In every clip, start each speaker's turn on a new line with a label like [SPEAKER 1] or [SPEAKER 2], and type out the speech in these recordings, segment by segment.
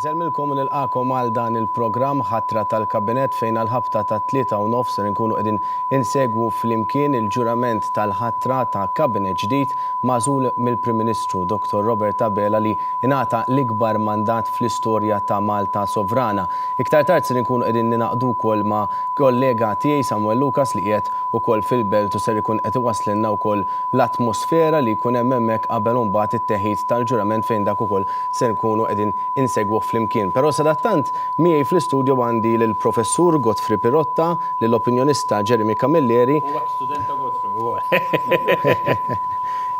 [SPEAKER 1] Insellmilkom u nilqagħkom għal dan il-programm Ħatra tal-Kabinett fejn għall-ħabta tat-tlieta u nofs ser inkunu qegħdin insegwu flimkien il-ġurament tal-ħatra ta' Kabinett ġdid magħżul mill-Prim Ministru Dottor Robert Abela li ingħata l-ikbar mandat fl-istorja ta' Malta sovrana. Iktar tard ser inkunu qegħdin ningħaqdu wkoll ma' kollega tiegħi Samuel Lucas li qiegħed ukoll fil-Belt u ser ikun qed iwasslilna wkoll l-atmosfera li jkun hemm hemmhekk qabel u mbagħad it-teħid tal-ġurament fejn dak ukoll se nkunu qegħdin insegwuh flimkien. Però sadattant miegħi fl-istudio għandi lill-Professur Godfrey Pirotta, lill-opinjonista Jeremy Camilleri,
[SPEAKER 2] U ex student ta' Godfrey ukoll.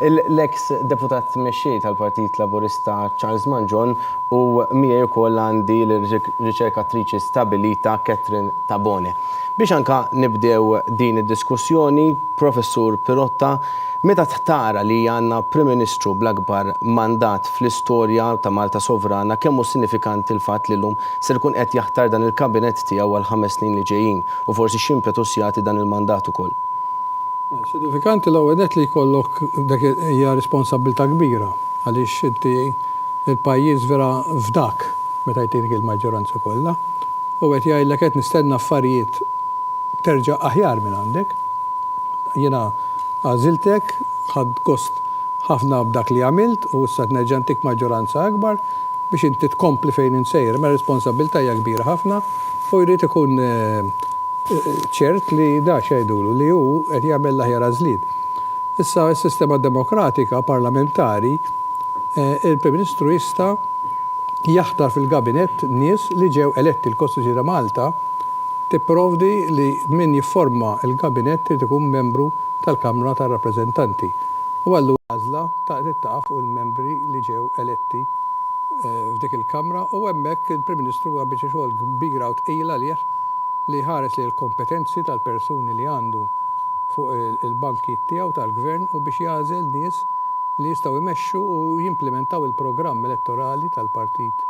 [SPEAKER 1] l-eks Deputat Mexxej tal-Partit Laburista Charles Mangion u miegħi wkoll għandi lir-riċerkatriċi stabilita Catherine Tabone. Biex anka nibdew din id-diskussjoni, Professur Pirotta, meta tara li għandna Prim Ministru bl-akbar mandat fl-istorja ta' Malta sovrana, kemm hu sinifikanti l-fatt li llum ser ikun qed jaħtar dan il-kabinett tiegħu għall-ħames snin li ġejjin u forsi x'impetus jagħti dan il-mandat ukoll?
[SPEAKER 3] Sinifikanti l-ewwel nett li jkollok dak hija responsabbiltà kbira għaliex inti l-pajjiż vera fdak meta jtik il-maġġoranza kollha. U qed jgħidlek qed nistenna affarijiet terġa' aħjar minn għandek. Jiena għażiltek, ħadt gost ħafna b'dak li għamilt u issa qed nerġa' ntik maġġoranza akbar biex inti tkompli fejn int sejjer. Imma r-responsabbiltà hija kbira ħafna u jrid ikun ċert li da x'jgħidulu li hu qed jagħmel l-aħjar għażliet. Issa s-sistema demokratika parlamentari il-Prim Ministru jista' jaħtar fil-Gabinett nies li ġew eletti. Il-Kostituzzjoni ta' Malta tipprovdi li min jifforma l-Gabinett irid ikun membru tal-Kamra tar-Rappreżentanti u allura l-għażla trid taqa' fuq il-membri li ġew eletti f'dik il-Kamra u hemmhekk il-Prim Ministru huwa biċċa xogħol kbira u tqila għalih li jħares lejn il-kompetenzi tal-persuni li għandu fuq il-bankijiet tiegħu tal-Gvern u biex jagħżel nies li jistgħu jmexxu u jimplimentaw il-programm elettorali tal-Partit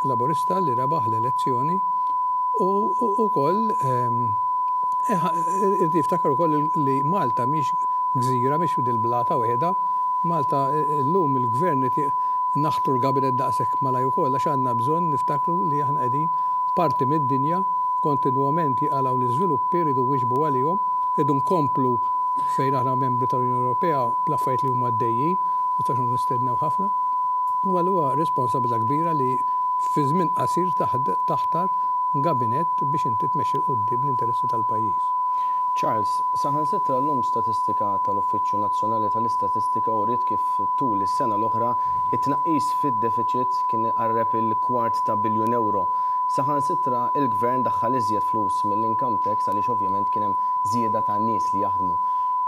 [SPEAKER 3] Laburista li rebaħ l-elezzjoni u wkoll irid jiftakar ukoll li Malta mhix gżira, mhix dil-blata waħedha. Malta llum il-Gvern irid naħtru l-Gabinett daqshekk malajr ukoll għax għandna bżonn niftakru li aħna qegħdin parti mid-dinja, kontinwament jinqalgħu l-iżviluppi, rridu nwieġbu għalihom, irridu nkomplu fejn aħna membri tal-Unjoni Ewropea bl-affarijiet li huma għaddejjin, ma nistgħux noqogħdu nistennew ħafna. U allura responsabilità kbira li fi żmien qasir taħtar gabinett biex inti tmexxi 'l quddiem l-interessi tal-pajjiż.
[SPEAKER 1] Charles, saħansitra llum statistika tal-Uffiċċju Nazzjonali tal-Istatistika uriet kif tul is-sena l-oħra it-tnaqqis fid-defiċit kien iqarreb il-kwart ta' biljun ewro. Saħansitra il-Gvern daħħal iżjed flus mill-income tax għaliex ovvjament kien hemm żieda ta' nies li jaħdmu.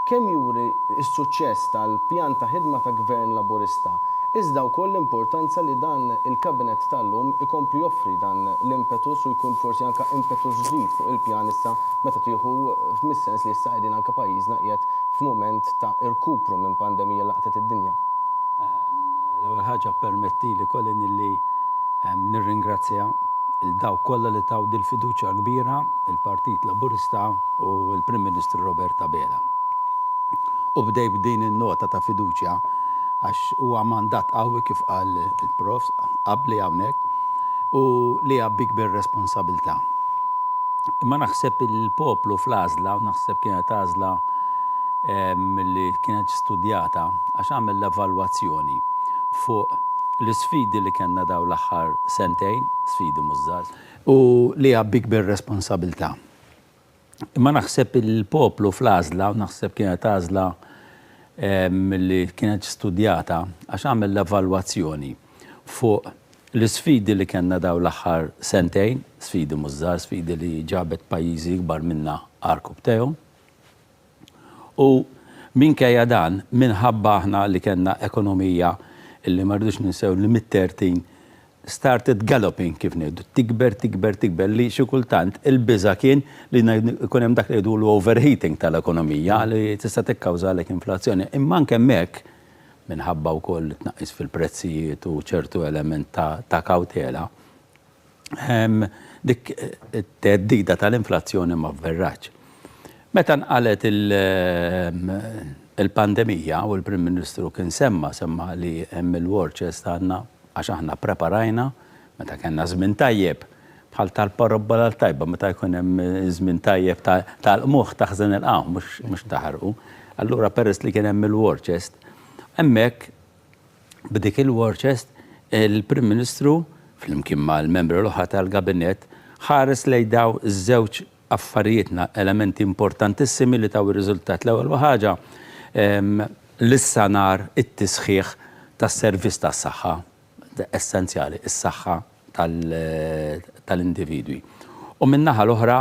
[SPEAKER 1] Kemm juri s-suċċess tal-pjan ta' ħidma ta' Gvern Laburista, iżda wkoll l-importanza li dan il-Kabinett tal-lum ikompli joffri dan l-impetus u jkun forsi anke impetus ġdid fuq il-pjan issa meta tieħu mis-sens li issa qegħdin anke pajjiżna qiegħed f'mument ta' irkupru minn pandemija li laqtet id-dinja.
[SPEAKER 4] L-ewwel ħaġa ppermettili Colin illi nirringrazzja 'l dawk kollha li taw dil-fiduċja kbira il-Partit Laburista u l-Prim Ministru Robert Abela. U bdejt b'din in-nota ta' fiduċja għax huwa mandat qawwi kif qal il-Profs qabli hawnhekk u li jgħabbik bir-responsabilità. Imma naħseb il-poplu fl-għażla, u naħseb kienet għażla li kienet studjata għax għamel l-evalwazzjoni fuq l-isfidi li kellna dawn l-aħħar sentejn, sfidi mhux żgħar, u li jgħabbik bir-responsabilità. Imma naħseb il-poplu fl-għażla, u naħseb kienet għażla li kienet studjata għax għamel l-evalwazzjoni fuq l-isfidi li kellna dawn l-aħħar sentejn, sfidi mhux żgħar, sfidi li ġabet pajjiżi ikbar minna għarkupptejhom. U minkejja dan, minħabba aħna li kellna ekonomija illi ma rridux ninsew li mit-13 started galloping kif ngħidu, tikber, tikber, tikber li xi kultant il-biża' kien li jkun hemm dak li jgħidulu overheating tal-ekonomija li tista' tikkawżalek inflazzjoni. Imma anke hemmhekk, minħabba wkoll it-tnaqqis fil-prezzijiet u ċertu element ta' kawtela, Dik it-theddida tal-inflazzjoni ma vverratx. Meta nqalgħet il-pandemija u l-Prim Ministru kien semma, semma li hemm il-war chest għandna għax aħna ppreparajna Meta kellna żmien tajjeb, bħal tal-parabbola l-tajba, meta jkun hemm żmien tajjeb tal-qmuħ taħżen il-qamħ mhux taħarqu. Allura peress li kien hemm il-war chest, hemmhekk b'dik il-war chest il-Prim Ministru flimkien mal-membri l-oħra tal-Gabinett ħares lejn dawn iż-żewġ affarijiet, elementi importantissimi li taw ir-riżultat. L-ewwel ħaġa l-issanar it-tisħiħ tas-servizz tas-saħħa. essenzjali, is-saħħa tal-individwi. U min-naħa l-oħra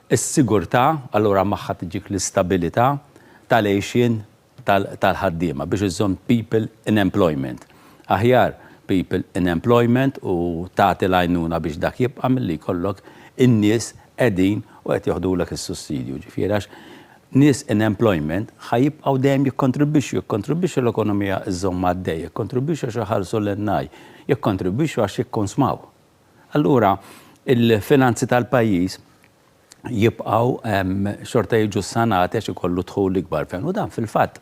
[SPEAKER 4] is-sigurtà, allura magħha tiġik l-istabilità tal-għixien tal-ħaddiema biex iżżomm people in employment. Aħjar people in employment u tagħti l-għajnuna biex dak jibqa' milli jkollok in-nies qegħdin u qed joħdulek is-sussidju. Ġifieri għax Nies in employment ħa jibqgħu dejjem jikkontribwixxu, jikkontribwixxu l-ekonomija żżomm għaddej, jikkontribwixxu għax iħallsu l-NI, jikkontribwixxu għax jikkonsmaw. Allura il-finanzi tal-pajjiż jibqgħu xorta jiġu ssanati għax ikollu dħul ikbar fejn u dan fil-fatt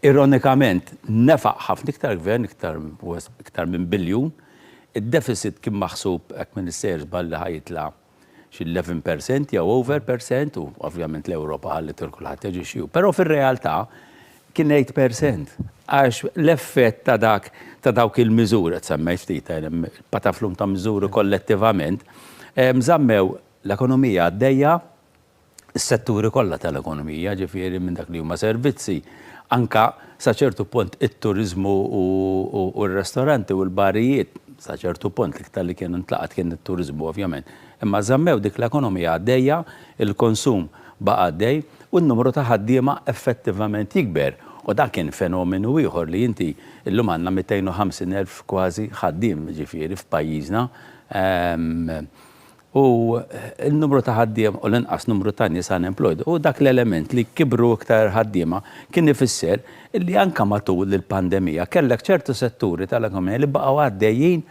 [SPEAKER 4] ironikament nefaq ħafna iktar gvern iktar iktar minn biljun, id-deficit kien maħsub hekk minn sejjer żball li ħa jitla' xi 11 percent jew over percent u ovvjament l-Ewropa ħalliet lil kulħadd jaġixxi hu. Però fir-realtà kien 8 percent għax l-effett ta' dak ta' dawk il-miżuri, qed semmejt ftit il-pataflum ta' miżuri kollettivament, żammew l-ekonomija għaddejja is-setturi kollha tal-ekonomija, ġifieri minn dak li huma servizzi, anke sa ċertu punt it-turiżmu u r-restoranti u l-barijiet, sa ċertu punt l-iktar li kien intlaqat kien it-turiżmu ovvjament. Imma żammew dik l-ekonomija għaddejja, il-konsum baqa' għaddej u n-numru ta' ħaddiema effettivament jikber. U dan kien fenomenu ieħor li inti llum għandna 250,000 kważi ħaddiem ġifieri f'pajjiżna. U n-numru ta' ħaddiema u l-inqas numru ta' nies unemployed. U dak l-element li kibru iktar ħaddiema kien ifisser li anke matul il-pandemija kellek ċertu setturi tal-ekonomija li baqgħu għaddejjin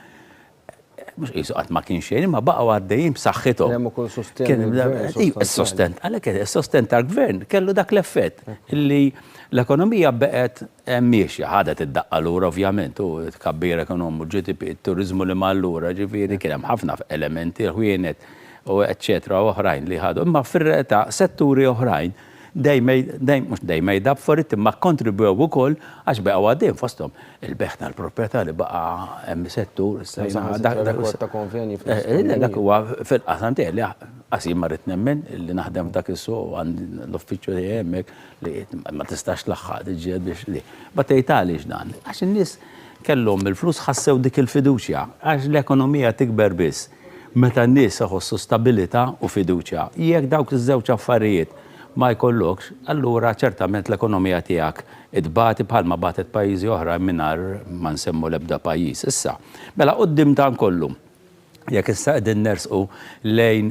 [SPEAKER 4] mhux qisu qatt ma kien xejn, imma baqgħu għaddejjin b'saħħithom.
[SPEAKER 1] Kien hemm ukoll sostenn mill-gvern sostanzjali.
[SPEAKER 4] Is-sostenn, għalhekk is-sostenn tal-gvern kellu dak l-effett li l-ekonomija baqgħet Miexja, ħadet id-daqqa lura ovvjament u t-tkabbir ekonomiku, l-GDP, it-turiżmu li mar lura, ġifieri kien hemm ħafna elementi, il-ħwienet u eċċetera oħrajn li ħadu. Imma fir-realtà setturi oħrajn they made, they, mhux they made up for it imma kkontribwew ukoll għax baqgħu għaddejjin fosthom il-bejgħ tal-proprjetà li baqa' hemm settur issa jiena dak
[SPEAKER 1] Rekord ta' konvenji fl-istess
[SPEAKER 4] Dak huwa fil-qasam tiegħi li qas jien ma rrid nemmen li naħdem f'dak is-suq u għandi l-uffiċċju tiegħi hemmhekk. Li ma tistax tlaħħaq tiġġieled biex li. Ma tgħid għaliex dan? Għax in-nies kellhom il-flus ħassew dik il-fiduċja. Għax l-ekonomija tikber biss meta n-nies iħossu stabilità u fiduċja. Jekk dawk iż-żewġ affarijiet ma jkollokx, allura ċertament l-ekonomija tiegħek tbati bħalma batet pajjiżi oħrajn mingħajr ma nsemmu l-ebda pajjiż. Issa, mela quddiem dan kollu, Jekk issa qegħdin nersqu lejn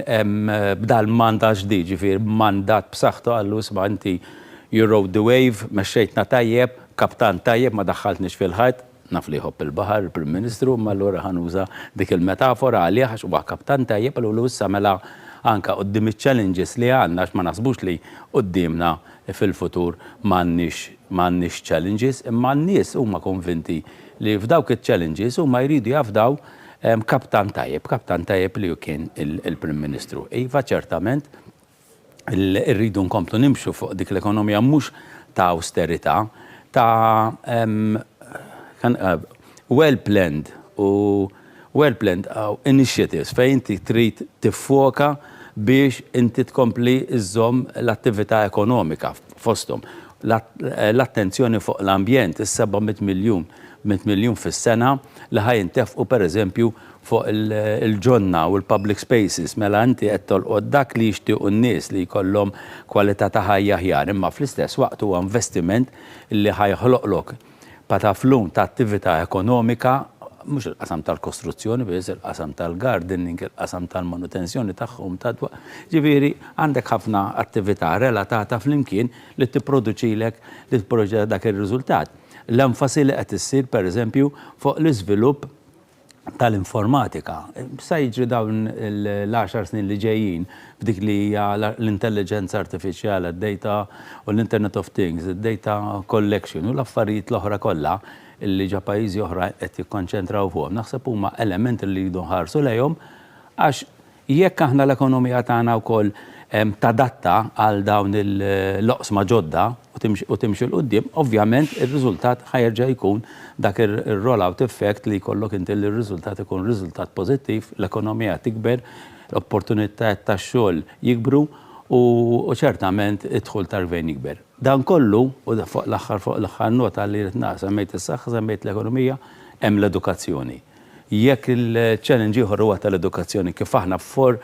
[SPEAKER 4] b'dal-mandat ġdid, ġifieri b'mandat b'saħħtu qallu isma' inti you rode the wave, mexxejtna tajjeb, kaptan tajjeb ma daħħaltniex fil-ħajt, naf li jħobb il-baħar il-Prim Ministru imma allura ħa nuża dik il-metafora għalih għax huwa kaptan tajjeb, qalulu issa mela anke quddiem iċ-challenges li għandna għax ma naħsbux li quddiemna fil-futur m'għandniex m'għandniex challenges imma n-nies huma konvinti li f'dawk iċ-challenges huma jridu jafdaw Kaptan tajjeb, kaptan tajjeb li kien il-Prim Ministru. Iva, ċertament, irridu nkomplu nimxu fuq dik l-ekonomija mhux ta' awsterità, ta' well-planned u well-planned initiatives fejn inti trid tiffoka biex inti tkompli żżomm l-attività ekonomika fosthom l-attenzjoni fuq l-ambjent, is-700 miljun 100 miljun fis-sena li ħa jintefqu pereżempju fuq il-ġonna u l-public spaces, mela inti qed tolqot dak li jixtiequ n-nies li jkollhom kwalità ta' ħajja aħjar, imma fl-istess waqt huwa investiment li ħa joħloqlok pataflun ta' attività ekonomika, mhux il-qasam tal-kostruzzjoni biss, il-qasam tal-gardening, il-qasam tal-manutenzjoni tagħhom, ġifieri għandek ħafna attività relatata flimkien li tipproduċilek li tipproduċi dak ir-riżultat. L-enfasi li qed issir pereżempju fuq l-iżvilupp tal-informatika. Sa jiġri dawn l-għaxar snin li ġejjin f'dik li hija l-intelliġenza artifiċjali, d-data u l-Internet of Things, id-data collection u l-affarijiet l-oħra kollha, li ġa pajjiżi oħra qed jikkonċentraw fuqhom, naħseb huma elementi li rridu nħarsu lejhom għax jekk aħna l-ekonomija tagħna wkoll tadatta għal dawn l-oqsma ġodda u timxi 'l quddiem, ovvjament ir-riżultat ħa jerġa' jkun dak ir-roll-out effect li jkollok inti li r-riżultat ikun riżultat pożittiv, l-ekonomija tikber, l-opportunitajiet tax-xogħol jikbru u ċertament id-dħul tal-gvern jikber. Dan kollu, u fuq l-aħħar fuq l-aħħar nota li rrid nagħlaq, semmejt is-saħħa, semmejt l-ekonomija, hemm l-edukazzjoni. Jekk il-challenge ieħor huwa tal-edukazzjoni kif aħna for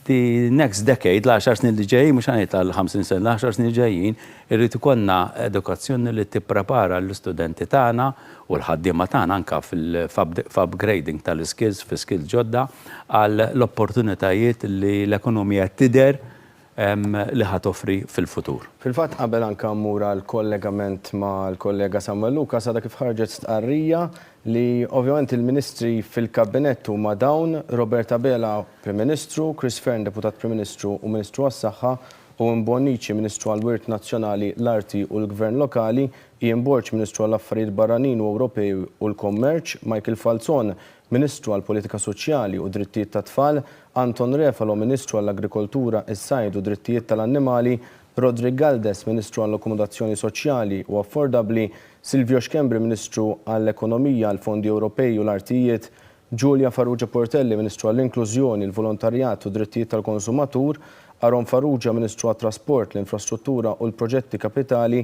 [SPEAKER 4] the next decade, l-għaxar snin li ġejjin, mhux ħa ngħid għal 50 sena, l-għaxar snin li ġejjin, irrid ikollna edukazzjoni li tipprepara l-istudenti tagħna u l-ħaddiema tagħna anke f'upgrading tal-iskills, fi skills ġodda, għal l-opportunitajiet li l-ekonomija tidher li ħa toffri fil-futur.
[SPEAKER 1] Fil-fatt qabel anke mmur għall-kollegament mal-kollega Samuel Lucas għadha kif ħarġet stqarrija li ovvjament il-Ministri fil-Kabinett huma dawn, Robert Abela, Prim Ministru, Chris Fearne, Deputat Prim Ministru u Ministru għas-Saħħa, Owen Bonnici, Ministru għall-Wirt Nazzjonali, l-Arti u l-Gvern Lokali, Ian Borg, Ministru għall-Affarijiet Barranin u Ewropej u l-Kummerċ, Michael Falzon, Ministru għall-Politika Soċjali u Drittijiet tat-Tfal, Anton Refalo, Ministru għall-Agrikoltura, is-Sajd u Drittijiet tal-Annimali, Roderick Galdes, Ministru għall-Akkomodazzjoni Soċjali u Affordabbli, Silvio Schembri, Ministru għall-Ekonomija, l-Fondi Ewropej u l-Artijiet, Julia Farrugia Portelli, Ministru għall-Inklużjoni, il-Volontarjat u Drittijiet tal-Konsumatur, Aaron Farrugia, Ministru għat-Trasport, l-Infrastruttura u l-Proġetti Kapitali,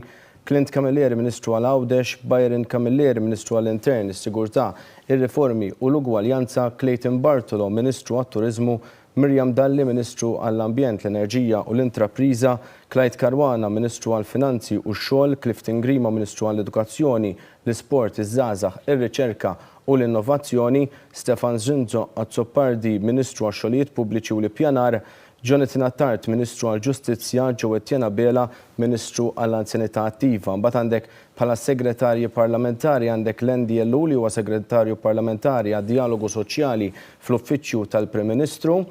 [SPEAKER 1] Clint Camilleri, Ministru għal Għawdex, Byron Camilleri, Ministru għall-Intern, is-Sigurtà, ir-Riformi u l-Ugwaljanza, Clayton Bartolo, Ministru għat-Turiżmu, Miriam Dalli, Ministru għall-Ambjent, l-Enerġija u l-Intrapriża, Clyde Caruana, Ministru għall-Finanzi u x-Xogħol, Clifton Grima, Ministru għall-Edukazzjoni, l-Isport, iż-Żgħażagħ, ir-Riċerka u l-Innovazzjoni, Stefan Zrinzo Azzopardi, Ministru għax-Xogħlijiet Pubbliċi u l-Ippjanar, Jonathan Attard, Ministru għall-Ġustizzja, Jo Etienne Abela, Ministru għall-Anzjanità Attiva. Imbagħad għandek bħala Segretarji Parlamentari għandek Landy Ellul li huwa Segretarju Parlamentari għad-Djalogu Soċjali fl-Uffiċċju tal-Prim Ministru,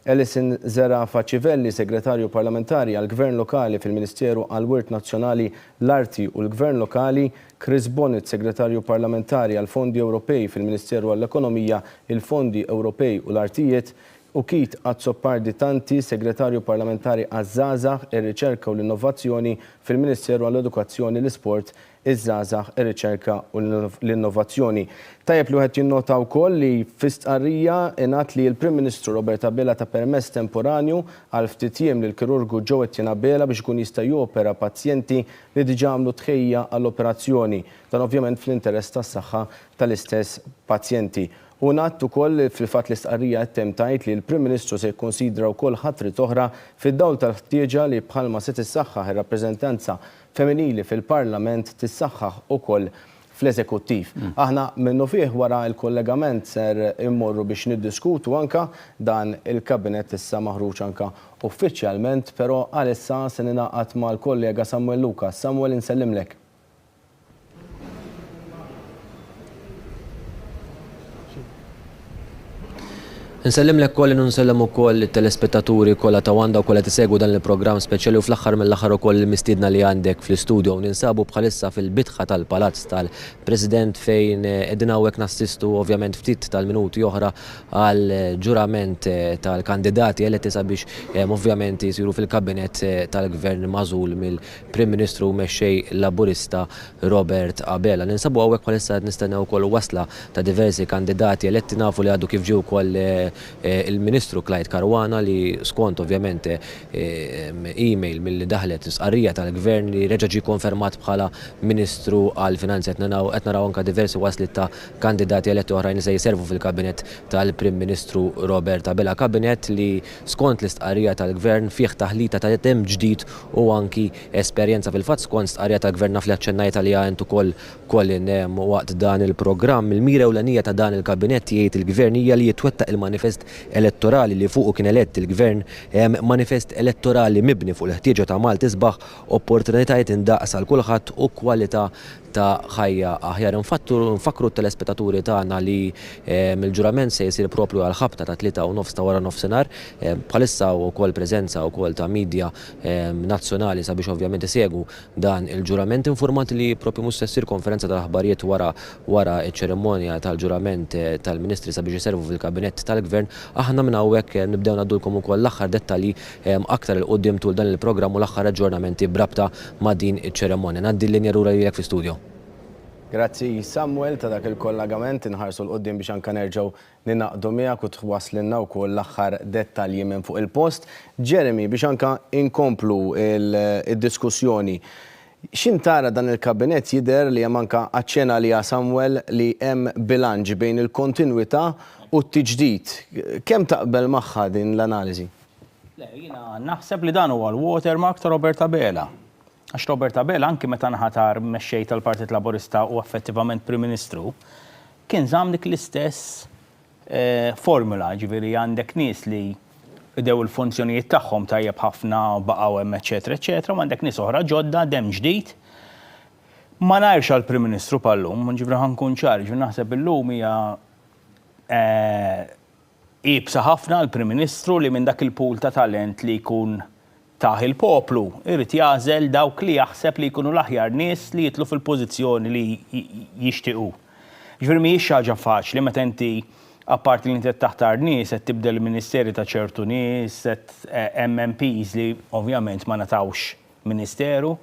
[SPEAKER 1] Alison Zerafa Civelli, Segretarju Parlamentari għall-Gvern Lokali fil-Ministeru għall-Wirt Nazzjonali, l-Arti u l-Gvern Lokali, Chris Bonett, Segretarju Parlamentari għall-Fondi Ewropej fil-Ministeru għall-Ekonomija, il-Fondi Ewropej u l-Artijiet, u Keith Azzopardi Tanti, Segretarju Parlamentari għaż-Żgħażagħ, ir-Riċerka u l-Innovazzjoni fil-Ministeru għall-Edukazzjoni, l-Isport, iż-Żgħażagħ, ir-Riċerka u l-Innovazzjoni. Tajjeb li wieħed jinnota wkoll li fi stqarrija ingħad li l-Prim Ministru Robert Abela ta permess temporanju għal ftit jiem lill-kirurgu Joe Etienne Abela biex ikun jista' jopera pazjenti li diġà għamlu tħejjija għall-operazzjoni. Dan ovvjament fl-interess tas-saħħa tal-istess pazjenti. Hu ngħad ukoll li fil-fatt l-istqarrija qed ttemm tgħid li l-Prim Ministru se jikkunsidra wkoll ħatriet oħra fid-dawl tal-ħtieġa li bħalma se tissaħħaħ ir-rappreżentanza feminili fil-Parlament tissaħħaħ ukoll fl-Eżekuttiv. Aħna minnufih wara l-kollegament ser immorru biex niddiskutu anka dan il-Kabinett issa maħruġ anka uffiċjalment, però għalissa se ningħaqad mal-kollega Samuel Lucas. Samuel insellimlek.
[SPEAKER 2] Nsellimlek Colin u nsellem ukoll it-telespettaturi kollha ta' One dawk kollha qed isegwu dan il-programm speċjali u fl-aħħar mill-aħħar ukoll il-mistiedna li għandek fl-istudio. Ninsabu bħalissa fil-bitħa tal-Palazz tal-President fejn qegħdin hawnhekk nassistu ovvjament ftit tal-minuti oħra għal ġurament tal-kandidati eletti sabiex ovvjament jsiru fil-kabinett tal-Gvern magħżul mill Prim Ministru u Mexxej Laburista Robert Abela. Ninsabu hawnhekk bħalissa qed nistennew ukoll wasla ta' diversi kandidati eletti. Nafu li għadu kif ġie wkoll il-Ministru Clyde Caruana li skont ovvjament email milli daħlet stqarrija tal-Gvern li reġa' ġie konfermat bħala Ministru għall-Finanzi. Qed naraw qed naraw anke diversi wasliet ta' kandidati eletti oħrajn li se jservu fil-Kabinett tal-Prim Ministru Robert Abela. Kabinett li skont l-istqarrija tal-Gvern fih taħlita ta' demm ġdid u anki esperjenza. Fil-fatt skont stqarrija tal-Gvern naf li aċċennajt għaliha int ukoll Colin waqt dan il-programm, il-mira ewlenija ta' dan il-Kabinett jgħid il-Gvern hija li jitwettaq il-manifest elettorali li fuqu kien elett il-Gvern, manifest elettorali mibni fuq il-ħtieġa ta' Malta isbaħ, opportunitajiet indaqs għal kulħadd u kwalità ta' ħajja aħjar. Infakkru t-telespettaturi tagħna li l-ġurament se jsir proprju għall-ħabta tat-tlieta u nofs ta' wara nofsinhar. Bħalissa hawn ukoll preżenza wkoll ta' media nazzjonali sabiex ovvjament isegwu dan il-ġurament. Infurmat li proprju mhux se ssir konferenza tal-aħbarijiet wara wara ċ-ċerimonja tal-ġurament tal-Ministri sabiex iservu fil-Kabinett tal-Gvern. Aħna minn hawnhekk nibdew ngħaddulkom ukoll l-aħħar dettalji aktar 'il quddiem tul dan il-programm u l-aħħar aġġornamenti b'rabta ma' din iċ-ċerimonja. Ngħaddi l-linja lura lilek fl-istudio.
[SPEAKER 1] Grazzi Samuel ta' dak il-kollagament, inħarsu 'l quddiem biex anke nerġgħu ningħaqdu miegħek u twasslilna wkoll l-aħħar dettalji minn fuq il-post. Jeremy, biex anke inkomplu d-diskussjoni, x'int tara dan il-Kabinett jidher li hemm anke aċċena għaliha Samuel li hemm bilanċ bejn il-kontinwità u t-tiġdid. Kemm taqbel magħha din l-analiżi?
[SPEAKER 5] Le, jiena naħseb li dan huwa l-watermark ta' Robert Abela. Għax Robert Abela anki meta nħatar mexxej tal-Partit Laburista u effettivament Prim Ministru, kien żamm dik l-istess formula, jiġifieri għandek nies li qdew il-funzjonijiet tagħhom tajjeb ħafna u baqgħu hemm eċċetera eċċetera, u għandek nies oħra ġodda, demm ġdid. Ma ngħirx għall-Prim Ministru bħal-lum, jiġifieri ħa nkun ċar, jiġifieri naħseb illum hija Iebsa ħafna għall-Prim Ministru li minn dak il-pool ta' talent li jkun tah il-poplu, irid jagħżel dawk li jaħseb li jkunu l-aħjar nies li jidħlu fil-pożizzjoni li jixtieq hu. Jiġifieri mhijiex xi ħaġa faċli meta inti apparti li inti qed taħtar nies, qed tibdel il-ministeri ta' ċertu nies, qed hemm MPs li ovvjament ma ngħatawx ministeru.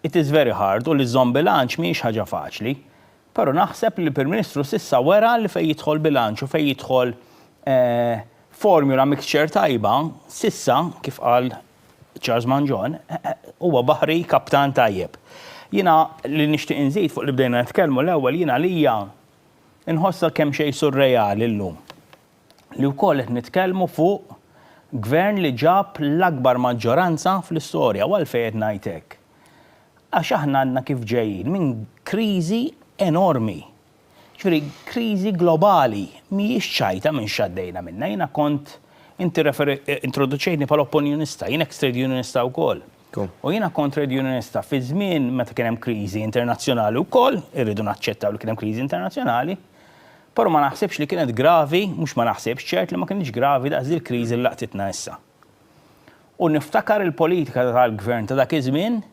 [SPEAKER 5] It is very hard u li żżomm bilanċ mhijiex ħaġa faċli. Però naħseb li l-Prim Ministru s'issa wera li fejn jidħol bilanċ u fejn jidħol formula mixture tajba, s'issa, kif qal Charles Mangion, huwa baħri kaptan tajjeb. Jiena li nixtieq inżid fuq li bdejna nitkellmu l-ewwel jiena għalija nħossha kemxejn surreali llum li wkoll qed nitkellmu fuq gvern li ġab l-akbar maġġoranza fl-istorja. U għalfejn qed ngħid hekk? Għax aħna għadna kif ġejjin minn kriżi enormi. Ġifieri kriżi globali, mhijiex ċajta minn x'għaddejna minnha. Jiena kont inti introduċejtni bħala opinjonista, jien ex trade unionista wkoll. U jiena kont trade unionista fi żmien meta kien hemm kriżi internazzjonali wkoll, irridu naċċettaw li kien hemm kriżi internazzjonali, però ma naħsibx li kienet gravi, mhux ma naħsibx, ċert li ma kinitx gravi daqs dil-kriżi li laqtitna issa. U niftakar il-politika tal-gvern ta' dak iż-żmien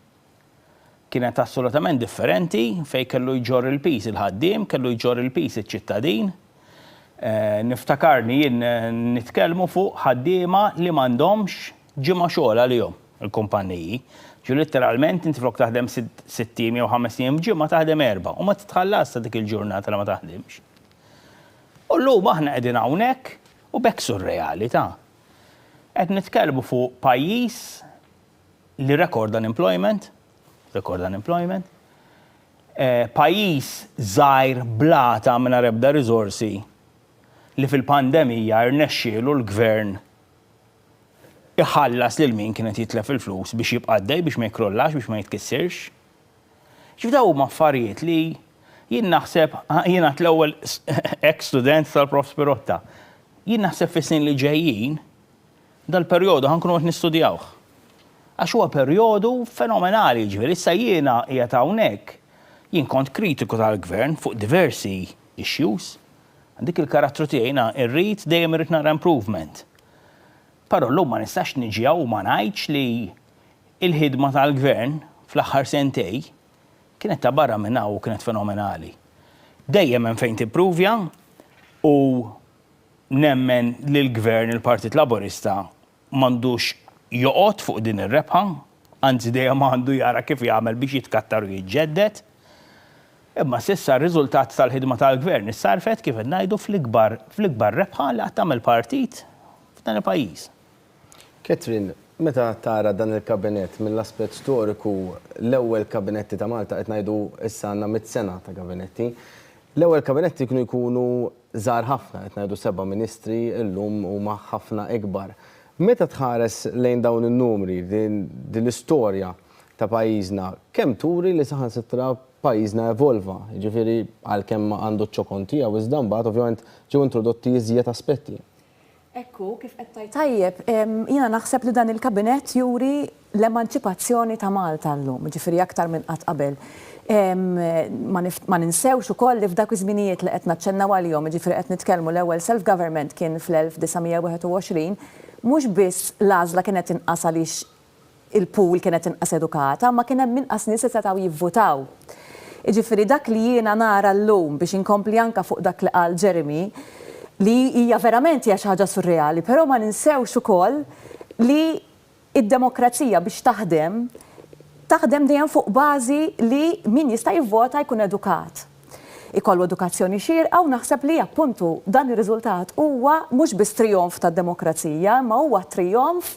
[SPEAKER 5] kienet assolutament differenti fejn kellu jġorr il-piż il-ħaddiem, kellu jġorr il-piż iċ-ċittadin. Niftakarni jien nitkellmu fuq ħaddiema li m'għandhomx ġimgħa xogħol għalihom il-kumpanniji. Ġifieri litteralment inti flok taħdem sitt ijiem jew ħamest ijiem f'ġimgħa taħdem erbgħa u ma titħallasx ta' dik il-ġurnata li ma taħdimx. U llum aħna qegħdin hawnhekk u b'hekk surreali ta'. Qed nitkellmu fuq pajjiż li record unemployment, record unemployment, pajjiż żgħir blata mingħajr ebda riżorsi li fil-pandemija rnexxielu l-gvern iħallas lil min kien qed jitlef il-flus biex jibqa' għaddej, biex ma jikkrollax, biex ma jitkissirx. Ġifieri dawn huma affarijiet li jien naħseb, jien għad l-ewwel ex student tal-Prof Spirotta, Jien naħseb fis-snin li ġejjin, dal-perjodu ħa nkunu qed nistudjawh. Għax huwa perjodu fenomenali, jiġifieri issa jiena qiegħed hawnhekk, jien kont kritiku tal-Gvern fuq diversi issues. Dik il-karattru tiegħi jiena rrid dejjem irrid nara improvement. Però llum ma nistax niġi hawn u ma ngħidx li l-ħidma tal-Gvern fl-aħħar sentej kienet ta' barra minn hawn u kienet fenomenali. Dejjem hemm fejn timpruvja u nemmen li l-Gvern, il-Partit Laburista, m'għandux joqgħod fuq din ir-rebħa, anzi dejjem għandu jara kif jagħmel biex jitkattar u jiġġedded. Imma s'issa r-riżultat tal-ħidma tal-Gvern issarfet, kif qed ngħidu, fl-ikbar fl-ikbar rebħa li qatt għamel partit f'dan il-pajjiż.
[SPEAKER 1] Catherine, meta tara dan il-kabinett mill-aspett storiku, l-ewwel kabinetti ta' Malta, qed ngħidu issa għandna mitt sena ta' kabinetti, l-ewwel kabinetti kienu jkunu żgħar ħafna, qed ngħidu seba' ministri, illum huma ħafna ikbar. Meta tħares lejn dawn in-numri, din l-istorja ta' pajjiżna, kemm turi li saħansitra pajjiżna evolva, jiġifieri għalkemm għandu ċ-ċokon tiegħu iżda mbagħad ovvjament ġew introdotti iżjed aspetti.
[SPEAKER 6] Hekk hu, kif qed tgħid tajjeb, jiena naħseb li dan il-Kabinett juri l-emanċipazzjoni ta' Malta llum, jiġifieri aktar minn qatt qabel. Ma ninsewx ukoll li f'dawk iż-żminijiet li qed naċċennaw għalihom, jiġifieri qed nitkellmu l-ewwel self-government kien fl-1921, mhux biss l-għażla kienet inqas għaliex il-pool kienet inqas edukata, imma kien hemm inqas nies li setgħu jivvutaw. Jiġifieri dak li jiena nara llum, biex inkompli anke fuq dak li qal Jeremy, li hija verament hija xi ħaġa surreali, però ma ninsewx ukoll li Id-demokrazija biex taħdem, taħdem dejjem fuq bażi li min jista' jivvota jkun edukat. Ikollu edukazzjoni xierqa u naħseb li appuntu dan ir-riżultat huwa mhux biss trijonf tad-demokrazija imma huwa trijonf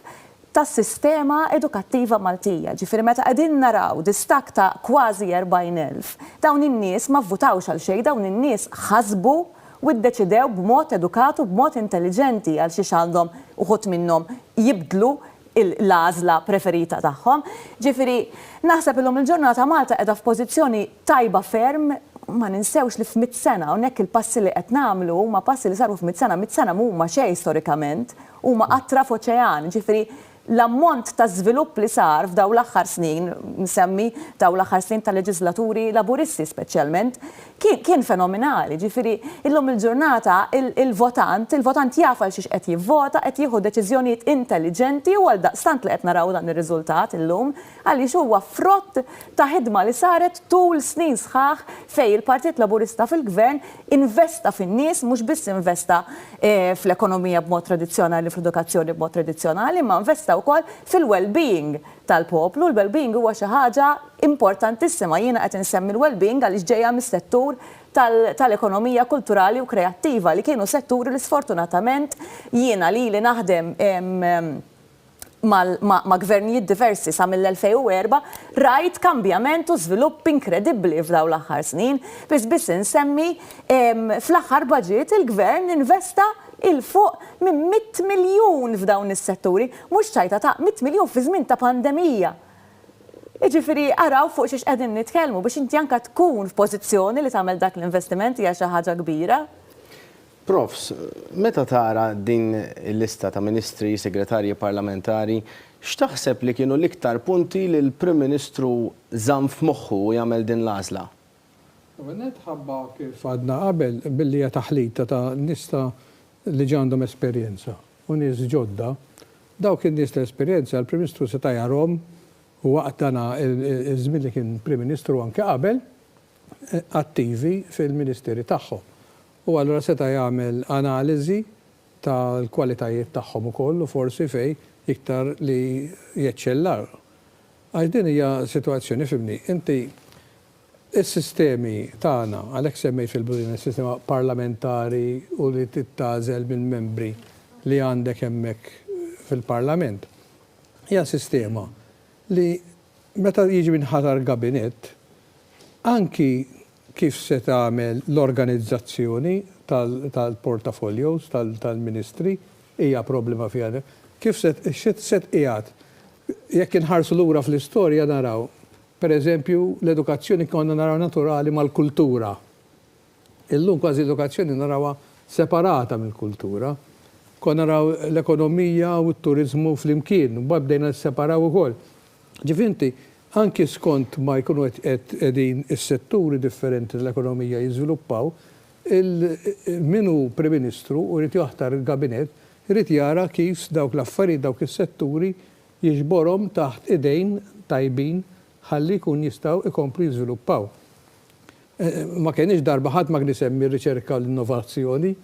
[SPEAKER 6] tas-sistema edukattiva Maltija. Ġifieri meta qegħdin naraw distakk ta' kważi 40,000, dawn in-nies ma vvutawx għal xejn, dawn in-nies ħasbu u ddeċidew b'mod edukat u b'mod intelliġenti għal xiex għandhom uħud minnhom jibdlu l-għażla preferita tagħhom. Ġifieri, naħseb illum il-ġurnata Malta qiegħda f'pożizzjoni tajba ferm, ma ninsewx li f'mitt sena, hawnhekk il-passi li qed nagħmlu huma passi li saru f'mitt sena, mitt sena m'huma xejn storikament, huma qatra f'oċean, ġifieri L-ammont ta' żvilupp li sar f'dawn l-aħħar snin, nsemmi dawn l-aħħar snin ta' leġiżlaturi Laburisti speċjalment, kien kien fenominali. Ġifieri, illum il-ġurnata il-votant, il-votant jaf għal xiex qed jivvota, qed jieħu deċiżjonijiet intelliġenti u għaldaqstant li qed naraw dan ir-riżultat illum, għaliex huwa frott ta' ħidma li saret tul snin sħaħ fejn il-Partit Laburista fil-Gvern investa fin-nies, mhux biss investa fl-ekonomija b'mod tradizzjonali, fl-edukazzjoni b'mod tradizzjonali, imma investa wkoll fil-well-being tal-poplu. Il-well-being huwa xi ħaġa importantissima. Jiena qed insemmi l-well-being għaliex ġejja mis-settur tal-ekonomija kulturali u kreattiva li kienu setturi li sfortunatament jiena lili naħdem ma' gvernijiet diversi sa mill-2004, rajt kambjament u żvilupp inkredibbli f'dawn l-aħħar snin. Biss biss insemmi, fl-aħħar baġit il-Gvern investa 'il fuq minn mitt miljun f'dawn is-setturi. Mhux ċajta ta' mitt miljun fi żmien ta' pandemija. Jiġifieri araw fuq xiex qegħdin nitkellmu biex inti anke tkun f'pożizzjoni li tagħmel dak l-investiment hija xi ħaġa kbira.
[SPEAKER 1] Profs, meta tara din il-lista ta' ministri, segretarji parlamentari, x'taħseb li kienu l-iktar punti li l-Prim Ministru żamm f'moħħu u jagħmel din l-għażla?
[SPEAKER 3] L-ewwel nett ħabba kif għadna qabel, billi hija taħlita ta' nies ta' li ġa għandhom esperjenza u nies ġodda, dawk in-nies ta' esperjenza l-Prim Ministru seta' jarhom waqt dan iż-żmien li kien Prim Ministru u anke qabel, attivi fil-ministeri tagħhom u allura seta' jagħmel analiżi tal-kwalitajiet tagħhom ukoll u forsi fejn iktar li jeċċellaw. Għax din hija sitwazzjoni, ifhimni, inti is-sistemi tagħna, għalhekk semmejt fil-bidu din is-sistema parlamentari u li tagħżel mill-membri li għandek hemmhekk fil-Parlament, hija sistema li meta jiġi minħatar gabinett, anki kif se tagħmel l-organizzazzjoni tal-portafolios tal-ministri hija problema fiha. Kif se se tqiegħed jekk inħarsu lura fl-istorja naraw, per eżempju, l-edukazzjoni konna naraw naturali mal-kultura. Illum kważi l-edukazzjoni narawha separata mill-kultura. Konna naraw l-ekonomija u t-turiżmu flimkien, mbagħad bdejna nisseparaw ukoll. Ġifieri inti anki skont ma jkunu qed qegħdin is-setturi differenti tal-ekonomija jiżviluppaw, il min hu Prim Ministru u jrid jaħtar il-Kabinett irid jara kif dawk l-affarijiet, dawk is-setturi jiġborhom taħt idejn tajbin ħalli jkun jistgħu jkomplu jiżviluppaw. Ma kenniex darba ħadd ma kien isemmi r-riċerka u l-innovazzjoni.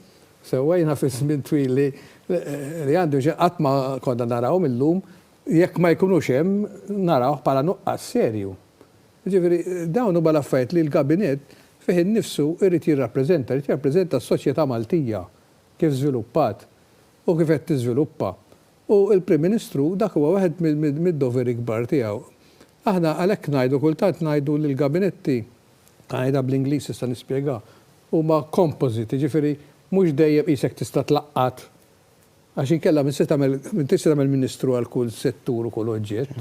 [SPEAKER 3] Sewwa jiena fiż-żmien twil li li għandi qatt ma konna narawhom illum jekk ma jkunux hemm narawh bħala nuqqas serju. Jiġifieri dawn huma l-affarijiet li l-Kabinett fih innifsu jrid jirrappreżenta, jrid jirrappreżenta s-soċjetà Maltija kif żviluppat u kif qed tiżviluppa. U l-Prim Ministru dak huwa wieħed mid-doveri kbar tiegħu. Aħna għalhekk ngħidu kultant ngħidu li l-gabinetti, ħa ngħidha bl-Ingliż issa nispjega, huma composite, jiġifieri mhux dejjem qisek tista' tlaqqat għax inkella min se tagħmel m'intix se tagħmel ministru għal kull settur u kull oġġett.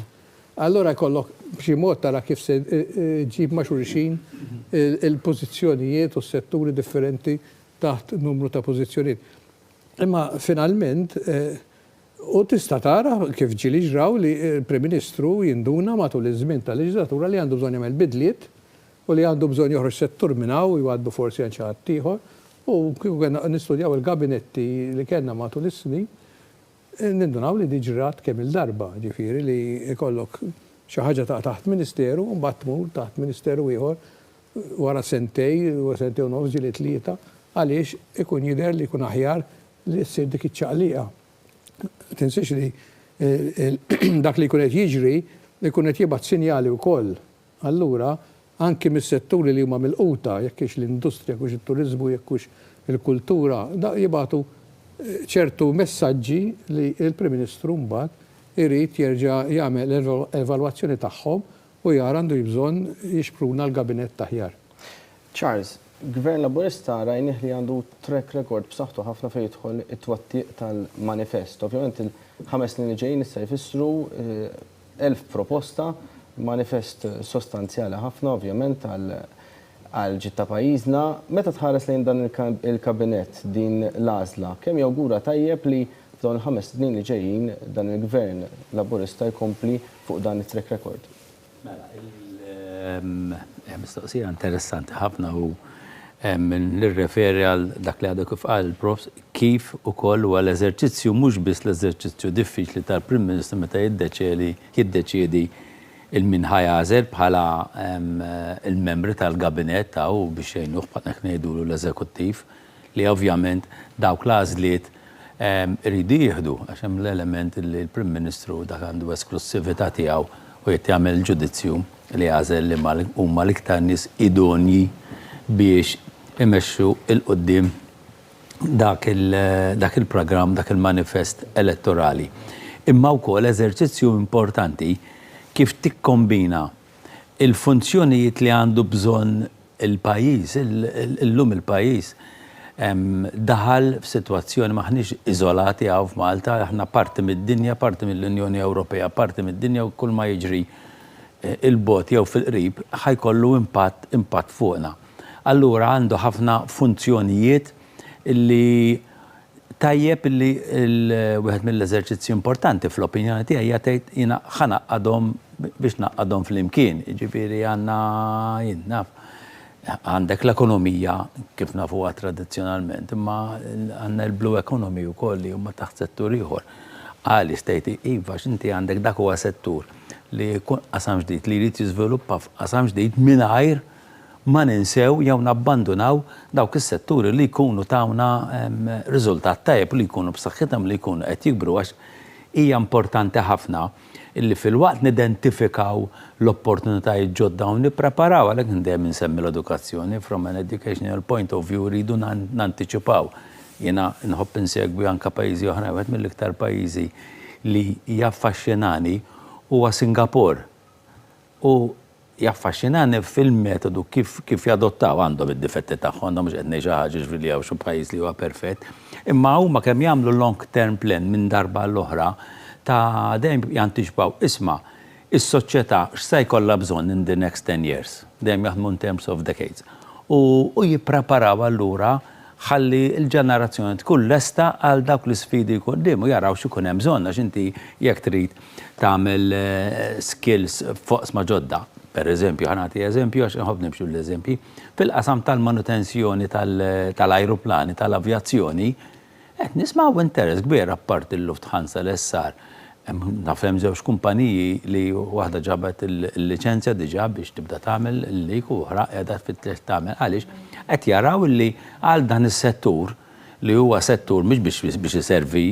[SPEAKER 3] Allura jkollok b'xi mod tara kif se ġġib ma' xulxin il-pożizzjonijiet u s-setturi differenti taħt numru ta' pożizzjonijiet. Imma finalment, u tista' tara kif ġieli ġraw li l-Prim Ministru jinduna matul iż-żmien tal-leġislatura li għandu bżonn jagħmel bidliet. u li għandu bżonn joħroġ settur minn hawn u jgħaddu forsi għand xi ħadd ieħor. U kieku kellna nistudjaw il-gabinetti li kellna matul is-snin, nindunaw li di ġrat kemm-il darba, ġifieri li jkollok xi ħaġa taqa' taħt ministeru u mbagħad tmur taħt ministeru ieħor wara sentej, sentej u nofs, ġieli tlieta, għaliex ikun jidher li jkun aħjar li ssir dik iċ-ċaqliqa. Tinsiex li dak li jkun qed jiġri jkun qed jibgħat sinjali wkoll. Allura, anki mis-setturi li huma milquta, jekk hix l-industrija, jekk hux it-turiżmu, jekk hux il-kultura, jibagħtu ċertu messaġġi li l-Prim Ministru mbagħad irid jerġa' jagħmel evalwazzjoni tagħhom u jara għandux bżonn jixpruna l-gabinett aħjar.
[SPEAKER 1] Charles, Gvern Laburista rajnih li għandu track record b'saħħtu ħafna fejn jidħol it-twettiq tal-manifest. Ovvjament il-ħames snin li ġejjin issa jfissru 1,000 proposta, manifest sostanzjali ħafna ovvjament għall-ġid ta' pajjiżna. Meta tħares lejn dan il-kabinett, din l-għażla, kemm jawgura tajjeb li f'dawn il-ħames snin li ġejjin dan il-Gvern Laburista jkompli fuq dan it-track record?
[SPEAKER 4] Mela, il-mistoqsija interessanti ħafna u nirreferi għal dak li għadu kif qal il-Profs, kif ukoll huwa l-eżerċizzju mhux biss l-eżerċizzju diffiċli tal-Prim Ministru meta jiddeċiedi jiddeċiedi il min ħa jagħżel bħala l-membri tal-gabinett ta' u biex jgħinuh bħal hekk ngħidulu l-eżekuttiv. li ovvjament dawk l-għażliet iridu jieħdu għax hemm l-element li l-Prim Ministru dak għandu esklussività tiegħu u jrid jagħmel il-ġudizzju li jagħżel liema huma l-iktar nies idonji biex imexxu 'l quddiem dak il-programm, dak il-manifest elettorali. Imma wkoll eżerċizzju importanti kif tikkombina il-funzjonijiet li għandu bżonn il-pajjiż, illum il-pajjiż daħal f'sitwazzjoni m'aħniex iżolati hawn f'Malta, aħna parti mid-dinja, parti mill-Unjoni Ewropea, parti mid-dinja u kull ma jiġri 'l bogħod jew fil-qrib ħa jkollu impatt impatt fuqna. Allura għandu ħafna funzjonijiet li Tajjeb li wieħed mill-eżerċizzji importanti fl-opinjoni tiegħi hija tgħid jiena ħa ngħaqqadhom biex ngħaqqadhom flimkien. Jiġifieri għandna jien naf għandek l-ekonomija kif nafuha tradizzjonalment, imma għandna l-blue economy wkoll li huma taħt settur ieħor. Għaliex tgħid iva għax inti għandek dak huwa settur li jkun qasam ġdid li jrid jiżviluppa f'qasam ġdid mingħajr ma ninsew jew nabbandunaw dawk is-setturi li jkunu tawna riżultat tajjeb u li jkunu b'saħħithom li jkunu qed jikbru għax hija importanti ħafna illi filwaqt nidentifikaw l-opportunitajiet ġodda u nippreparaw, għalhekk dejjem insemmi l-edukazzjoni, from an educational point of view rridu nantiċipaw. Jiena nħobb insegwi anke pajjiżi oħrajn, wieħed mill-iktar pajjiżi li jaffaxxinani huwa Singapore. U jaffaxxinani fil-metodu kif kif jadottaw, għandhom id-difetti tagħhom, għandhom mhux qed ngħid xi ħaġa jiġifieri li hawn xi pajjiż li huwa perfett, imma huma kemm jagħmlu long term plan minn darba għall-oħra ta' dejjem jantiċipaw, isma' is-soċjetà x'se jkollha bżonn in the next ten years, dejjem jaħdmu in terms of decades. U u jippreparaw allura ħalli l-ġenerazzjoni tkun lesta għal dawk l-isfidi quddiem u jaraw x'ikun hemm bżonn għax inti jekk trid tagħmel skills f'oqsma ġodda. Per eżempju, ħa nagħti eżempju għax inħobb nimxi bl-eżempji, fil-qasam tal-manutenzjoni tal-ajruplani, tal-avjazzjoni, qed nismgħu interess kbir apparti l-Lufthansa, l-SR. Naf hemm żewġ kumpaniji li waħda ġabet il-liċenzja diġà biex tibda tagħmel il-lik u oħra qiegħda tfittex tagħmel għaliex qed jaraw li għal dan is-settur li huwa settur mhux biex biex iservi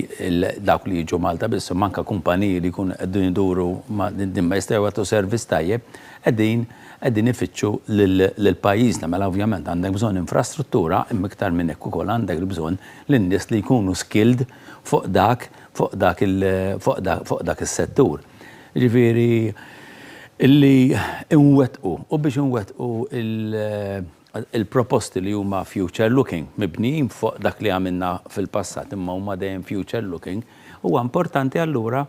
[SPEAKER 4] dawk li jiġu Malta biss imma anke kumpaniji li jkunu qegħdin iduru ma' din ma jistgħu jagħtu servizz tajjeb qegħdin qegħdin ifittxu lil pajjiżna. Mela ovvjament għandek bżonn infrastruttura imma iktar minn hekk ukoll għandek bżonn lin-nies li jkunu skilled fuq dak fuq dak il fuq dak fuq dak is-settur. Jiġifieri illi nwettqu u biex inwettqu il Il-proposti li huma future looking, mibnijin fuq dak li għamilna fil-passat imma huma dejjem future looking, huwa importanti allura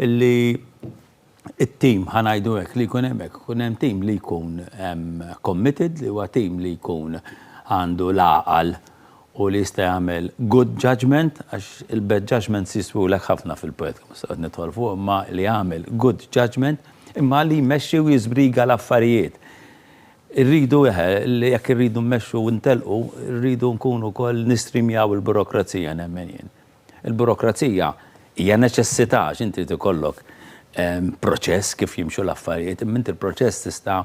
[SPEAKER 4] li t-tim, ħa ngħidu hekk, li jkun hemmhekk, ikun hemm tim li jkun committed, li huwa tim li jkun għandu l-għaqal u li jista' jagħmel good judgement, għax il-bad judgements jiswulek ħafna fil-politika, mhux se noqgħod nidħol fuq, imma li jagħmel good judgement, imma li jmexxi u jiżbriga l-affarijiet. Irridu, eħe, li jekk irridu mmexxu u ntellqu, irridu nkunu wkoll nistrimjaw il-burokrazija nemmen jien. Il-burokrazija hija neċessità għax inti jrid ikollok proċess kif jimxu l-affarijiet, imma inti l-proċess tista'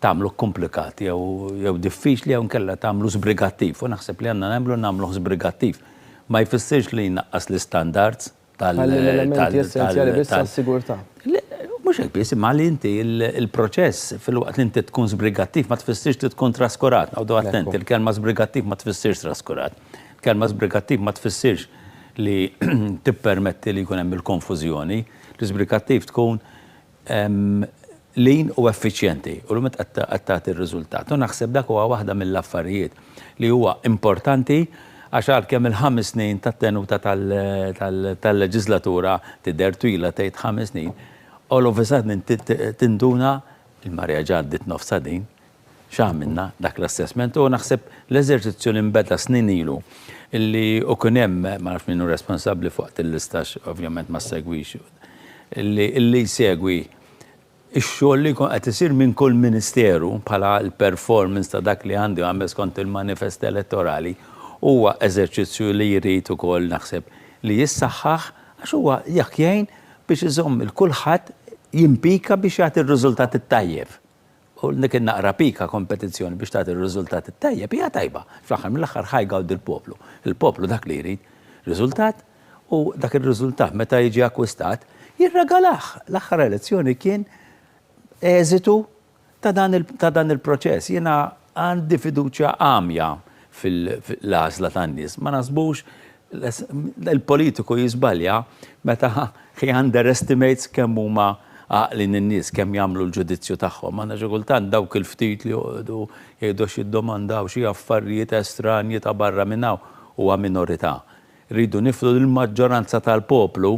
[SPEAKER 4] tagħmlu kkumplikat jew jew diffiċli jew inkella tagħmlu żbrigattiv u naħseb li għandna nagħmlu nagħmluh żbrigattiv. Ma jfissirx li jnaqqas l-istandards,
[SPEAKER 1] tal. Ħalli l-elementi essenzjali biss għas-sigurtà.
[SPEAKER 4] Mhux hekk biss, imma li inti il-proċess filwaqt li inti tkun sbrigattiv ma tfissirx li tkun traskurat. Noqogħdu attenti, il-kelma sbrigattiv ma tfissirx traskurat. Il-kelma sbrigattiv ma tfissirx li tippermetti li jkun hemm il-konfużjoni. L-isbrigattiv tkun lean u effiċjenti u l-lum qed tagħti r-riżultat. U naħseb dak huwa waħda mill-affarijiet li huwa importanti għax għalkemm il-ħames snin tat-tenuta tal-leġislatura tidher twila tgħid ħames snin, all of a sudden tinduna il-marea ġa għaddiet nofsha din. X'għamilna dak l-assessment u naħseb l-eżerċizzju li nbeda snin ilu li u kien hemm, ma nafx min hu responsabbli fuq il-lista għax ovvjament ma ssegwix, li li jsegwi x-xogħol li jkun qed isir minn kull ministeru bħala l-performance ta' dak li għandu jagħmel skont il-manifest elettorali huwa eżerċizzju li jrid ukoll naħseb li jissaħħaħ għax huwa jekk jgħin biex iżomm 'il kulħadd jimpika biex jagħti r-riżultat it-tajjeb. U dik in-naqra pika kompetizzjoni biex tagħti r-riżultat it-tajjeb hija tajba. Fl-aħħar mill-aħħar ħa jgawdi l-poplu. Il-poplu dak li jrid, riżultat, u dak ir-riżultat meta jiġi akkwistat jirregalah. L-aħħar elezzjoni kien eżitu ta' dan il-proċess. Jiena għandi fiduċja għamja fil-għażla tan-nies. Ma naħsbux Il-politiku jiżbalja meta he underestimates kemm huma għaqlin in-nies, kemm jagħmlu l-ġudizzju tagħhom. Aħna xi kultant dawk il-ftit li joqogħdu jgħidu għax jiddomandaw xi affarijiet estranji ta' barra minn hawn, huwa minorità. Irridu nifhmu li l-maġġoranza tal-poplu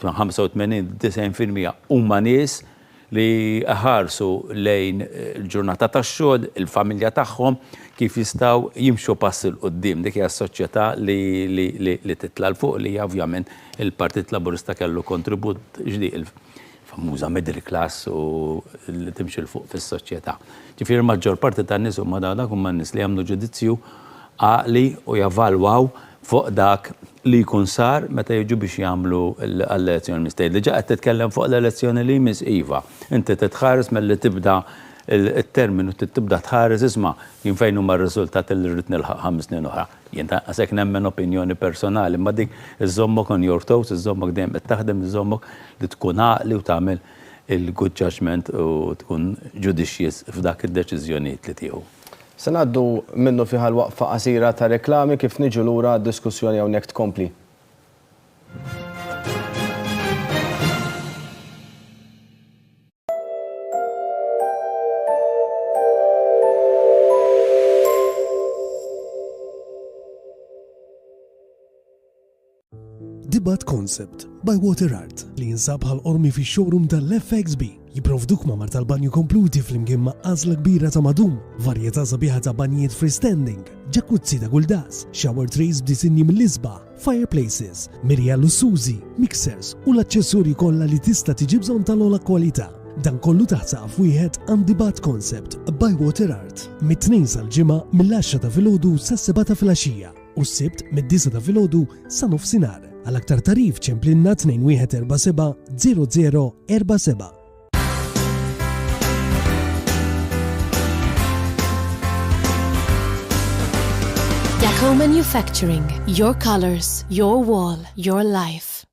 [SPEAKER 4] 85, 90% huma nies li jħarsu lejn il-ġurnata tax-xogħol, il-familja tagħhom, kif jistgħu jimxu pass 'il quddiem. Dik hija s-soċjetà li titla' 'l fuq li hija ovvjament il-Partit Laburista kellu kontribut ġdid, il-famuża middle class u li timxi 'l fuq fis-soċjetà. Ġifieri l-maġġor parti tan-nies huma dawk huma n-nies li jagħmlu ġudizzju għaqli u jevalwaw fuq dak li jkun sar meta jiġu biex jagħmlu għall-elezzjoni li jmiss. Tgħid diġà qed titkellem fuq l-elezzjoni li jmiss? Iva. Inti trid tħares malli tibda t-terminu trid tibda tħares isma' jien fejn huma r-riżultati li rrid nilħaq ħames snin oħra. Jien lanqas hekk nemmen opinjoni personali imma dik iżżommok on your toes, iżżommok dejjem qed taħdem, iżżommok li tkun għaqli u tagħmel il-good judgement u tkun judicious f'dak id-deċiżjonijiet li tieħu.
[SPEAKER 1] Se ngħaddu minnufih għal waqfa qasira ta' reklami, kif niġu lura d-diskussjoni hawnhekk tkompli.
[SPEAKER 7] Dibat Concept by Water Art li jinsab bħal ormi fix-showroom tal-FXB jipprovduk ma' tal-banju kompluti flimkien ma' għażla kbira ta' madum, varjetà sabiħa ta' banjijiet freestanding, ġakuzzi ta' kull daqs, shower trays b'disinji mill-isbaħ, fireplaces, mirja lussużi, mixers u l-aċċessorji kollha li tista' tiġi bżonn tal-ogħla kwalità. Dan kollu taħt saqaf wieħed għand Dibat Concept by Water Art. Mit-Tnejn sal-Ġimgħa mill-10 ta' filgħodu sas-7 ta' filgħaxija. u s-Sibt mid-disgħa ta' filgħodu sa nofsinhar. Għal aktar tagħrif ċemplinna 2147 0047.
[SPEAKER 8] Deco Manufacturing, your colors, your wall, your life.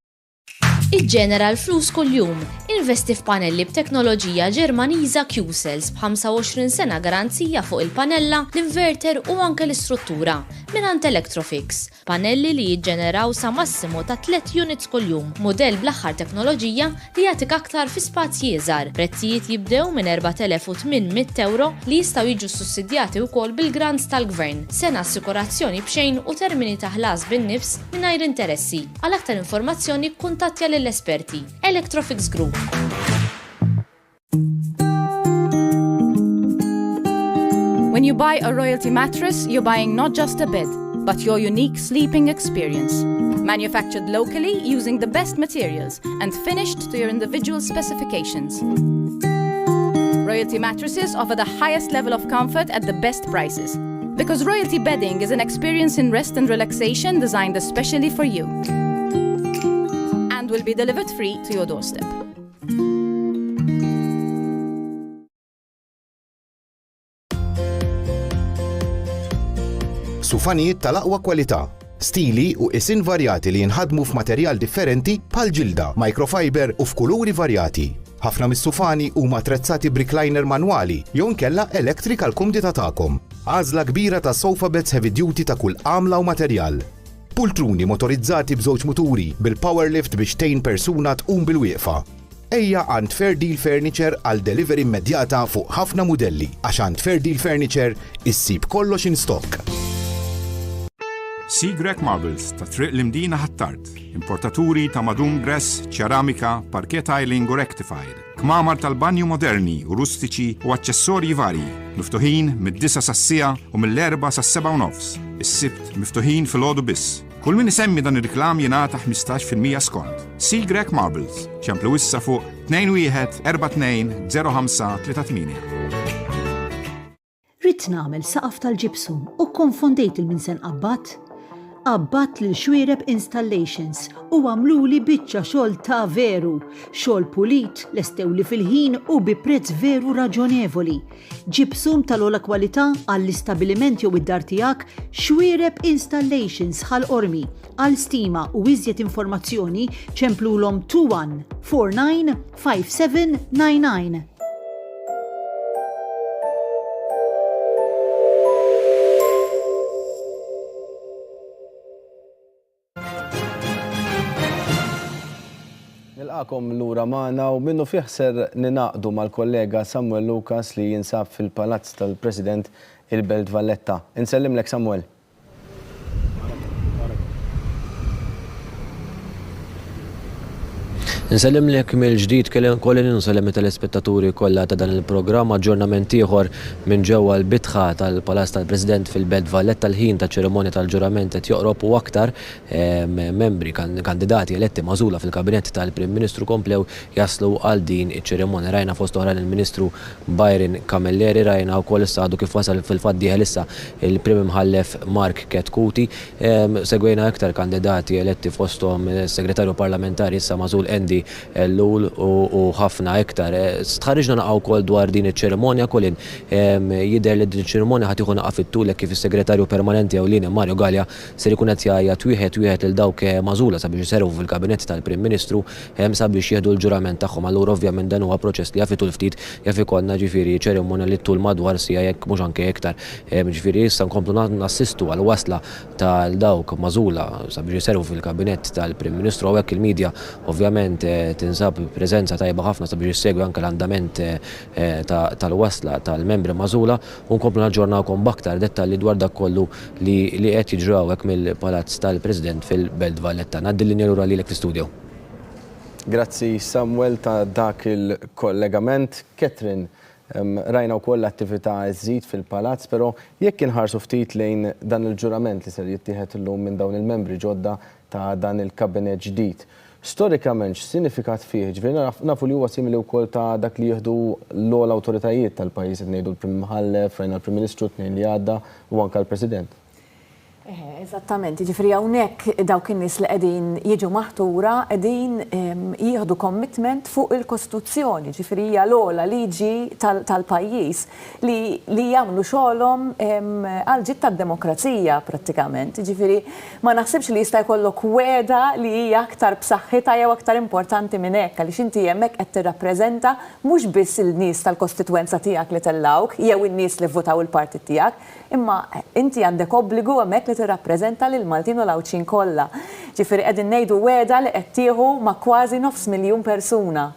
[SPEAKER 8] Iġġenera l-flus kuljum. Investi f'panelli b'teknoloġija Ġermaniża Q-Cells b'25 sena garanzija fuq il-panella, l-inverter u anke l-istruttura. Mingħand Electrofix. Panelli li jiġġeneraw sa massimu ta' 3 units kuljum. Mudell bl-aħħar teknoloġija li jagħtik aktar fi spazji iżgħar. Prezzijiet jibdew minn 4,800 ewro li jistgħu jiġu ssussidjati wkoll bil-grants tal-Gvern. Sena assikurazzjoni b'xejn u termini ta' ħlas bin-nifs mingħajr interessi. Għal aktar informazzjoni kkuntattja lill-esperti. Electrofix Group.
[SPEAKER 9] When you buy a royalty mattress, you're buying not just a bed, but your unique sleeping experience. Manufactured locally using the best materials and finished to your individual specifications. Royalty mattresses offer the highest level of comfort at the best prices. Because Royalty bedding is an experience in rest and relaxation designed especially for you. And will be delivered free to your doorstep.
[SPEAKER 10] Sufanijiet tal-aqwa kwalità, stili u qisien varjati li jinħadmu f'materjal differenti bħal ġilda, microfiber u f'kuluri varjati. Ħafna mis-sufani huma attrezzati b'recliner manwali jew inkella electric għall-kumdità tagħkom. Għażla kbira ta' sofa beds heavy duty ta' kull għamla u materjal. Pultruni motorizzati b'żewġ muturi bil-power lift biex tgħin persuna tqum bilwieqfa. Ejja għand Fair Deal Furniture għal delivery immedjata fuq ħafna mudelli għax għand Fair Deal Furniture issib kollox in stock.
[SPEAKER 11] Sea Grek Marbles ta' Triq l-Imdina Ħ'Attard, importaturi ta' madum grass, ċeramika, parquet tiling u rectified, kmamar tal-banju moderni u rustiċi u aċċessorji varji, miftuħin mid-disgħa sas-siegħa u mill-erbgħa sas-sebgħa u nofs, is-Sibt miftuħin filgħodu biss. Kull min isemmi dan ir-riklam jingħata 15% skont. Sea Grek Marbles, ċemplu issa fuq 21 42 05 38.
[SPEAKER 12] Ridt nagħmel saqaf tal-ġipsum u kkonfondejt lil min se nqabbad. Qabbadt lil Xuereb Installations u għamluli biċċa xogħol ta' veru. Xogħol pulit, lestewli fil-ħin u bi prezz veru raġonevoli. Ġipsum tal-ogħla kwalità għall-istabiliment jew id-dar tiegħek, Xuereb Installations Ħal Qormi. Għal stima u iżjed informazzjoni ċemplulhom 21 49 5799.
[SPEAKER 1] Nilqakom lura magħna u minnu fih ser ninaqdu mal-kollega Samuel Lucas li jinsab fil-Palazz tal-President il-Belt Valletta. Insellimlek Samuel.
[SPEAKER 2] Nsellimlek mill-ġdid Colin u nsellem it-telespettaturi kollha ta' dan il-programm. Aġġornament ieħor minn ġewwa l-bitħa tal-Palazz tal-President fil-Belt Valletta. L-ħin taċ-ċerimonja tal-ġurament qed joqrob u aktar membri, kandidati eletti magħżula fil-Kabinett tal-Prim Ministru komplew jaslu għal din iċ-ċerimonja. Rajna fost oħrajn il-Ministru Byron Camilleri, rajna wkoll issa għadu kif wasal fil-fatt dieħel issa il-Prim Imħallef Mark Chetcuti. Segwejna iktar kandidati eletti fosthom is-Segretarju Parlamentari issa magħżul Andy Ellul u ħafna iktar. Stħarriġna naqa' wkoll dwar din iċ-ċerimonja Colin. Jidher li din iċ-ċerimonja ħa tieħu naqa' fit-tul hekk kif is-Segretarju Permanenti Ewlieni Mario Galea ser ikun qed jgħajjat wieħed wieħed lil dawk magħżula sabiex iservu fil-Kabinett tal-Prim Ministru sabiex jieħdu l-ġurament tagħhom. Allura ovvjament dan huwa proċess li jaf itul ftit, jaf ikollna ġifieri ċerimonja li ttul madwar siegħa jekk mhux anke iktar. Ġifieri issa nkomplu nassistu għall-wasla ta' dawk magħżula sabiex iservu fil-Kabinett tal-Prim Ministru. Hawnhekk il-media ovvjament tinsab preżenza tajba ħafna sabiex issegwi anke l-andament tal-wasla tal-membri magħżula u nkomplu naġġornawkom b'aktar dettalji dwar dak kollu li qed jiġri hawnhekk mill-Palazz tal-President fil-Belt Valletta. Ngħaddi l-linja lura lilek fl-istudio.
[SPEAKER 1] Grazzi Samuel ta' dak il-kollegament. Catherine, Rajna wkoll l-attività żżid fil-Palazz, però jekk inħarsu ftit lejn dan il-ġurament li ser jittieħed illum minn dawn il-membri ġodda ta' dan il-Kabinett ġdid, storikament x'sinifikat fih? Ġifieri nafu li huwa simili wkoll ta' dak li jieħdu l-ogħla awtoritajiet tal-pajjiż, qed ngħidu l-Prim Imħallef, rajna l-Prim Ministru t-Tnejn li għadda u anke l-President.
[SPEAKER 6] Eżattament, jiġifieri hawnhekk dawk in-nies li qegħdin jiġu maħtura qegħdin jieħdu commitment fuq il-Kostituzzjoni, jiġifieri hija l-ogħla liġi tal-pajjiż li li jagħmlu xogħolhom għall-ġid tad-demokrazija prattikament. Jiġifieri ma naħsibx li jista' jkollok wegħda li hija aktar b'saħħitha jew aktar importanti minn hekk għaliex inti hemmhekk qed tirrappreżenta mhux biss il-nies tal-kostitwenza tiegħek li tellgħuk jew in-nies li vvutaw il-partit tiegħek, Imma inti għandek obbligu hemmhekk li tirrappreżenta lill-Maltin u l-Għawdxin kollha. Ġifieri qegħdin ngħidu wegħda li qed tieħu ma' kważi nofs miljun persuna.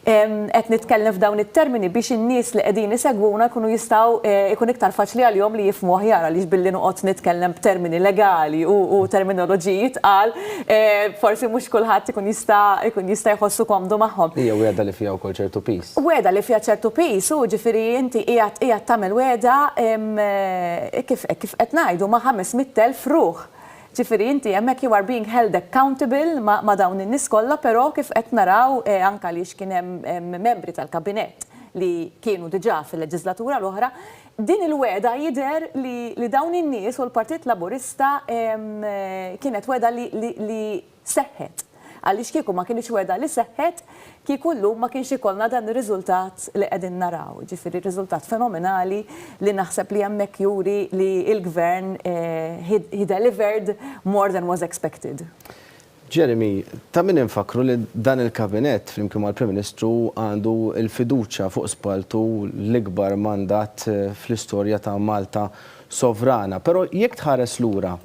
[SPEAKER 6] Qed nitkellem f'dawn it-termini biex in-nies li qegħdin isegwuna jkunu jistgħu jkun iktar faċli għalihom li jifhmu aħjar għaliex billi noqgħod nitkellem b'termini legali u terminoloġiji tqal forsi mhux kulħadd ikun jista' jkun jista' jħossu komdu magħhom.
[SPEAKER 1] Hija wegħda li fiha wkoll ċertu piż.
[SPEAKER 6] Wegħda li fiha ċertu piż hu, ġifieri inti qiegħed qiegħed tagħmel wegħda kif kif qed ngħidu ma' 500,000 ruħ. Ġifieri inti hemmhekk you are being held accountable ma' dawn in-nies kollha però kif qed naraw anke għaliex kien hemm membri tal-kabinett. li kienu diġà fil-leġiżlatura l-oħra, din il-wegħda jidher li li dawn in-nies u l-Partit Laburista kienet wegħda li li li seħħet. Għaliex kieku ma kinitx wegħda li seħħet, kieku llum ma kienx ikollna dan ir-riżultat li qegħdin naraw. Jiġifieri riżultat fenomenali li naħseb li hemmhekk juri li l-Gvern he delivered more than was expected.
[SPEAKER 1] Jeremy, ta' min infakkru li dan il-Kabinett, flimkien mal-Prim Ministru, għandu l-fiduċja fuq spalltu, l-ikbar mandat fl-istorja ta' Malta sovrana. Però jekk tħares lura,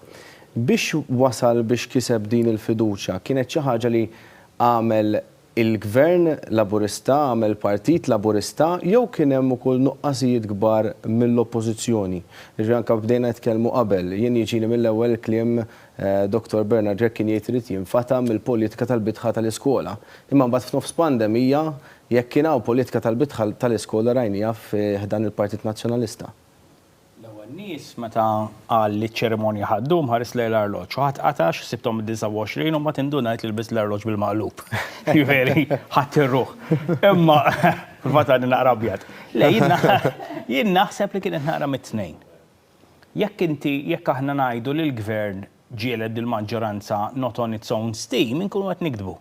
[SPEAKER 1] biex wasal biex kiseb din il-fiduċja, kienet xi ħaġa li għamel il-Gvern Laburista, għamel Partit Laburista jew kien hemm ukoll nuqqasijiet kbar mill-Oppożizzjoni? Jiġifieri anke bdejna nitkellmu qabel, jien jiġini mill-ewwel il-kliem Dottor Bernard Grech kien jgħid irid jinfatam mill-politika tal-bitħa tal-iskola. Imma mbagħad f'nofs pandemija, jekk kien hawn politika tal-bitħa tal-iskola rajniha fi ħdan il-Partit Nazzjonalista.
[SPEAKER 5] L-ewwel nies meta qal li ċ-ċerimonja ħa ddum ħarist lejn l-arloġġ u ħadd qata' għax ħsibthom id-29 u mbagħad indunajt li lbist l-arloġġ bil-maqlub. Jiġifieri ħadt ir-ruħ. Imma fil-fatt għadni naqra abjad. Le jien naħseb li kienet naqra mit-tnejn. Jekk inti jekk aħna ngħidu li l-Gvern ġieled dil-maġġoranza not on its own steam inkunu qed nigdbu.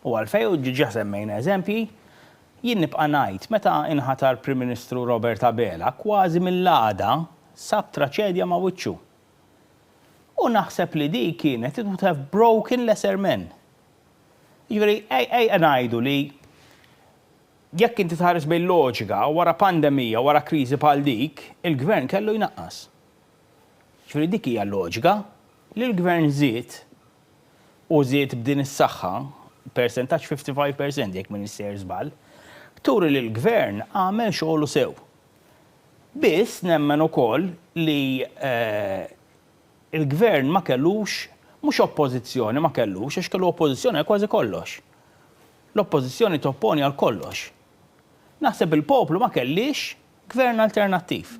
[SPEAKER 5] U għalfejn, u diġà semmejna eżempji, jien nibqa' ngħid, meta inħatar Prim Ministru Robert Abela, kważi mill-għada sab traċedja ma' wiċċu. U naħseb li dik kienet it would have broken lesser men. Jiġifieri, ejja ngħidu li jekk inti tħares bil-loġika, wara pandemija, wara kriżi bħal dik, il-Gvern kellu jnaqqas. Jiġifieri dik hija l-loġika, li l-Gvern żied u żied b'din is-saħħa, persentaġġ 55 percent jekk m'iniex sejjer żball, turi li l-Gvern għamel xogħlu sew. Biss nemmen ukoll li l-Gvern ma kellux, mhux oppożizzjoni ma kellux, għax kellu oppożizzjoni għal kważi kollox. L-oppożizzjoni topponi għal kollox. Naħseb il-poplu ma kellix Gvern alternattiv,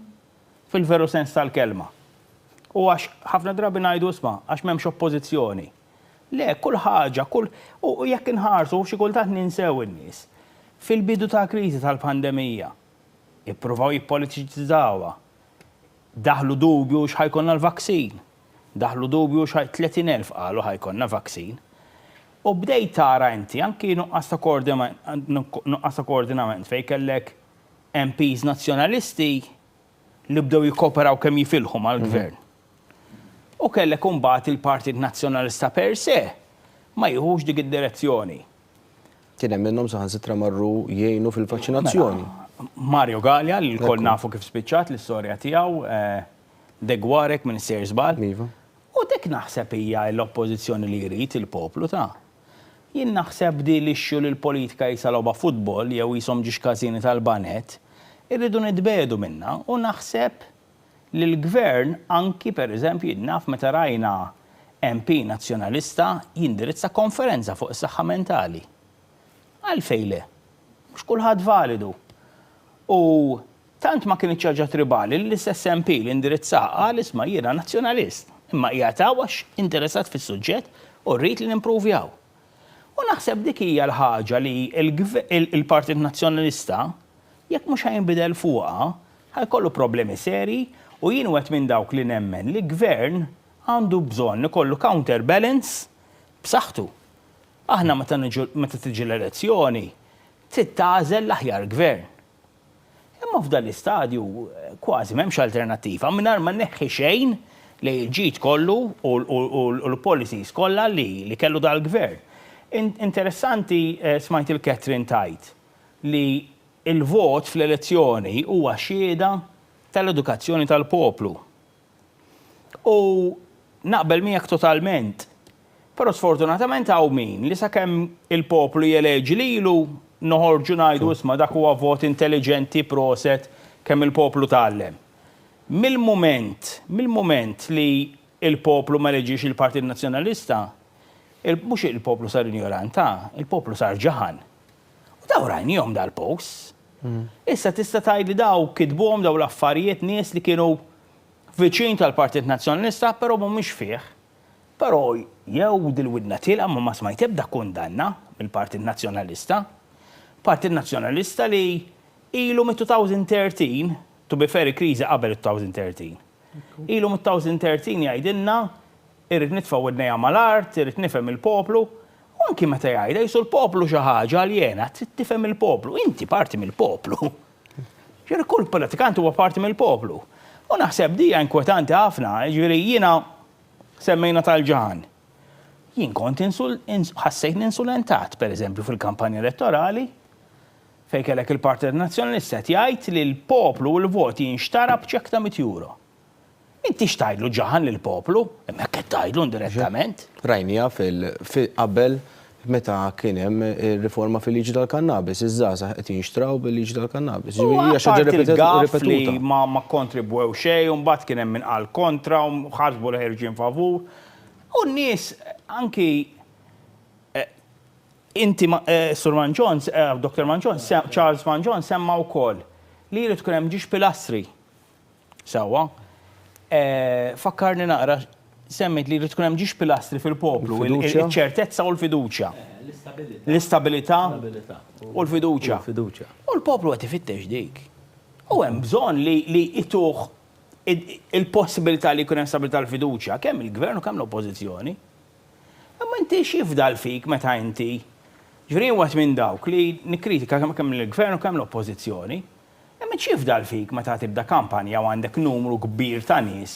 [SPEAKER 5] fil-veru sens tal-kelma. U għax ħafna drabi ngħidu isma' għax m'hemmx oppożizzjoni. Le, kull ħaġa, kull u jekk inħarsu xi kultant ninsew in-nies. Fil-bidu tal-kriżi tal-pandemija, ippruvaw jippolitiċizzawha. Daħlu dubju x'ħa jkollna l-vaccine. Daħlu dubju x'ħa 30,000 qalu ħa jkollna vaccine. U bdejt tara inti anki nuqqas ta' nuqqas ta' koordinament fejn kellek MPs Nazzjonalisti li bdew jikkooperaw kemm jifilħu mal-Gvern. U kellek imbagħad il-Partit Nazzjonalista per se ma jieħux dik id-direzzjoni.
[SPEAKER 1] Kien hemm minnhom saħansitra marru jgħinu fil-vaċċinazzjoni.
[SPEAKER 5] Mela, Mario Galea li lkoll nafu kif spiċċat l-istorja tiegħu, Degwarek minn sejjer żball.
[SPEAKER 1] Iva.
[SPEAKER 5] U dik naħseb hija l-oppożizzjoni li jrid il-poplu ta'. Jien naħseb di l-issue li l-politika qisha logħba futbol jew qishom ġiex każini tal-baned, irridu nitbiegħdu minnha u naħseb li l-Gvern anki per eżempju jien naf meta rajna MP Nazzjonalista jindirizza konferenza fuq is-saħħa mentali. Għalfejn le? Mhux kulħadd validu. U Tant ma kinitx ħaġa tribali li l-istess MP li indirizzaha qal isma' jiena Nazzjonalist, imma qiegħed hawn għax interessat fis-suġġett u rrid li nimpruvjaw. U naħseb dik hija l-ħaġa li l-Partit Nazzjonalista jekk mhux ħa jinbidel fuqha, ħa jkollu problemi serji u jien wieħed minn dawk li nemmen li Gvern għandu bżonn ikollu counter balance b'saħħtu. Aħna meta niġu meta tiġi l-elezzjoni trid tagħżel l-aħjar Gvern. Imma f'dan l-istadju kważi m'hemmx alternattiva mingħajr ma nneħħi xejn lejn il-ġid kollu u l-policies kollha li kellu dal-Gvern. Interessanti smajt il Catherine tgħid li l-vot fl-elezzjoni huwa xhieda tal-edukazzjoni tal-poplu. U naqbel miegħek totalment. Però sfortunatament hawn min li sakemm il-poplu jeleġi lilu noħorġu ngħidu isma' dak huwa vot intelliġenti proset kemm il-poplu tgħallem. Mill-mument, mill-mument li l-poplu ma eleġiex il-Partit Nazzjonalista, mhux il-poplu sar injorant, ha, il-poplu sar ġaħan. U daw rajnihom dal-posts. Issa tista' tgħid li daw kitbuhom daw l-affarijiet nies li kienu viċin tal-Partit Nazzjonalista però mhumiex fih. Però jew dil-widna tielqa ma ma smajt ebda kundanna mill-Partit Nazzjonalista. Partit Nazzjonalista li Ilu mit-2013, to be fair il-kriżi qabel it-2013. Ilu mit-2013 jgħidilna irrid nitfa' widnejja mal-art, irrid nifhem il-poplu. U anki meta jgħidha qisu l-poplu xi ħaġa aljena, trid tifhem il-poplu. Inti parti mill-poplu. Ġifieri kull politikant huwa parti mill-poplu. U naħseb di hija inkwetanti ħafna, ġifieri jiena semmejna tal-ġaħan. Jien kont ħassejtni insulentat, pereżempju, fil-kampanja elettorali fejn kellek il-Partit Nazzjonalista qed jgħid li l-poplu u l-vot jinxtara b'ċekk ta' mitt euro. Inti x'tgħidlu ġaħan lill-poplu? Imma hekk qed tgħidlu indirettament.
[SPEAKER 1] Rajniha fil qabel meta kien hemm ir-riforma fil-liġi tal-kannabis, iż-żgħażagħ qed jinxtraw bil-liġi tal-kannabis.
[SPEAKER 5] Ġifieri hija xi ħaġa repetuta. li ma kkontribwew xejn u mbagħad kien hemm min qal kontra u ħasbu li ħerġin favur. U n-nies anki inti Sur Mangion, Dr. Mangion, Charles Mangion semma wkoll li jrid ikun hemm ġiex pilastri. Sewwa. Fakkarni naqra, semmejt li jrid ikun hemm ġiex pilastri fil-poplu, iċ-ċertezza u l-fiduċja. L-istabilità u l-fiduċja. U l-poplu qed ifittex dik. U hemm bżonn li jtuh il-possibilità li jkun hemm stabilità l-fiduċja, kemm il-gvern u kemm l-oppożizzjoni. Imma inti x'jifdal fik meta inti, ġifieri jien wieħed minn dawk li nikkritika kemm lill-gvern u kemm l-oppożizzjoni, imma x'jifdal fik meta tibda kampanja u għandek numru kbir ta' nies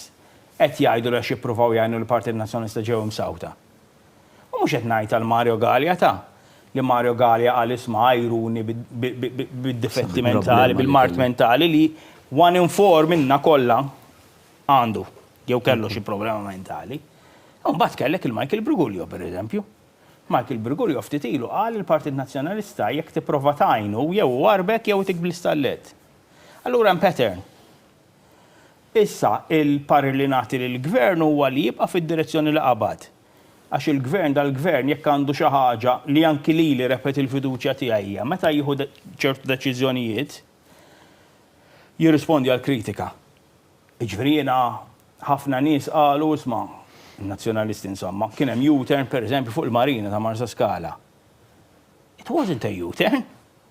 [SPEAKER 5] qed jgħidu li għax jippruvaw jgħinu lill-Partit Nazzjonalista ġew imsawta. U mhux qed ngħid għal Mario Galea ta' li Mario Galea qal isma' għajruni bid-difetti mentali, bil-mard mentali li one in four minna kollha għandu jew kellu xi problema mentali. U mbagħad kellek il-Michael Briguglio pereżempju. Michael Briguglio ftit ilu qal il-Partit Nazzjonalista jekk tipprova tgħinu jew iwarrbek jew itik bl-istallett. Allura hemm pattern. Issa, il-parir li nagħti lill-Gvern huwa li jibqa' fid-direzzjoni li qabad. Għax il-Gvern, dal-Gvern, jekk għandu xi ħaġa li anki lili rebħet il-fiduċja tiegħi hija meta jieħu ċertu deċiżjonijiet, jirrispondi għall-kritika. Jiġifieri jiena ħafna nies qalu isma', in-Nazzjonalisti insomma, kien hemm U-turn pereżempju fuq il-Marina ta' Marsaskala. It wasn't a U-turn.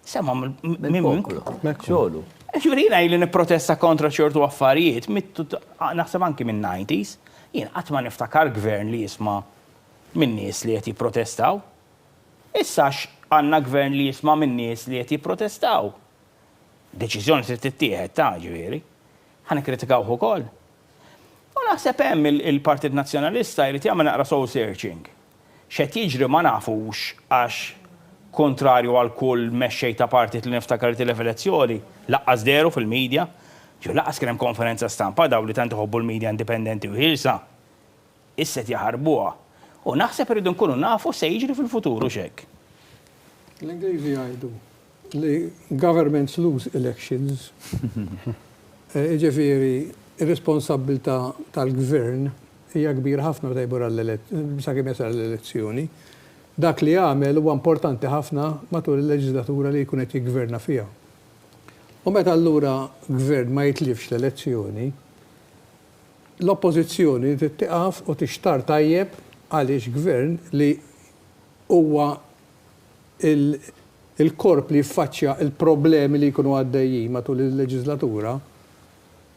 [SPEAKER 5] Sema
[SPEAKER 4] mill-poplu. Xogħlu.
[SPEAKER 5] Ġifieri jiena ili nipprotesta kontra ċertu affarijiet, naħseb anki min-90s, jien qatt ma niftakar gvern li jisma' min-nies li qed jipprotestaw. Issa għax għandna gvern li jisma' min-nies li qed jipprotestaw. Deċiżjoni trid tittieħed ta' ġifieri. Ħa nikkritikawh ukoll. U naħseb hemm il-Partit Nazzjonalista jrid jagħmel naqra soul searching. X'qed jiġri ma nafux għax kuntrarju għal kull mexxej ta' partit li niftakar li tilef elezzjoni, laqqas dehru fil-media. Ġifieri laqqas kien hemm konferenza stampa dawn li tant iħobbu l-media indipendenti u ħielsa. Issa qed jaħarbuha. U naħseb irridu nkunu nafu x'se jiġri fil-futur hux hekk?
[SPEAKER 3] L-Ingliżi jgħidu li governments lose elections. Jiġifieri r-responsabbiltà tal-gvern hija kbira ħafna meta jmur sakemm jasal għall-elezzjoni. Dak li jagħmel huwa importanti ħafna matul il-leġislatura li jkun qed jiggverna fiha. U meta allura gvern ma jitlifx l-elezzjoni, l-Oppożizzjoni trid tieqaf u tixtarr tajjeb għaliex gvern li huwa il-korp li jiffaċċja l-problemi li jkunu għaddejjin matul il-leġislatura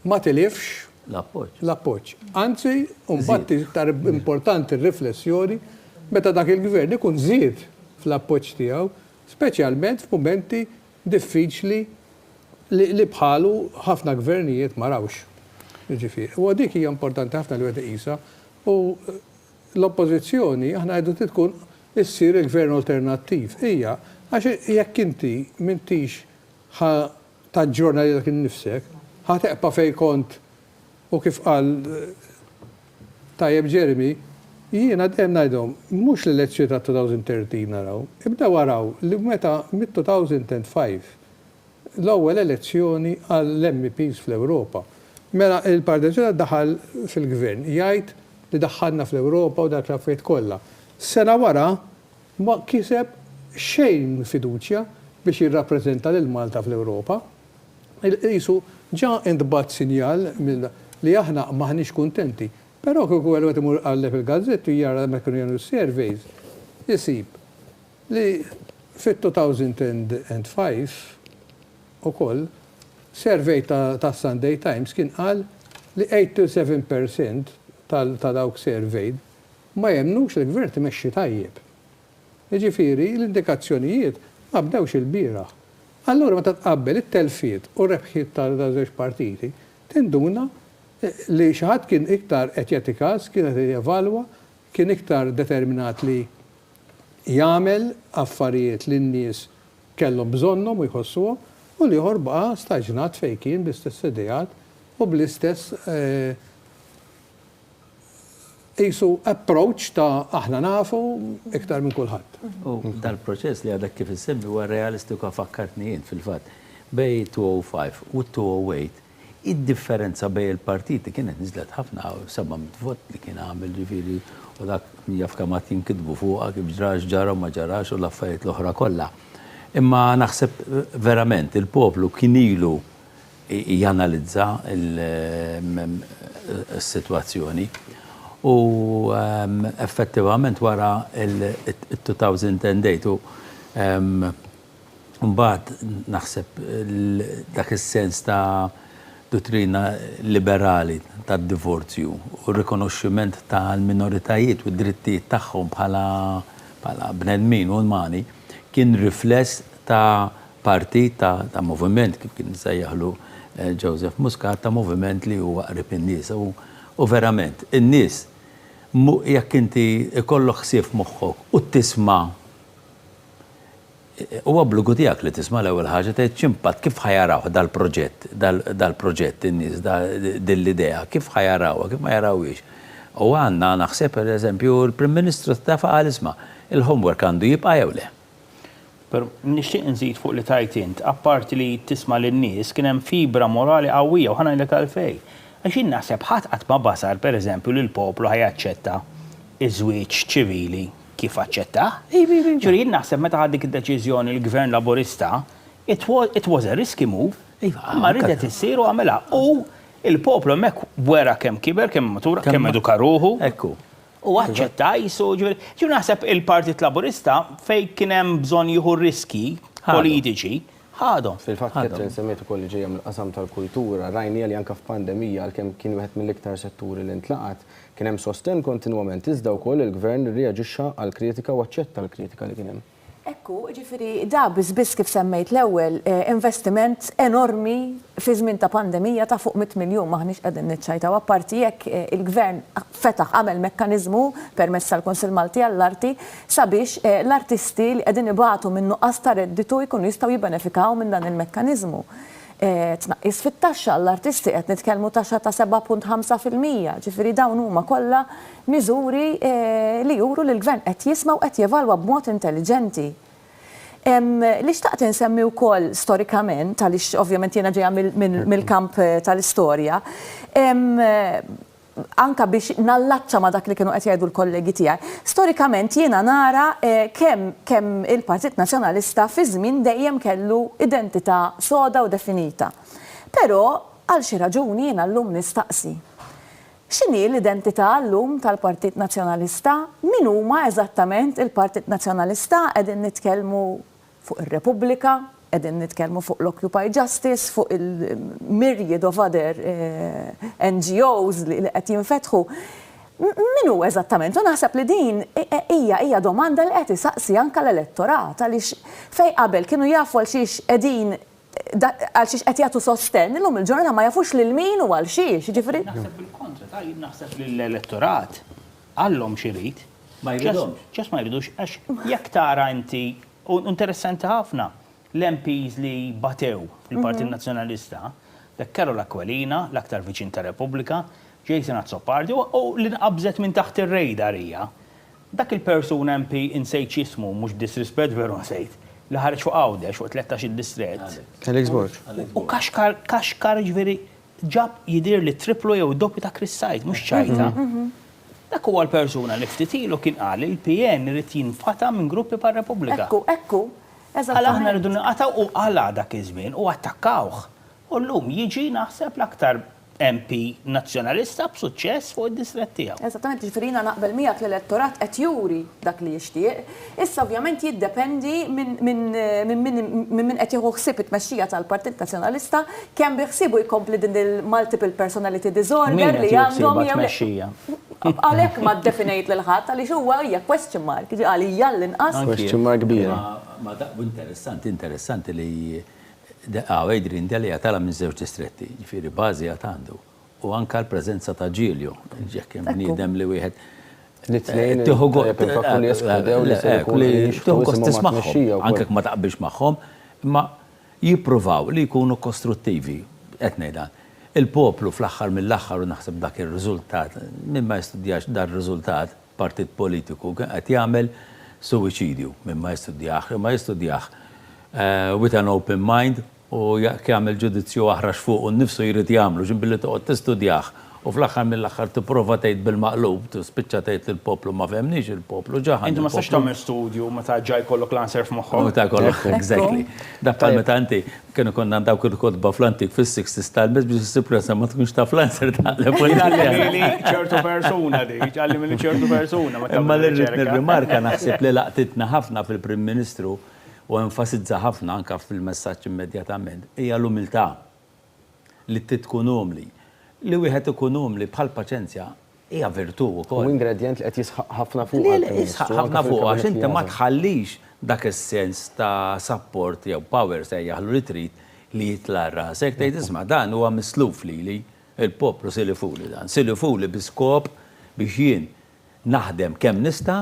[SPEAKER 3] ma tilifx l-appoġġ. Anzi, u mbagħad iktar importanti r-riflessjoni meta dak il-gvern ikun żied fl-appoġġ tiegħu, speċjalment f'mumenti diffiċli li bħalu ħafna gvernijiet ma rawx. Jiġifieri, u dik hija importanti ħafna li wieħed iqisha u l-Oppożizzjoni aħna ngħidu trid tkun issir il-gvern alternattiv. Hija għax jekk inti m'intix ħa taġġorna lilek innifsek, ħa teqpa' fejn kont u kif qal tajjeb Jeremy, jiena dejjem ngħidhom mhux l-elezzjoni ta' 2013 araw, ibdew araw li meta mit-2005 l-ewwel elezzjoni għall-MEPs fl-Ewropa. Mela il-Partit Nazzjonali daħal fil-gvern jgħid li daħħalna fl-Ewropa u dak l-affarijiet kollha. Sena wara ma kiseb xejn fiduċja biex jirrappreżenta lil Malta fl-Ewropa. Qisu ġa intbagħat sinjal li aħna m'aħniex kuntenti. Però kieku wieħed imur iqalleb il-gazzetti u jara meta kienu jagħmlu s-surveys, isib li fit-2005. ukoll survey tas-Sunday Times kien qal li 87 percent ta' dawk surveyed ma jemmnux li l-Gvern qed imexxi tajjeb. Jiġifieri l-indikazzjonijiet ma bdewx ilbieraħ. Allura meta tqabbel it-telfiet u r-rebħiet ta' żewġ partiti, tinduna li xi ħadd kien iktar qed jagħti każ, kien qed jevalwa, kien iktar determinat li jagħmel affarijiet li n-nies kellhom bżonnhom u jħossuhom, u l-ieħor baqa' staġnat fejn kien bl-istess ideat u bl-istess qisu approach ta' aħna nafu iktar minn kulħadd.
[SPEAKER 4] U dal-proċess li għadek kif issemmi huwa realistiku fakkartni int fil-fatt bejn 2005 u 2008 id-differenza bejn il-partiti kienet niżlet ħafna 700 vot li kien għamel ġifieri u dak jaf kemm għad jinkitbu fuqha kif ġra x'ġara u ma ġarax u l-affarijiet l-oħra kollha. Imma naħseb verament il-poplu kien ilu janalizza s-sitwazzjoni u effettivament wara il-2008 u mbagħad naħseb dak is-sens ta' duttrina liberali tad-divorzju u r-rikonoxximent tal-minoritajiet u d-drittijiet tagħhom bħala bnedmin umani kien rifless ta' partit ta' ta' moviment, kif kien isejjaħlu Joseph Muscat, ta' moviment li huwa qrib in-nies. U u verament, in-nies mu jekk inti jkollok ħsieb f'moħħok u tisma' huwa obbligu tiegħek li tisma' l-ewwel ħaġa tgħid x'impatt kif ħa jarawh dal-proġett, dal-proġett in-nies, din l-idea, kif ħa jarawha, kif ma jarawhiex. U għandna naħseb pereżempju l-Prim Ministru tefa' qal isma' il-homework għandu jibqa' jew le.
[SPEAKER 5] Però nixtieq inżid fuq li tgħid int, apparti li tisma' lin-nies, kien hemm fibra morali qawwija u ħa ngħidlek għalfejn. Għax jien naħseb ħadd qatt ma basar, pereżempju, li l-poplu ħa jaċċetta ż-żwieġ ċivili kif aċċettah. Ġifieri jien naħseb meta ħa dik id-deċiżjoni l-Gvern Laburista, it it was a risky move, imma riedet issir u għamilha. U l-poplu hemmhekk wera kemm kiber, kemm matura, kemm eduka ruħu.
[SPEAKER 4] Ekku.
[SPEAKER 5] U aċċetta qisu, ġifieri, ġifieri naħseb il-Partit Laburista fejn kien hemm bżonn jieħu r-riskji politiċi, ħadhom.
[SPEAKER 1] Fil-fatt Catherine semmiet ukoll li ġejja mill-qasam tal-kultura, rajniha li anke f'pandemija għalkemm kien wieħed mill-iktar setturi li ntlaqat, kien hemm sostenn kontinwament iżda wkoll il-Gvern irreaġixxa għall-kritika u aċċetta l-kritika li kien hemm.
[SPEAKER 6] Hekk hu, jiġifieri da biss biss kif semmejt l-ewwel, investiment enormi fi żmien ta' pandemija ta' fuq mitt miljun, m'aħniex qegħdin niċċajtaw. Apparti hekk il-Gvern fetaħ, għamel mekkaniżmu permezz tal-Kunsill Malti għall-Arti sabiex l-artisti li qegħdin ibatu minn nuqqas ta' redditu jkunu jistgħu jibbenefikaw minn dan il-mekkaniżmu. Tnaqqis fit-taxxa għall-artisti, qed nitkellmu taxxa ta' 7.5%, ġifieri dawn huma kollha miżuri li juru li l-Gvern qed jisma' u qed jevalwa b'mod intelliġenti. Li xtaqt insemmi wkoll storikament, għaliex ovvjament jiena ġejja mill-kamp tal-istorja, anke biex nallaċċa ma' dak li kienu qed jgħidu l-kollegi tiegħi, storikament jiena nara kemm kemm il-Partit Nazzjonalista fi żmien dejjem kellu identità soda u definita. Però għal xi raġuni jiena llum nistaqsi, x'inhi l-identità llum tal-Partit Nazzjonalista? Min huma eżattament il-Partit Nazzjonalista? Qegħdin nitkellmu fuq ir-Repubblika, qegħdin nitkellmu fuq l-Occupy Justice, fuq il-myriad of other NGOs li qed jinfetħu. Min hu eżattament? U naħseb li din hija hija domanda li qed isaqsi anke l-elettorat għaliex fejn qabel kienu jafu għal xiex qegħdin għal xiex qed jagħtu sostenn, illum il-ġurnata ma jafux lil min u għal xiex, jiġifieri.
[SPEAKER 5] Naħseb bil-kontra, ta' jien naħseb li l-elettorat qallhom x'irid.
[SPEAKER 4] Ma jridhomx.
[SPEAKER 5] Just ma jridux għax jekk tara inti U interessanti ħafna, l-MPs li batew fil-Partit Nazzjonalista, dak Karol Aquilina, l-aktar viċin ta' Repubblika, Jason Azzopardi, u li nqabżet minn taħt ir-radar hija, dak il-persuna MP insejt x'jismu, mhux b'disrispett veru nsejt, li ħareġ fuq Għawdex, fuq 13-il distrett.
[SPEAKER 1] Alex Borg.
[SPEAKER 5] U kaxkar, kaxkar jiġifieri ġab jidhirli t-triplu jew id-doppju ta' Chris Said, mhux ċajta. Dak huwa l-persuna li ftit ilu kien qal li l-PN irid jinfata' minn gruppi bħal Repubblika.
[SPEAKER 6] Ekku, ekku,
[SPEAKER 5] Qal aħna rridu ninqatgħu u qalha dak iż-żmien u attakkawh. U llum jiġi naħseb l-aktar. MP Nazzjonalista b'suċċess fuq id-distrett tiegħu.
[SPEAKER 6] Eżattament, jiġifieri jiena naqbel miegħek l-elettorat qed juri dak li jixtieq. Issa ovvjament jiddependi minn min qed jieħu ħsieb it-tmexxija tal-Partit Nazzjonalista kemm bi ħsiebu jkompli din il-multiple personality disorder li għandhom jew le. Għalhekk ma ddefinejt lil ħadd għaliex huwa hija question mark, għalija għall-inqas.
[SPEAKER 1] Question mark kbira.
[SPEAKER 4] Ma interessanti, interessanti li Hawn Adrian Delia tela' minn żewġ distretti, jiġifieri bażi għad għandu. U anke l-preżenza ta' Giglio, jekk hemm bniedem li wieħed
[SPEAKER 1] Li tnejn tieħu gost infakru li eskludew li se jkunu
[SPEAKER 4] tieħu gost tismagħhom, anke jekk ma taqbilx magħhom, imma jippruvaw li jkunu kostruttivi, qed ngħid dan. Il-poplu fl-aħħar mill-aħħar u naħseb dak ir-riżultat, min ma jistudjax dar-riżultat, partit politiku kien qed jagħmel suwiċidju min ma jistudjah, imma jistudjah with an open mind u jekk jagħmel ġudizzju aħrax fuqu nnifsu jrid jagħmlu x'in billi toqgħod tistudjah u fl-aħħar mill-aħħar tipprova tgħid bil-maqlub tispiċċa tgħid lill-poplu ma fehmniex il-poplu ġaħan.
[SPEAKER 5] Inti ma tistax tagħmel studju meta ġa jkollok l-answer f'moħħok.
[SPEAKER 4] Meta jkollok, exactly. Dak bħal meta inti Kienu konna dawk il-kotba fl-antik fis-sixties tal-mezz biex issib l-answer ma tkunx taf l-answer taqleb.
[SPEAKER 5] Għallimili ċertu persuna di, għallimili ċertu persuna.
[SPEAKER 4] Imma li rrid nirrimarka naħseb li laqtitna ħafna fil-Prim Ministru u enfasizza ħafna anke fil-messaġġ immedjatament hija l-umiltà. Li trid tkun umli. Li wieħed ikun umli bħal paċenzja Hija virtù wkoll.
[SPEAKER 1] U ingredjent li qed jisħaq ħafna fuqha l-Prim Ministru.
[SPEAKER 4] Jisħaq ħafna fuqha għax inti ma tħallix dak is-sens ta' support jew power sejjaħlu li trid li jitla' rasek tgħid isma' dan huwa misluf lili, il-poplu silifuli dan, silifuli bi skop biex jien naħdem kemm nista'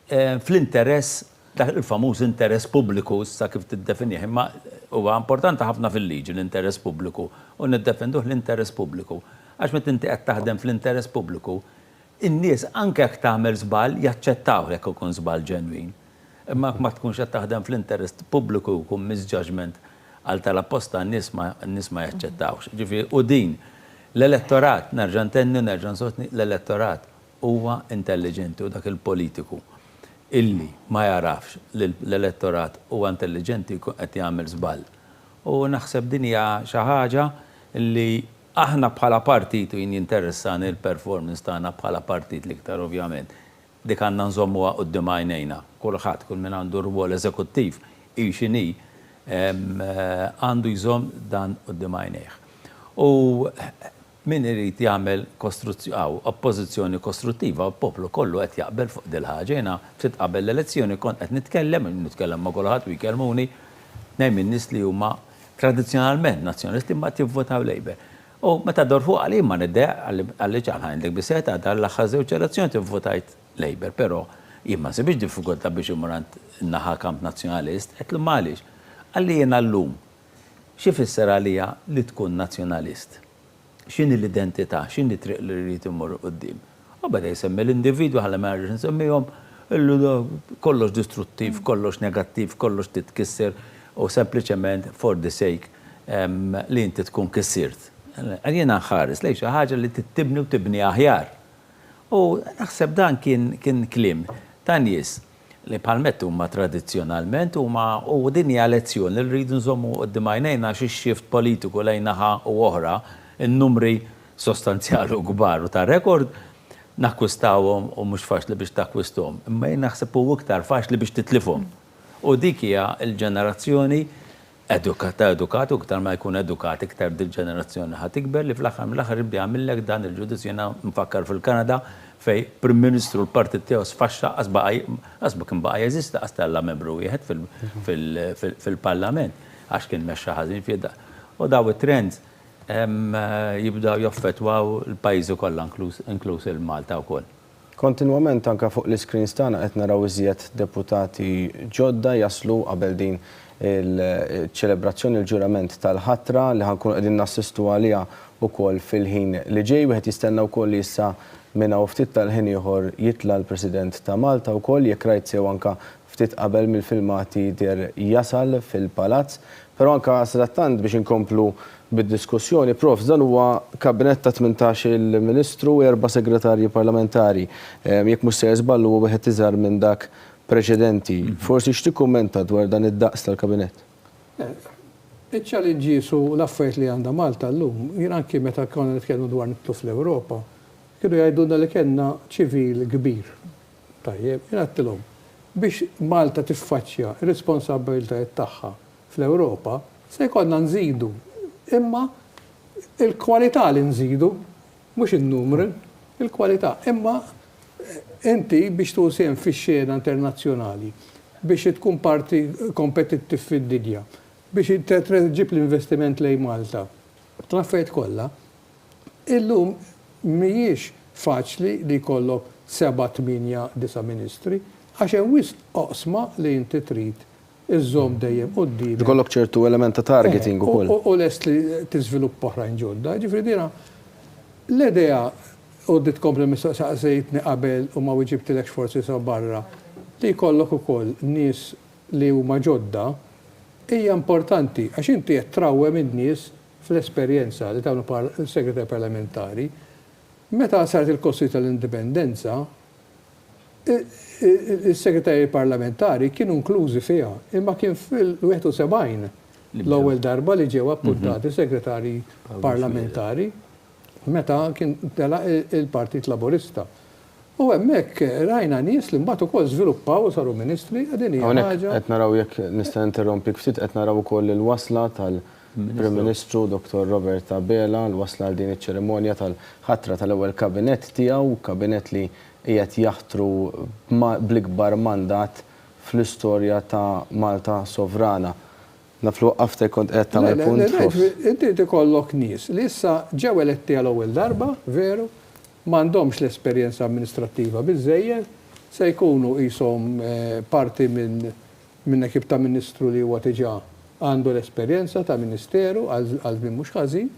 [SPEAKER 4] fl-interess, dak il-famuż interess pubbliku, issa kif tiddefinih, imma huwa importanti ħafna fil-liġi l-interess pubbliku u niddefenduh l-interess pubbliku. Għax meta inti qed taħdem fl-interess pubbliku, in-nies anke jekk tagħmel żball jaċċettawh jekk ikun żball ġenwin. Imma jekk ma tkunx qed taħdem fl-interess pubbliku jkun misjudgment għal tal-apposta n-nies ma n-nies ma jaċċettawhx. Ġifieri u din l-elettorat, nerġa' ntenni u nerġa' nsostni, l-elettorat huwa intelliġenti u dak il-politiku illi ma jagħrafx li l-elettorat huwa intelliġenti jkun qed jagħmel żball. U naħseb din hija xi ħaġa li aħna bħala partit u jien jinteressani l-performance tagħna bħala partit l-iktar ovvjament, dik għandna nżommuha quddiem għajnejna. Kulħadd, kull min għandu rwol eżekuttiv, hi x'inhi, għandu jżomm dan quddiem għajnejh. U Min irid jagħmel hawn oppożizzjoni kostruttiva, l-poplu kollu qed jaqbel fuq dil-ħaġa. Jiena ftit qabel l-elezzjoni kont qed nitkellem, nitkellem ma' kulħadd u jkellmuni, tnejn min-nies li huma tradizzjonalment Nazzjonalisti imma qed jivvotaw Labour. U meta dor fuq qalli jien ma niddejjaq, qalli qalli ċar ħa ngħidlek bis-serjetà dan l-aħħar żewġ elezzjonijiet ivvotajt Labour, però jien ma nsibx diffikultà biex immur għand in-naħa kamp Nazzjonalist. Għedtlu imma għaliex? Qalli jiena llum X'ifisser għalija li tkun Nazzjonalist? X'inhi l-identità? X'inhi t-triq li rrid immur 'il quddiem? U beda jsemmi l-individwi, ħalli ma nerġax insemmihom, illi kollox distruttiv, kollox negattiv, kollox trid tkisser u sempliċement for the sake li inti tkun kissirt. Jiena nħares lejn xi ħaġa li trid tibni u tibni aħjar. U naħseb dan kien kien kliem ta' nies li bħal m'għedt huma tradizzjonalment huma u din hija lezzjoni li rridu nżommu quddiem għajnejna għax ix-shift politiku lejn naħa u oħra, in-numri sostanzjali u kbar u ta' rekord, nakkwistawhom u mhux faċli biex takkwisthom. Imma jien naħseb hu iktar faċli biex titlifhom. U dik hija l-ġenerazzjoni Edukat ta' edukat u iktar ma jkun edukat iktar dil-ġenerazzjoni ħa tikber li fl-aħħar mill-aħħar jibda jagħmillek dan il-ġudizzju. Jiena nfakkar fil-Kanada fejn Prim Ministru l-partit tiegħu sfaxxa qas baqa' qas kien baqa' jeżisti qas tella' membru wieħed fil-Parlament għax kien mexxa ħażin. U dawn it-trends jibdew jaffettwaw il-pajjiżi kollha inkluż il-Malta wkoll.
[SPEAKER 1] Kontinwament anke fuq l-iscreens tagħna qed naraw iżjed deputati ġodda jaslu qabel din il-ċelebrazzjoni, il-ġurament tal-ħatra li ħa nkunu qegħdin nassistu għaliha wkoll fil-ħin li ġej. Wieħed jistenna wkoll li issa minn hawn ftit tal-ħin ieħor jitla' l-President ta' Malta wkoll, jekk rajt sew anke ftit qabel mill-filmati deher jasal fil-Palazz. Però anke sadattant biex inkomplu bid-diskussjoni, Profs, dan huwa kabinett ta' 18-il Ministru u erba' Segretarji Parlamentari. Jekk mhux sejjer żball huwa wieħed iżgħar minn dak preċedenti. Forsi x'tikkummenta dwar dan id-daqs tal-kabinett?
[SPEAKER 3] Iċ-challenges u l-affarijiet li għandha Malta llum, jien anki meta konna nitkellmu dwar nidħlu fl-Ewropa, kienu jgħidulna li kellna ċivil kbir. Tajjeb, jien għedtilhom, biex Malta tiffaċċja r-responsabbiltajiet tagħha fl-Ewropa, se jkollna nżidu, imma l-kwalità li nżidu, mhux in-numru, il-kwalità. Imma inti biex tieħu sehem fix-xena internazzjonali, biex tkun parti kompetittiv fid-dinja, biex ġġib l-investiment lejn Malta, l-affarijiet kollha, illum mhijiex faċli li jkollok seba', tmienja, disa' ministri, għax hemm wisq oqsma li inti trid iżżomm dejjem quddiemek.
[SPEAKER 1] Ikollok ċertu element ta' targeting ukoll.
[SPEAKER 3] U lest li tiżviluppa oħrajn ġodda. Jiġifieri dina l-idea, u di tkompli l-mistoqsija saqsejtni qabel u ma wiġibtilekx forsi sa barra, li jkollok ukoll nies li huma ġodda hija importanti għax inti qed trawwem in-nies fl-esperjenza li tagħmlu segretarji parlamentari. Meta saret il-Kostituzzjoni tal-Indipendenza, Is-segretarji parlamentari kienu inklużi fiha, imma kien fil-71 l-ewwel darba li ġew appuntati segretarji parlamentari meta kien telaq il-Partit Laburista. U hemmhekk rajna nies li mbagħad ukoll żviluppaw u saru ministri, din hija ħaġa.
[SPEAKER 1] Hawnhekk qed naraw jekk nista' ninterrompik ftit, qed naraw ukoll il-wasla tal-Prim Ministru Dottor Robert Abela, l-wasla għal din iċ-ċerimonja tal-ħatra tal-ewwel kabinett tiegħu, kabinett li qiegħed jaħtru bl-ikbar mandat fl-istorja ta' Malta sovrana. Naf li waqqaftek kont qiegħed tagħmel punt.
[SPEAKER 3] Le, le, le, inti jrid ikollok nies li issa ġew eletti għal ewwel darba, veru, m'għandhomx l-esperjenza amministrattiva biżżejjed, se jkunu qishom parti minn minn ekip ta' ministru li huwa diġà għandu l-esperjenza ta' ministeru għal żmien mhux ħażin.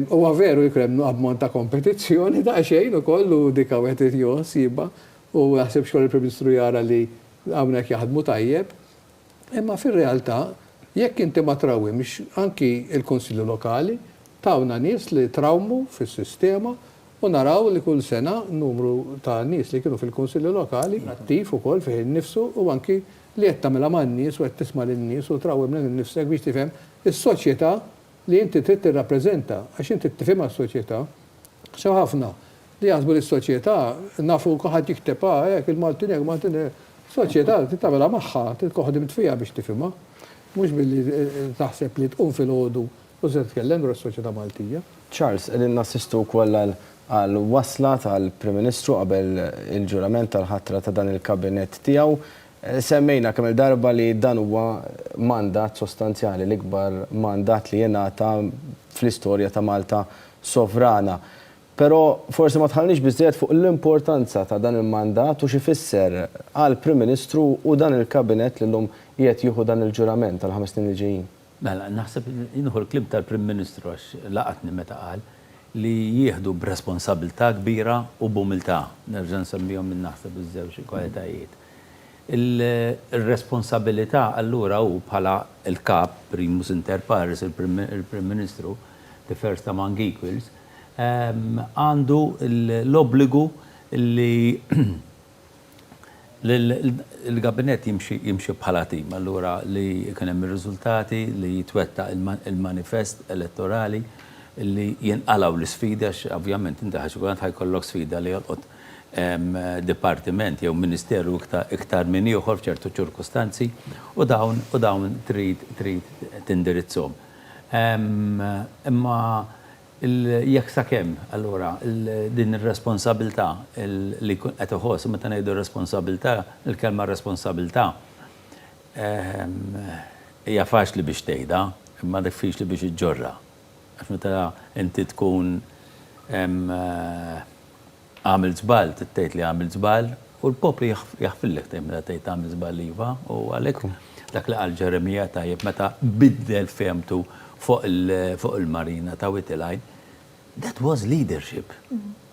[SPEAKER 3] Huwa veru jkun hemm ammont ta' kompetizzjoni daqsxejn ukoll u dik wieħed irid jieħu ħsiebha u naħseb xogħol il-Prim Ministru jara li hawnhekk jaħdmu tajjeb. Imma fir-realtà jekk inti ma trawwimx anki l-Kunsilli Lokali tawna nies li trawmu fis-sistema u naraw li kull sena numru ta' nies li kienu fil-Kunsilli Lokali attiv ukoll fih innifsu u anki li qed tagħmilha man-nies u qed tisma' lin-nies u trawwem lil innifsek biex tifhem is-soċjetà li inti trid tirrappreżenta, għax inti trid tifhimha s-soċjetà. Għax hawn ħafna li jaħsbu li s-soċjetà, nafu kulħadd jikteb, ah hekk, il-Maltin hekk, il-Maltin hekk. Soċjetà trid tagħmilha magħha, trid tkun ħdimt fiha biex tifhimha. Mhux billi taħseb li tqum filgħodu u se titkellem dwar is-soċjetà Maltija.
[SPEAKER 1] Charles, qegħdin nassistu wkoll għall-wasla tal-Prim Ministru qabel il-ġurament tal-ħatra ta' dan il-Kabinett tiegħu. Semmejna kemm-il darba li dan huwa mandat sostanzjali, l-ikbar mandat li jingħata fl-istorja ta' Malta sovrana. Però forsi ma dħalniex biżżejjed fuq l-importanza ta' dan il-mandat u x'ifisser għall-Prim Ministru u dan il-Kabinett li llum qiegħed jieħu dan il-ġurament għall-ħames snin li ġejjin.
[SPEAKER 4] Mela, naħseb nieħu l-kliem tal-Prim Ministru għax laqatni meta qal li jieħdu b'responsabilità kbira u b'umiltà. Nerġa' nsemmihom minn naħseb iż-żewġ kwalitajiet. Ir-responsabilità allura hu bħala l-Kap, primus inter pares, il-Prim Ministru, the first among equals, għandu l-obbligu li l-Gabinett jimxi bħala tim, allura li jkun hemm ir-riżultati, li jitwettaq il-manifest elettorali, li jinqalgħu l-isfidi għax ovvjament inti xi kultant ħa jkollok sfida li jolqot dipartiment jew ministeru iktar minn ieħor f'ċertu ċirkustanzi u dawn u dawn trid trid tindirizzhom. Imma jekk sakemm allura din ir-responsabilità li jkun qed iħoss, u meta ngħidu responsabilità, il-kelma responsabilità hija faċli biex tgħidha, imma diffiċli biex iġġorrha. Għax meta inti tkun Għamilt żball, trid tgħid li għamilt żball, u l-poplu jaħfirlek tgħid meta tgħid għamilt żball iva, u għalhekk dak li qal Ġeremija tajjeb meta biddel fehmtu fuq il-marina ta' Wied il-Għajn, that was leadership.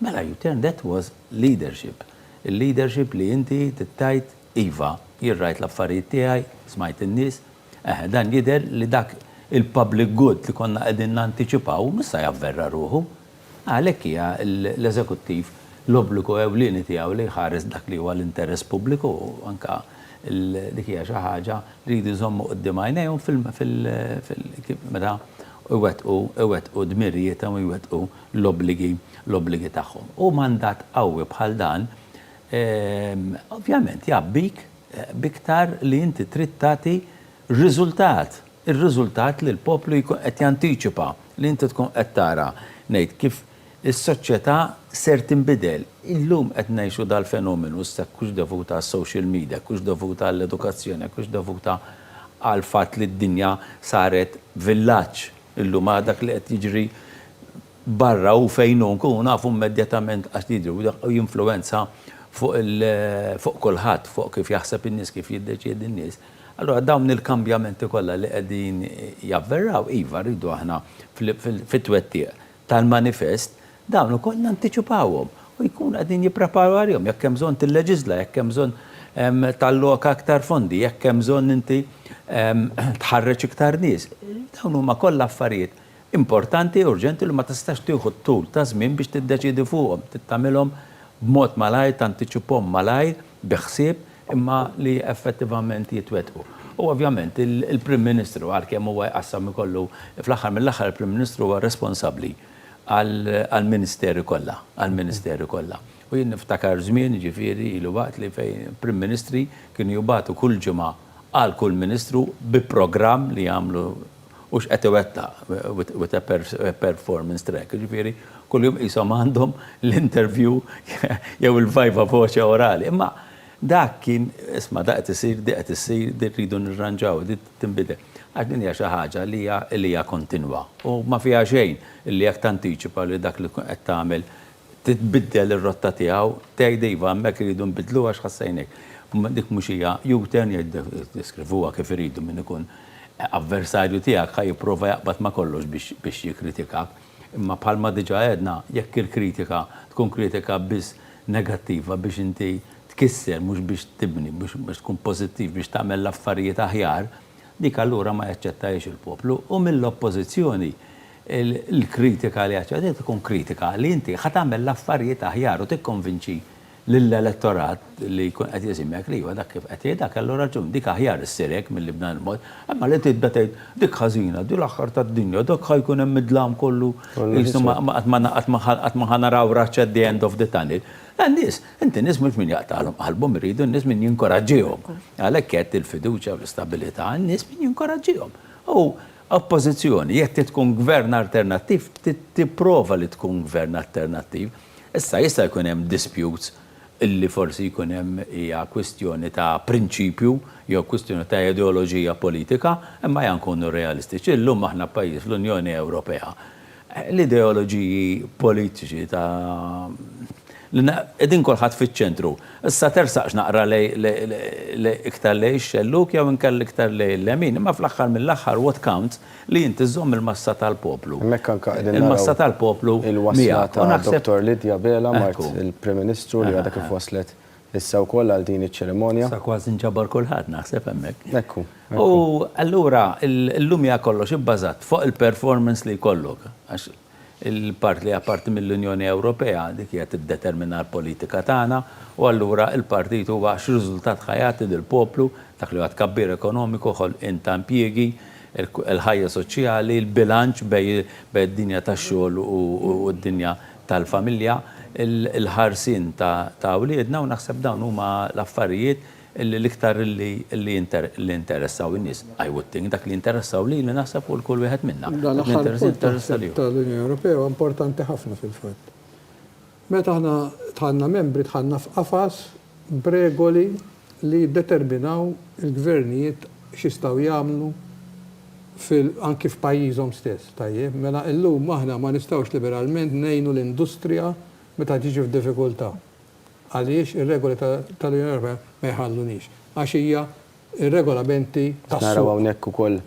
[SPEAKER 4] Mela U-turn, that was leadership. Il-leadership li inti trid tgħid iva, jien rajt l-affarijiet tiegħi, smajt in-nies, eħe dan jidher li dak il-public good li konna qegħdin nantiċipaw mhux sa javverra ruħu. Għalhekk hija l-eżekuttiv l-obbligu ewlieni tiegħu li jħares dak li huwa l-interess pubbliku u anke dik hija xi ħaġa li jridu jżommu quddiem għajnejhom fil fil meta jwettqu iwettqu dmirijiethom u jwettqu l-obbligi l-obbligi tagħhom. U mandat qawwi bħal dan ovvjament jgħabbik b'iktar li inti trid tagħti riżultat, ir-riżultat li l-poplu jkun qed jantiċipa, li inti tkun qed tara, ngħid kif is-soċjetà ser tinbidel. Illum qed ngħixu dal-fenomenu issa jekk hux dovut għas-social media, jekk hux dovut għall-edukazzjoni, jekk hux dovuta għall-fatt li d-dinja saret villaġġ illum għal dak li qed jiġri barra u fejn hu nkunu nafu immedjatament għax jiġri u jinfluwenza fuq il fuq kulħadd, fuq kif jaħseb in-nies, kif jiddeċiedi n-nies. Allura dawn il-kambjamenti kollha li qegħdin javverraw, iva rridu aħna fit-twettiq tal-manifest dawn ukoll nantiċipawhom u jkunu qegħdin jippreparaw għalihom jekk hemm bżonn tilleġiżla, jekk hemm bżonn talloka aktar fondi, jekk hemm bżonn inti tħarreġ iktar nies. Dawn huma kollha affarijiet importanti, urġenti li ma tistax tieħu t-tul ta' żmien biex tiddeċiedi fuqhom. Trid tagħmilhom b'mod malajr, tantiċiphom malajr, bi ħsieb, imma li effettivament jitwettqu. U ovvjament il-Prim Ministru, għalkemm huwa jqassam ikollu, fl-aħħar mill-aħħar il-Prim Ministru huwa responsabbli għall-Ministeri kollha, għall-Ministeri kollha. U jien niftakar żmien, jiġifieri ilu waqt li fejn Prim Ministri kienu jibagħtu kull ġimgħa għal kull Ministru bi programm li jagħmlu u x'qed iwettaq with a performance track. Jiġifieri kuljum qishom għandhom l-interview jew il-viva voce orali. Imma dak kien, isma' dak qed isir, di qed issir, di rridu nirranġaw, di tinbidel. Għax din hija xi ħaġa li hija li hija kontinwa u ma fiha xejn illi jekk tantiċipa li dak li tkun qed tagħmel tbiddel ir-rotta tiegħu, tgħid iva hemmhekk irridu nbiddluha għax ħassejniek. Dik mhux hija U-turn jiddeskrivuha kif iridu min ikun avversarju tiegħek ħa jipprova jaqbad ma' kollox biex jikkritikak. Imma bħalma diġà għedna, jekk il-kritika tkun kritika biss negattiva biex inti tkisser mhux biex tibni, biex tkun pożittiv, biex tagħmel l-affarijiet aħjar, dik allura ma jaċċettahiex il-poplu. U mill-Oppożizzjoni l-kritika li jaċċetta tkun kritika li inti ħa tagħmel l-affarijiet aħjar u tikkonvinċi lill-elettorat li jkun qed jisimgħek li iva dak kif qed jgħid dak kellu raġun, dik aħjar issir hekk milli b'dan il-mod. Imma li tibda tgħid dik ħażina, di l-aħħar tad-dinja, dak ħa jkun hemm id-dlam kollu, qisu qatt ma qatt ma ħa naraw raġġ at the end of the tunnel. N-nies, inti n-nies mhux min jaqtagħlhom qalbhom iridu n-nies min jinkoraġġihom. Għalhekk għedt il-fiduċja u l-istabilità, n-nies min jinkoraġġihom. U oppożizzjoni, jekk trid tkun gvern alternattiv, trid tipprova li tkun gvern alternattiv. Issa jista' jkun hemm disputes illi forsi jkun hemm hija kwistjoni ta' prinċipju jew kwistjoni ta' ideoloġija politika, imma ejja nkunu realistiċi, illum aħna pajjiż fl-Unjoni Ewropea. L-ideoloġiji politiċi ta' li qegħdin kulħadd fiċ-ċentru. Issa tersaqx naqra lejn iktar lejn ix-xellug jew inkella iktar lejn il-lemin, imma fl-aħħar mill-aħħar what counts Li inti żżomm il-massa tal-poplu.
[SPEAKER 1] Hemmhekk anke qegħdin naraw
[SPEAKER 4] Il-massa tal-poplu
[SPEAKER 1] il-wasla
[SPEAKER 4] miegħek. U
[SPEAKER 1] ta'
[SPEAKER 4] naħseb
[SPEAKER 1] Dottor Lydia Abela mart
[SPEAKER 4] Ekku.
[SPEAKER 1] il-Prim Ministru li għadha kif waslet issa wkoll għal din iċ-ċerimonja.
[SPEAKER 4] Sa kważi nġabar kulħadd naħseb hemmhekk.
[SPEAKER 1] Ekku, ekku.
[SPEAKER 4] U allura illum hija kollox ibbażat fuq il-performance li jkollok. Għax Il-part li hija parti mill-Unjoni Ewropea, dik hija tiddetermina l-politika tagħna u allura l-partit huwa x'riżultat ħa jagħti lill-poplu, dak li huwa tkabbir ekonomiku, ħolqien ta' impjiegi, il-ħajja soċjali, il-bilanċ bejn id-dinja tax-xogħol u d-dinja tal-familja, il-ħarsien ta' wliedna u naħseb dawn huma l-affarijiet Illi l-iktar illi illi li jinteressaw in-nies, I would think, dak li jinteressaw lili naħseb u 'l kull wieħed minna.
[SPEAKER 3] Dan
[SPEAKER 4] Dak li
[SPEAKER 3] l-aħħar
[SPEAKER 4] jinteressa
[SPEAKER 3] punt
[SPEAKER 4] jinteressa
[SPEAKER 3] naħseb
[SPEAKER 4] lilu.
[SPEAKER 3] tal-Unjoni Ewropea huwa importanti ħafna fil-fatt. Meta aħna dħalna membri dħalna f'qafas b'regoli li jiddeterminaw il-gvernijiet x'jistgħu jagħmlu fil anki f'pajjiżhom stess, tajjeb? Mela illum aħna ma nistgħux liberalment ngħinu l-industrija meta tiġi f'diffikultà. Għaliex ir-regoli tal-Unjoni Ewropea ma jħalluniex? Għax hija r-regolamenti
[SPEAKER 1] Naraw
[SPEAKER 3] tas-suq.
[SPEAKER 1] hawnhekk ukoll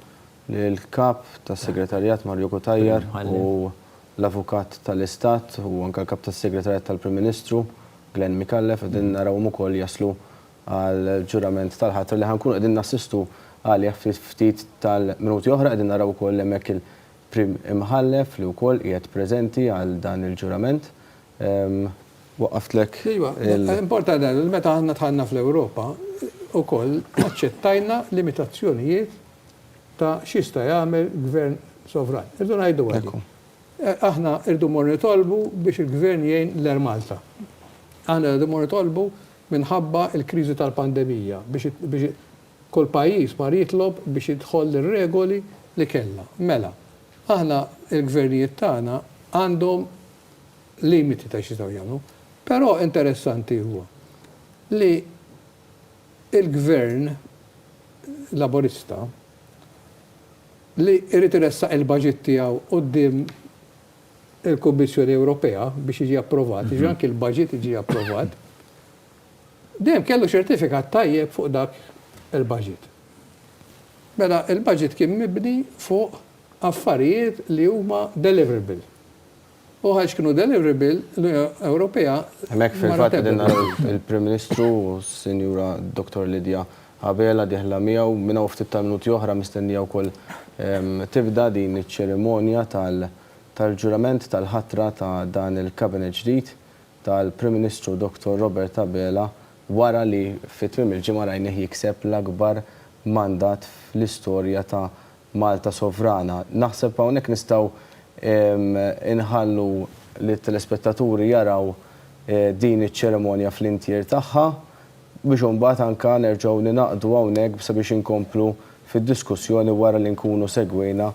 [SPEAKER 1] lill-Kap tas-Segretarjat Mario Cutajar u l-Avukat tal-Istat u anke l-Kap tas-Segretarjat tal-Prim Ministru Glenn Micallef qegħdin narawhom ukoll jaslu għall-ġurament tal-ħatra li ħa nkunu qegħdin nassistu għalih fi ftit tal-minuti oħra. Qegħdin naraw ukoll hemmhekk il-Prim Imħallef li wkoll qiegħed preżenti għal dan il-ġurament. Waqqaftlek
[SPEAKER 3] Iva,
[SPEAKER 1] il.
[SPEAKER 3] importanti ngħidu li meta aħna dħalna fl-Ewropa, ukoll aċċettajna limitazzjonijiet ta' x'jista' jagħmel gvern sovran. Irridu ngħiduha din. Aħna rridu mmorru nitolbu biex il-gvern jgħin l-Air Malta. Aħna rridu mmorru nitolbu minħabba l-kriżi tal-pandemija biex kull pajjiż mar jitlob biex jidħol ir-regoli li kellha. Mela, aħna l-gvernijiet tagħna għandhom limiti ta' x'jistgħu jagħmlu. Però interessanti huwa li l-gvern Laburista li jrid iressaq il-baġit tiegħu quddiem il-Kummissjoni Ewropea biex jiġi approvat, jiġifieri anki l-baġit jiġi approvat, dejjem kellu ċertifikat tajjeb fuq dak il-baġit. Mela il-baġit kien mibni fuq affarijiet li huma deliverable. U għaliex kienu deliverable, l-Unjoni Ewropea
[SPEAKER 1] Hemmhekk fil-fatt qegħdin naraw il-Prim Ministru u s-Sinjura Dottor Lydia Abela dieħla miegħu. Minn hawn ftit tal-minuti oħra mistennija wkoll tibda din iċ-ċerimonja tal-ġurament tal-ħatra ta' dan il-Cabinet ġdid tal-Prim Ministru Dottor Robert Abela wara li fi tmiem il-ġimgħa rajnih jikseb l-akbar mandat fl-istorja ta' Malta sovrana. Naħseb hawnhekk nistgħu nħallu lit-telespettaturi jaraw din iċ-ċerimonja fl-intier tagħha biex imbagħad anke nerġgħu ningħaqdu hawnhekk sabiex inkomplu fid-diskussjoni wara li nkunu segwejna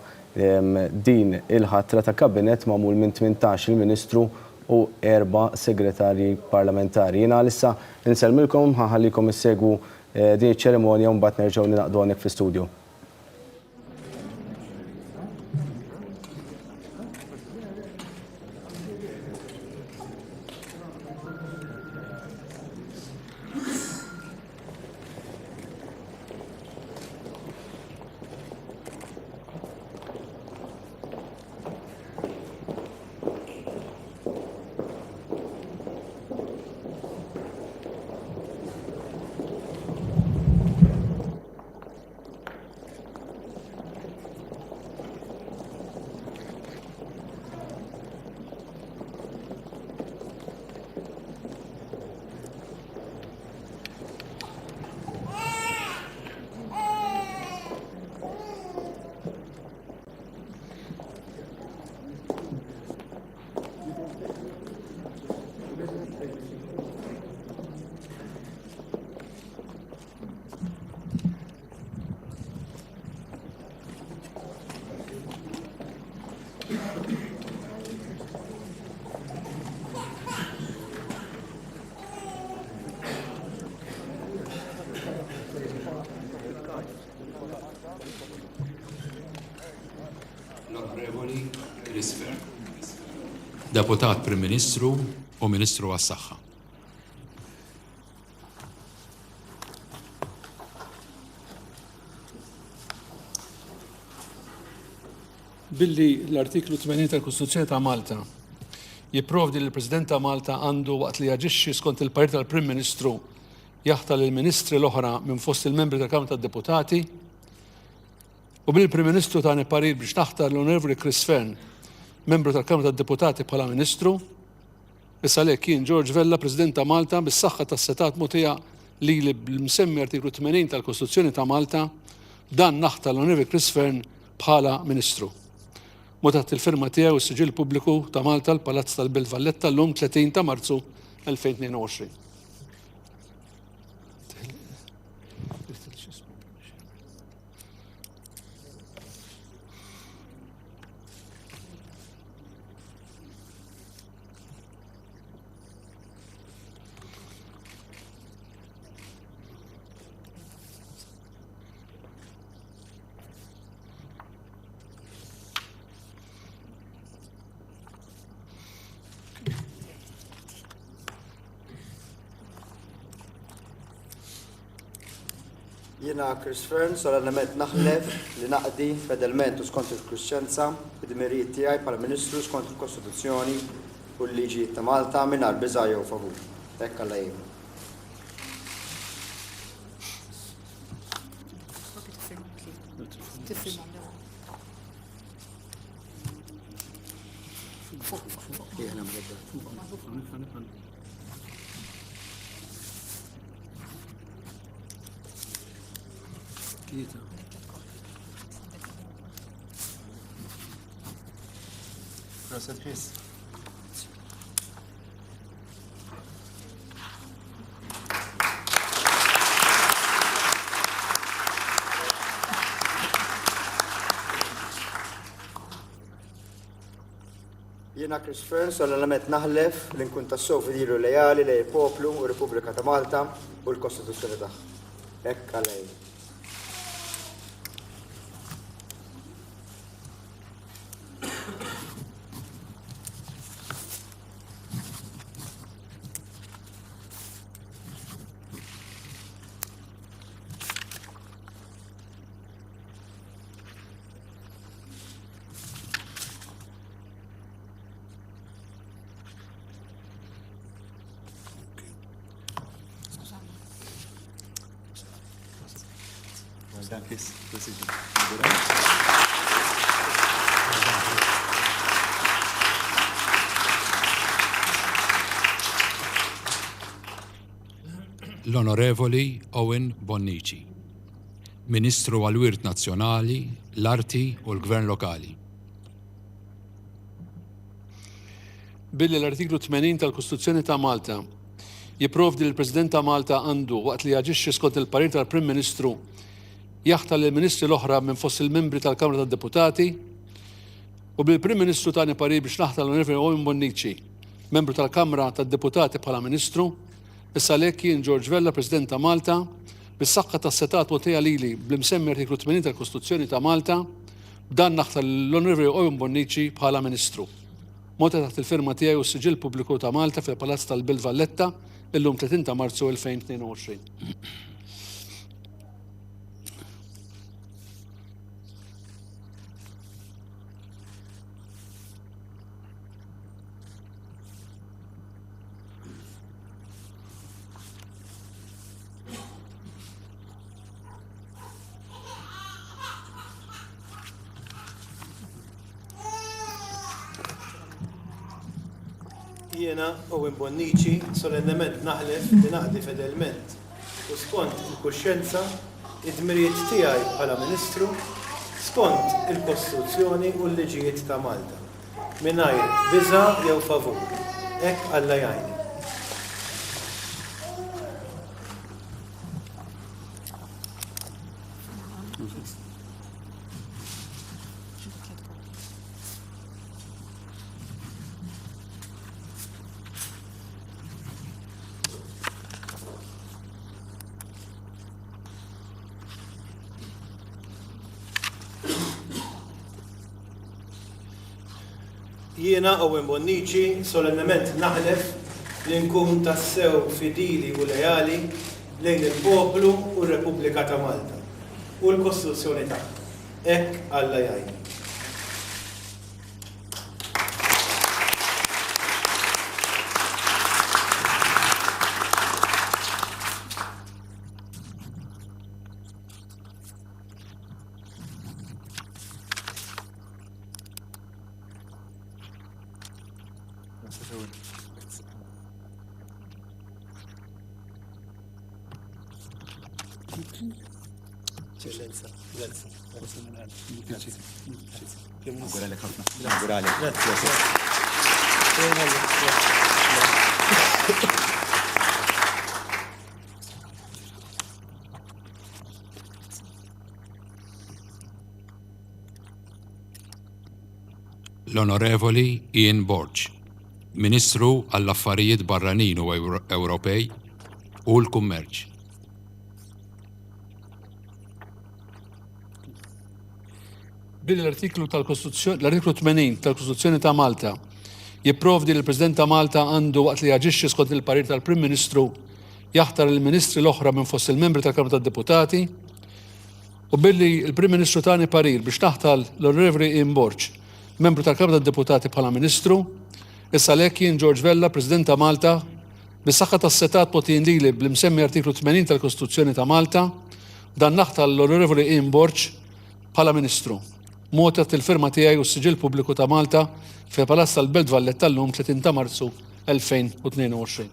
[SPEAKER 1] din il-ħatra ta' Kabinett magħmul minn 18-il Ministru u erba' Segretarji Parlamentari. Jiena għalissa nsellmilkom, ħa nħallikom issegwu din iċ-ċerimonja u mbagħad nerġgħu ningħaqdu hawnhekk fl-istudio.
[SPEAKER 13] L-Onorevoli Chris Fearne, Deputat Prim Ministru u Ministru għas-Saħħa.
[SPEAKER 14] Billi l-Artiklu 80 tal-Kostituzzjoni ta' Malta jipprovdi li l-President ta' Malta għandu waqt li jaġixxi skont il-parir tal-Prim Ministru jaħtar lill-Ministri l-oħra minn fost il-membri tal-Kamra tad-Deputati u billi l-Prim Ministru tani parir biex naħtar l-Onorevoli Chris Fearne, membru tal-Kamra tad-Deputati bħala Ministru, Issa għalhekk jien, George Vella, President ta' Malta, bis-saħħa tas-setgħat mogħtija lili bl-imsemmi Artiklu 80 tal-Kostituzzjoni ta' Malta, dan naħtar l-Onorevoli Chris Fearne bħala Ministru. Mogħti taħt il-firma tiegħi u s-siġill pubbliku ta' Malta, l-Palazz tal-Belt Valletta, llum 30 ta' Marzu 2022.
[SPEAKER 15] Jiena Chris Fearne solennement naħlef li naqdi fedelment u skont il-kuxjenza id-dmirijiet tiegħi bħala Ministru skont il-Kostituzzjoni u l-liġijiet ta' Malta mingħajr biża' jew favur. Hekk Alla jgħinni. Proset Chris. Jiena Chris Fearne solennement naħlef li nkun tassew fidili u leali lejn il-poplu u r-Repubblika ta' Malta u l-Kostituzzjoni tagħha. Hekk Alla jgħinni.
[SPEAKER 13] L-Onorevoli Owen Bonnici, Ministru għall-Wirt Nazzjonali, l-Arti u l-Gvern Lokali.
[SPEAKER 14] Billi l-Artiklu 80 tal-Kostituzzjoni ta' Malta jipprovdi li l-President ta' Malta għandu, waqt li jaġixxi skont il-parir tal-Prim Ministru, jaħtar lill-Ministri l-oħra minn fost il-membri tal-Kamra tad-Deputati, u billi l-Prim Ministru tani parir biex naħtar l-Onorevoli Owen Bonnici, membru tal-Kamra tad-Deputati bħala Ministru, issa għalhekk jien George Vella, President ta' Malta, bis-saħħa tas-setgħat mogħtija lili bl-imsemmi Artiklu 80 tal-Kostituzzjoni ta' Malta, b'dan naħtar lill-Onorevoli Owen Bonnici bħala Ministru. Mogħtija taħt il-firma tiegħi u s-siġill pubbliku ta' Malta fil-Palazz tal-Belt Valletta illum 30 ta' Marzu 2022.
[SPEAKER 16] Jiena, Owen Bonnici, solennement naħlef li naqdi fedelment u skont il-kuxjenza id-dmirijiet tiegħi bħala Ministru skont il-Kostituzzjoni u l-liġijiet ta' Malta, mingħajr biża' jew favur. Hekk Alla jgħinni. Jiena, Owen Bonnici, solennement naħlef li nkun tassew fidili u leali lejn il-poplu u r-Repubblika ta' Malta u l-Kostituzzjoni tagħha. Hekk Alla jgħinni.
[SPEAKER 15] Eċċellenza, grazzi. Awguralek ħafna. Awguralek. Grazzi.
[SPEAKER 13] L-Onorevoli Ian Borg, Ministru għall-Affarijiet Barranin u Ewropej u l-Kummerċ.
[SPEAKER 14] Billi l-artiklu tal-Kostituzzjoni, l-artiklu 80 tal-Kostituzzjoni ta' Malta jipprovdi li l-President ta' Malta għandu waqt li jaġixxi skont il-parir tal-Prim Ministru jaħtar il-Ministri l-oħra minn fost il-membri tal-Kamra tad-Deputati u billi l-Prim Ministru tani parir biex naħtar l-Onorevoli Ian Borg, membru tal-Kamra tad-Deputati bħala Ministru, issa għalhekk jien George Vella, President ta' Malta, bis-saħħa tas-setgħat mogħtijin lili bl-imsemmi artiklu 80 tal-Kostituzzjoni ta' Malta, b'dan naħtar l-Onorevoli Ian Borg bħala Ministru. Mogħti taħt il-firma tiegħi u s-siġill pubbliku ta' Malta fil-Palazz tal-Belt Valletta llum 30 ta' Marzu 2022.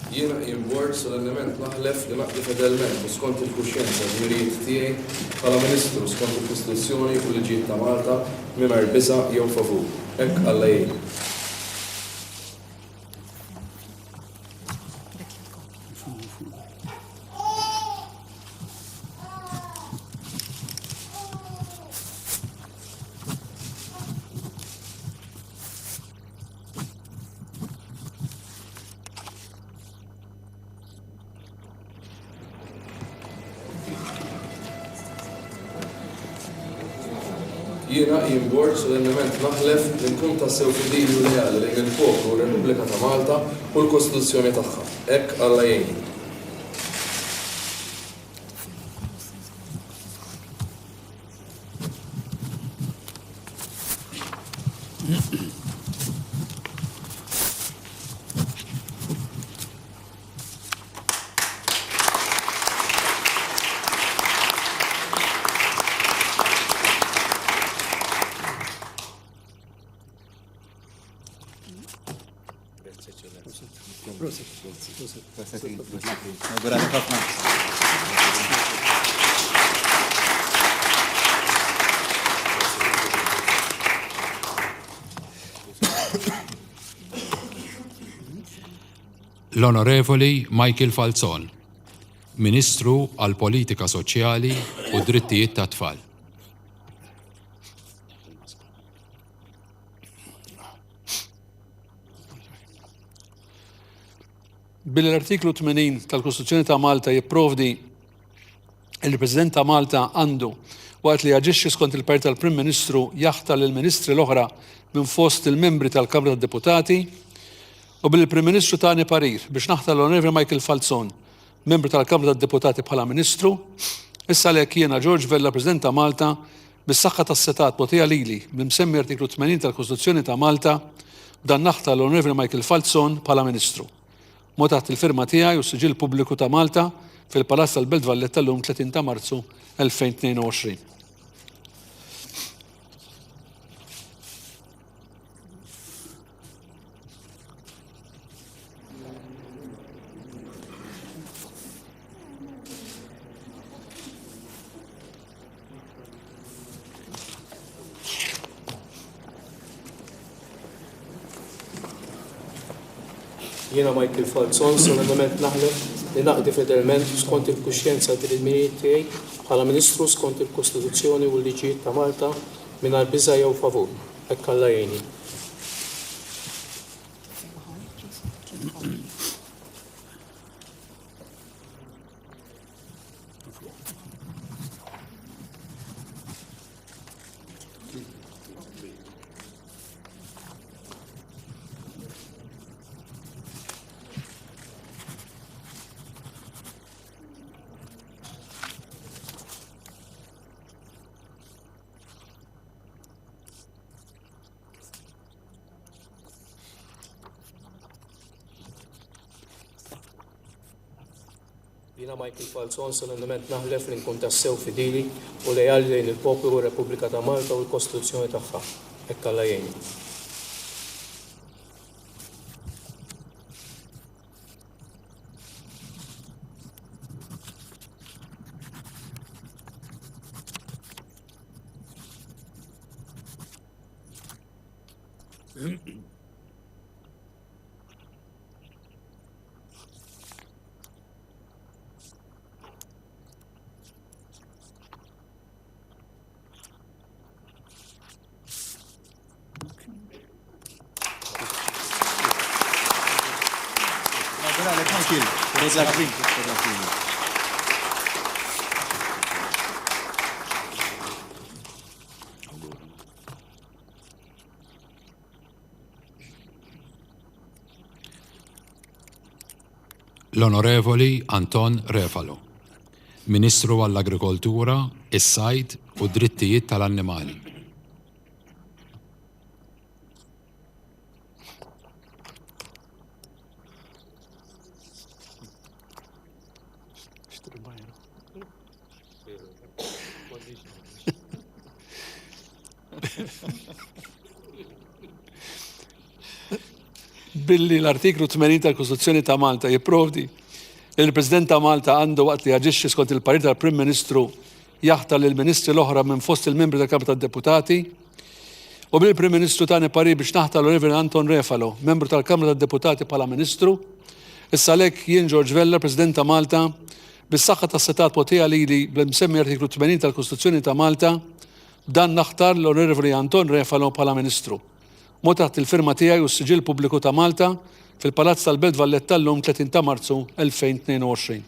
[SPEAKER 17] Jiena Ian Borg solennement naħlef li naqdi fedelment u skont il-kuxjenza d-dmirijiet tiegħi bħala Ministru skont il-Kostituzzjoni u l-liġijiet ta' Malta mingħajr biża' jew favur. Hekk Alla jgħinni. Jiena, Ian Borg, solennement naħlef li nkun tassew fidili u leali lejn il-poplu u r-Repubblika ta' Malta u l-Kostituzzjoni tagħha. Hekk Alla jgħinni.
[SPEAKER 13] L-Onorevoli Michael Falzon, Ministru għall-Politika Soċjali u d-Drittijiet tat-Tfal.
[SPEAKER 14] Billi l-artiklu 80 tal-Kostituzzjoni ta' Malta jipprovdi li l-President ta' Malta għandu, waqt li jaġixxi skont il-parir tal-Prim Ministru, jaħtar lill-Ministri l-oħra minn fost il-membri tal-Kamra tad-Deputati, u billi l-Prim Ministru tani parir biex naħtar l-Onorevoli Michael Falzon, membru tal-Kamra tad-Deputati bħala Ministru, issa għalhekk jiena George Vella President ta' Malta, bis-saħħa tas-setgħat mogħtija lili mill-imsemmi artiklu 80 tal-Kostituzzjoni ta' Malta, b'dan naħtar l-Onorevoli Michael Falzon bħala Ministru. Mo taħt il-firma tiegħi u s-siġill pubbliku ta' Malta fil-Palazz tal-Belt Valletta llum 30 ta' Marzu 2022.
[SPEAKER 16] Jiena Michael Falzon solennement naħlef li naqdi fedelment u skont il-kuxjenza d-dmirijiet tiegħi bħala Ministru skont il-Kostituzzjoni u l-liġijiet ta' Malta mingħajr biża' jew favur. Hekk Alla jgħinni.
[SPEAKER 18] Jiena Michael Falzon solennement naħlef li nkun tassew fidili u leali lejn il-poplu u r-Repubblika ta' Malta u l-Kostituzzjoni tagħha. Hekk Alla jgħinni.
[SPEAKER 13] L-Onorevoli Anton Refalo, Ministru għall-Agrikoltura, is-Sajd u d-Drittijiet tal-Annimali.
[SPEAKER 14] Billi l-Artiklu 80 tal-Kostituzzjoni ta' Malta jipprovdi li l-President ta' Malta għandu waqt li jaġixxi skont il-parir tal-Prim Ministru jaħtar lill-Ministri l-oħra minn fost il-membri tal-Kamra tad-Deputati, u billi l-Prim Ministru tani parir biex naħtar l-Onorevoli Anton Refalo, membru tal-Kamra tad-Deputati bħala Ministru, issa għalhekk jien George Vella, President ta' Malta, bis-saħħa tas-setgħat mogħtija lili bl-imsemmi Artiklu 80 tal-Kostituzzjoni ta' Malta, b'dan naħtar l-Onorevoli Anton Refalo bħala Ministru. Mogħti taħt il-firma tiegħi u s-siġill pubbliku ta' Malta fil-Palazz tal-Belt Valletta llum 30 ta' Marzu 2022.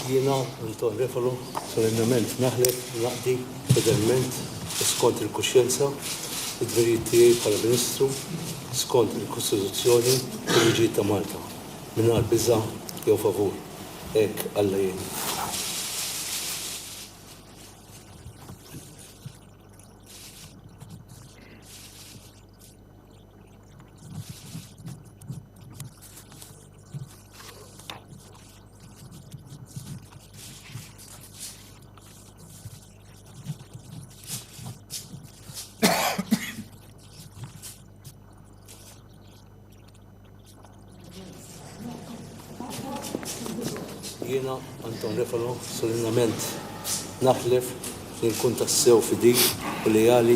[SPEAKER 16] Jiena, Anton Refalo, solennement naħlef naqdi fedelment u skont il-kuxjenza id-dmirijiet tiegħi bħala Ministru skont il-Kostituzzjoni u l-liġijiet ta' Malta, mingħajr biża' jew favur. Hekk Alla jgħinni. Jiena, Anton Refalo, solennament naħlef li nkun tassew fidil u leali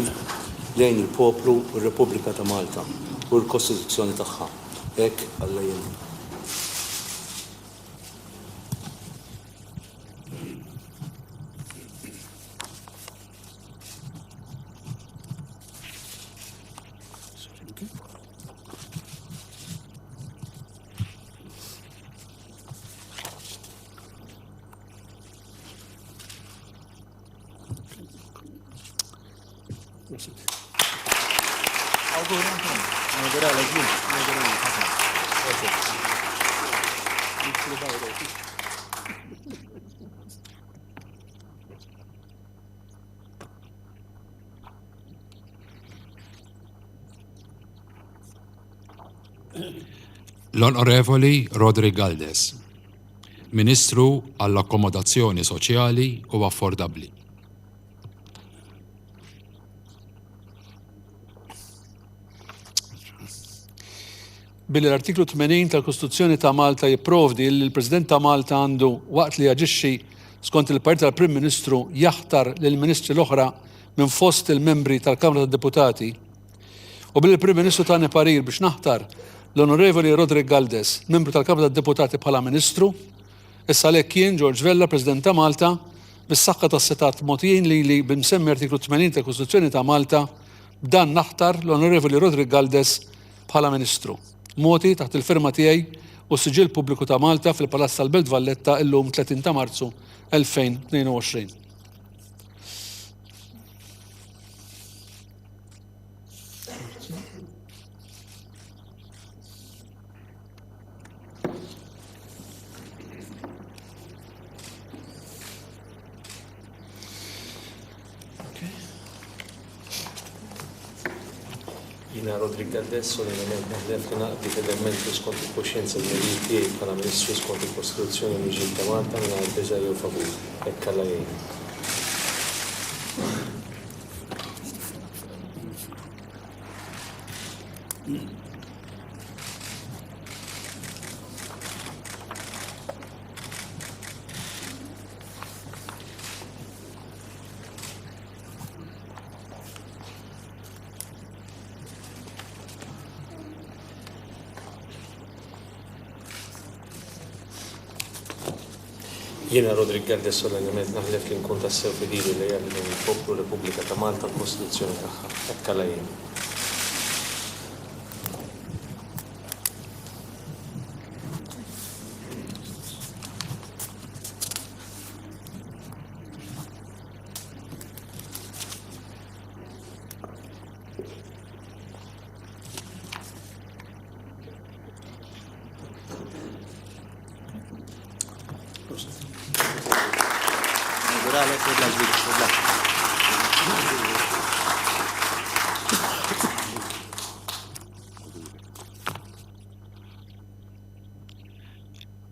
[SPEAKER 16] lejn il-poplu u r-Repubblika ta' Malta u l-Kostituzzjoni tagħha. Hekk Alla jgħinni.
[SPEAKER 13] L-Onorevoli Roderick Galdes, Ministru għall-Akkomodazzjoni Soċjali u Affordabbli.
[SPEAKER 14] Billi l-Artiklu 80 tal-Kostituzzjoni ta' Malta jipprovdi li l-President ta' Malta għandu, waqt li jaġixxi skont il-parir tal-Prim Ministru, jaħtar lill-Ministri l-oħra minn fost il-membri tal-Kamra tad-Deputati, u billi l-Prim Ministru tani parir biex naħtar l-Onorevoli Roderick Galdes, membru tal-Kamra tad-Deputati bħala Ministru, issa għalhekk jien, George Vella, President ta' Malta, bis-saħħa tas-setgħat mogħtijin lili bl-imsemmi Artiklu 80 tal-Kostituzzjoni ta' Malta, b'dan naħtar l-Onorevoli Roderick Galdes bħala Ministru. Mogħti taħt il-firma tiegħi u s-siġill pubbliku ta' Malta fil-Palazz tal-Belt Valletta illum 30 ta' Marzu 2022.
[SPEAKER 18] Jiena Roderick Galdes, solennement naħlef li naqdi fedelment u skont il-kuxjenza d-dmirijiet tiegħi bħala Ministru skont il-Kostituzzjoni u l-liġijiet ta' Malta mingħajr biża' jew favur. Hekk Alla jgħinni.
[SPEAKER 17] Jiena Roderick Galdes solennement naħlef li nkun tassew fidili u lejali lejn il-poplu u r-Repubblika ta' Malta u l-Kostituzzjoni tagħha. Hekk Alla jgħinni.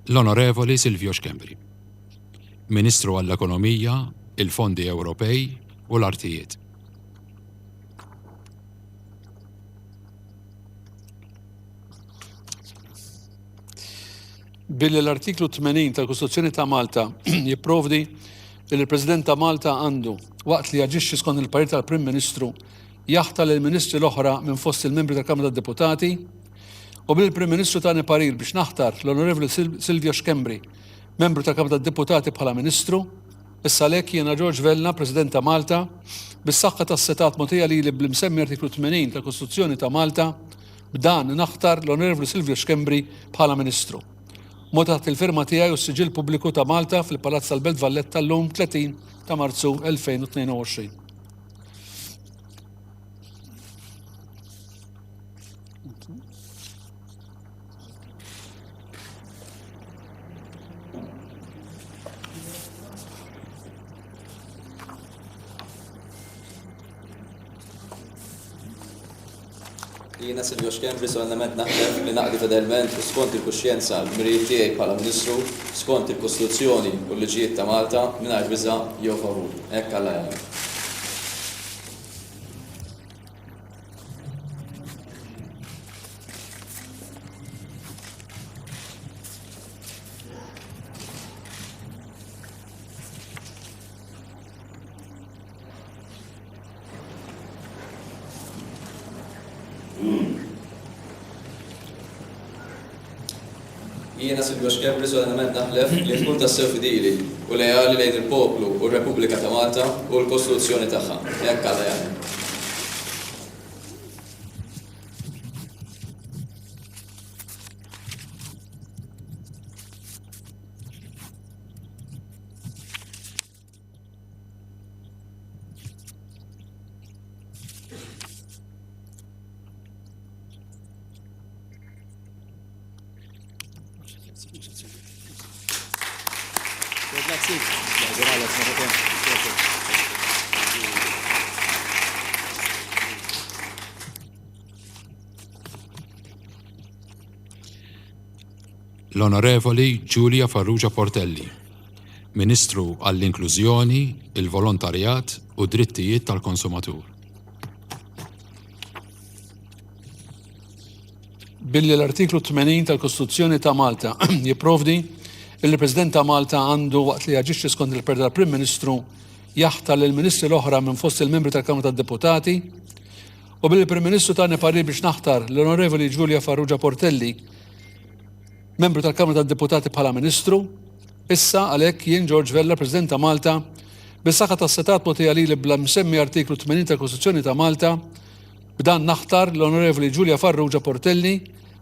[SPEAKER 13] L-Onorevoli Silvio Schembri, Ministru għall-Ekonomija, il-Fondi Ewropej u l-Artijiet.
[SPEAKER 14] Billi l-Artiklu 80 tal-Kostituzzjoni ta' Malta jipprovdi li l-President ta' Malta għandu, waqt li jaġixxi skont il-parir tal-Prim Ministru, jaħtar lill-Ministri l-oħra minn fost il-membri tal-Kamra tad-Deputati, u billi l-Prim Ministru tani parir biex naħtar l-Onorevoli Silvio Schembri, membru tal-Kamra tad-Deputati bħala Ministru, issa għalhekk jiena George Vella, President ta' Malta, bis-saħħa tas-setgħat mogħtija lili bl-imsemmi Artiklu 80 tal-Kostituzzjoni ta' Malta, B'dan naħtar l-Onorevoli Silvio Schembri bħala Ministru. Mod taħt il-firma tiegħi u s-siġill pubbliku ta' Malta fil-Palazz tal-Belt Valletta llum 30 ta' Marzu 2022.
[SPEAKER 17] Jiena Silvio Schembri solennement naħlef li naqdi fedelment u skont il-kuxjenza l-dmirijiet tiegħi bħala Ministru skont il-Kostituzzjoni u l-liġijiet ta' Malta mingħajr biża' jew favur. Hekk Alla jgħinni. Jiena Silvio Schembri solennement naħlef li nkun tassew fidili u leali lejn il-poplu u r-Repubblika ta' Malta u l-Kostituzzjoni tagħha. Hekk Alla jgħinni.
[SPEAKER 13] L-Onorevoli Julia Farrugia Portelli. Ministru għall-Inklużjoni, il-Volontarjat u d-Drittijiet tal-Konsumatur.
[SPEAKER 14] Billi l-Artiklu 80 tal-Kostituzzjoni ta' Malta jipprovdi illi l-President ta' Malta għandu waqt li jaġixxi skont il-parir tal-Prim Ministru jaħtar lill-Ministri l-oħra minn fost il-membri tal-Kamra tad-Deputati u billi l-Prim Ministru tani parir biex naħtar l-Onorevoli Julia Farrugia Portelli membru tal-Kamra tad-Deputati bħala Ministru, issa għalhekk jien George Vella, President ta' Malta, bis-saħħa tas-setgħat mogħtija lili bl-imsemmi artiklu 80 tal-Kostituzzjoni ta' Malta, b'dan naħtar l-Onorevoli Julia Farrugia Portelli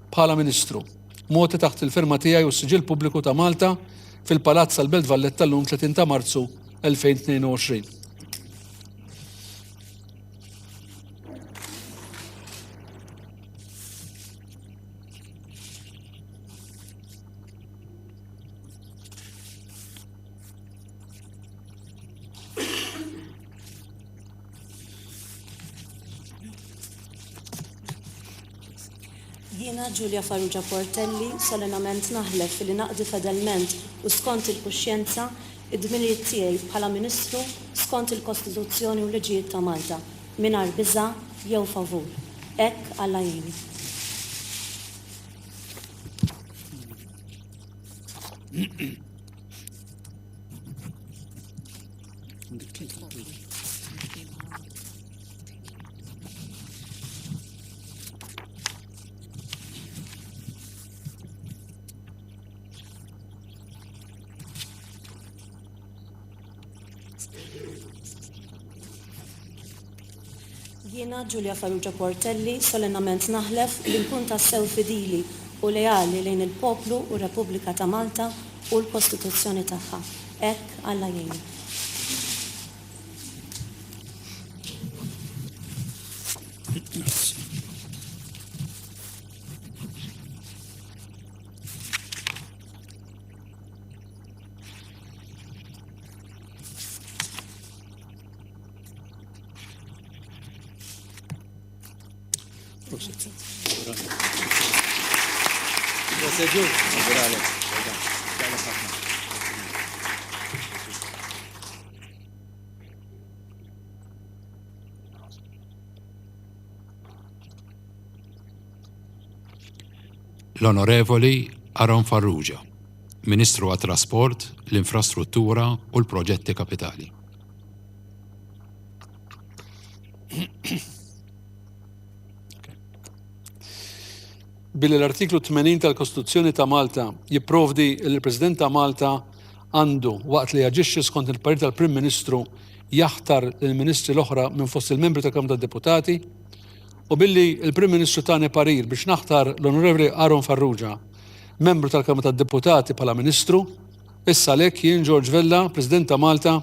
[SPEAKER 14] bħala Ministru, mogħti taħt il-firma tiegħi u s-siġill pubbliku ta' Malta fil-Palazz tal-Belt Valletta llum 30 ta' Marzu 2022.
[SPEAKER 19] Jiena, Giulia Farrugia Portelli, solenament naħlef li naqdi fedelment u skont il-kuxjenza id-dmirijiet tiegħi bħala Ministru skont il-Kostituzzjoni u l-liġijiet ta' Malta, mingħajr biża' jew favur. Hekk Alla jgħinni. Jiena, Giulia Farrugia Portelli, solennament naħlef li nkun tassew fidili u leali lejn il-poplu u r-Repubblika ta' Malta u l-Kostituzzjoni tagħha. Hekk Alla jgħinni.
[SPEAKER 17] Prosit. Prosit.
[SPEAKER 16] ħafna.
[SPEAKER 13] L-Onorevoli Aaron Farrugia, Ministru għat-Trasport, l-Infrastruttura u l-Proġetti Kapitali.
[SPEAKER 14] Billi l-Artiklu 80 tal-Kostituzzjoni ta' Malta jipprovdi li l-President ta' Malta għandu, waqt li jaġixxi skont il-parir tal-Prim Ministru, jaħtar lill-Ministri l-oħra minn fost il-membri tal-Kamra tad-Deputati, u billi l-Prim Ministru tani parir biex naħtar l-Onorevoli Aaron Farrugia, membru tal-Kamra tad-Deputati bħala Ministru, issa għalhekk jien George Vella, President ta' Malta,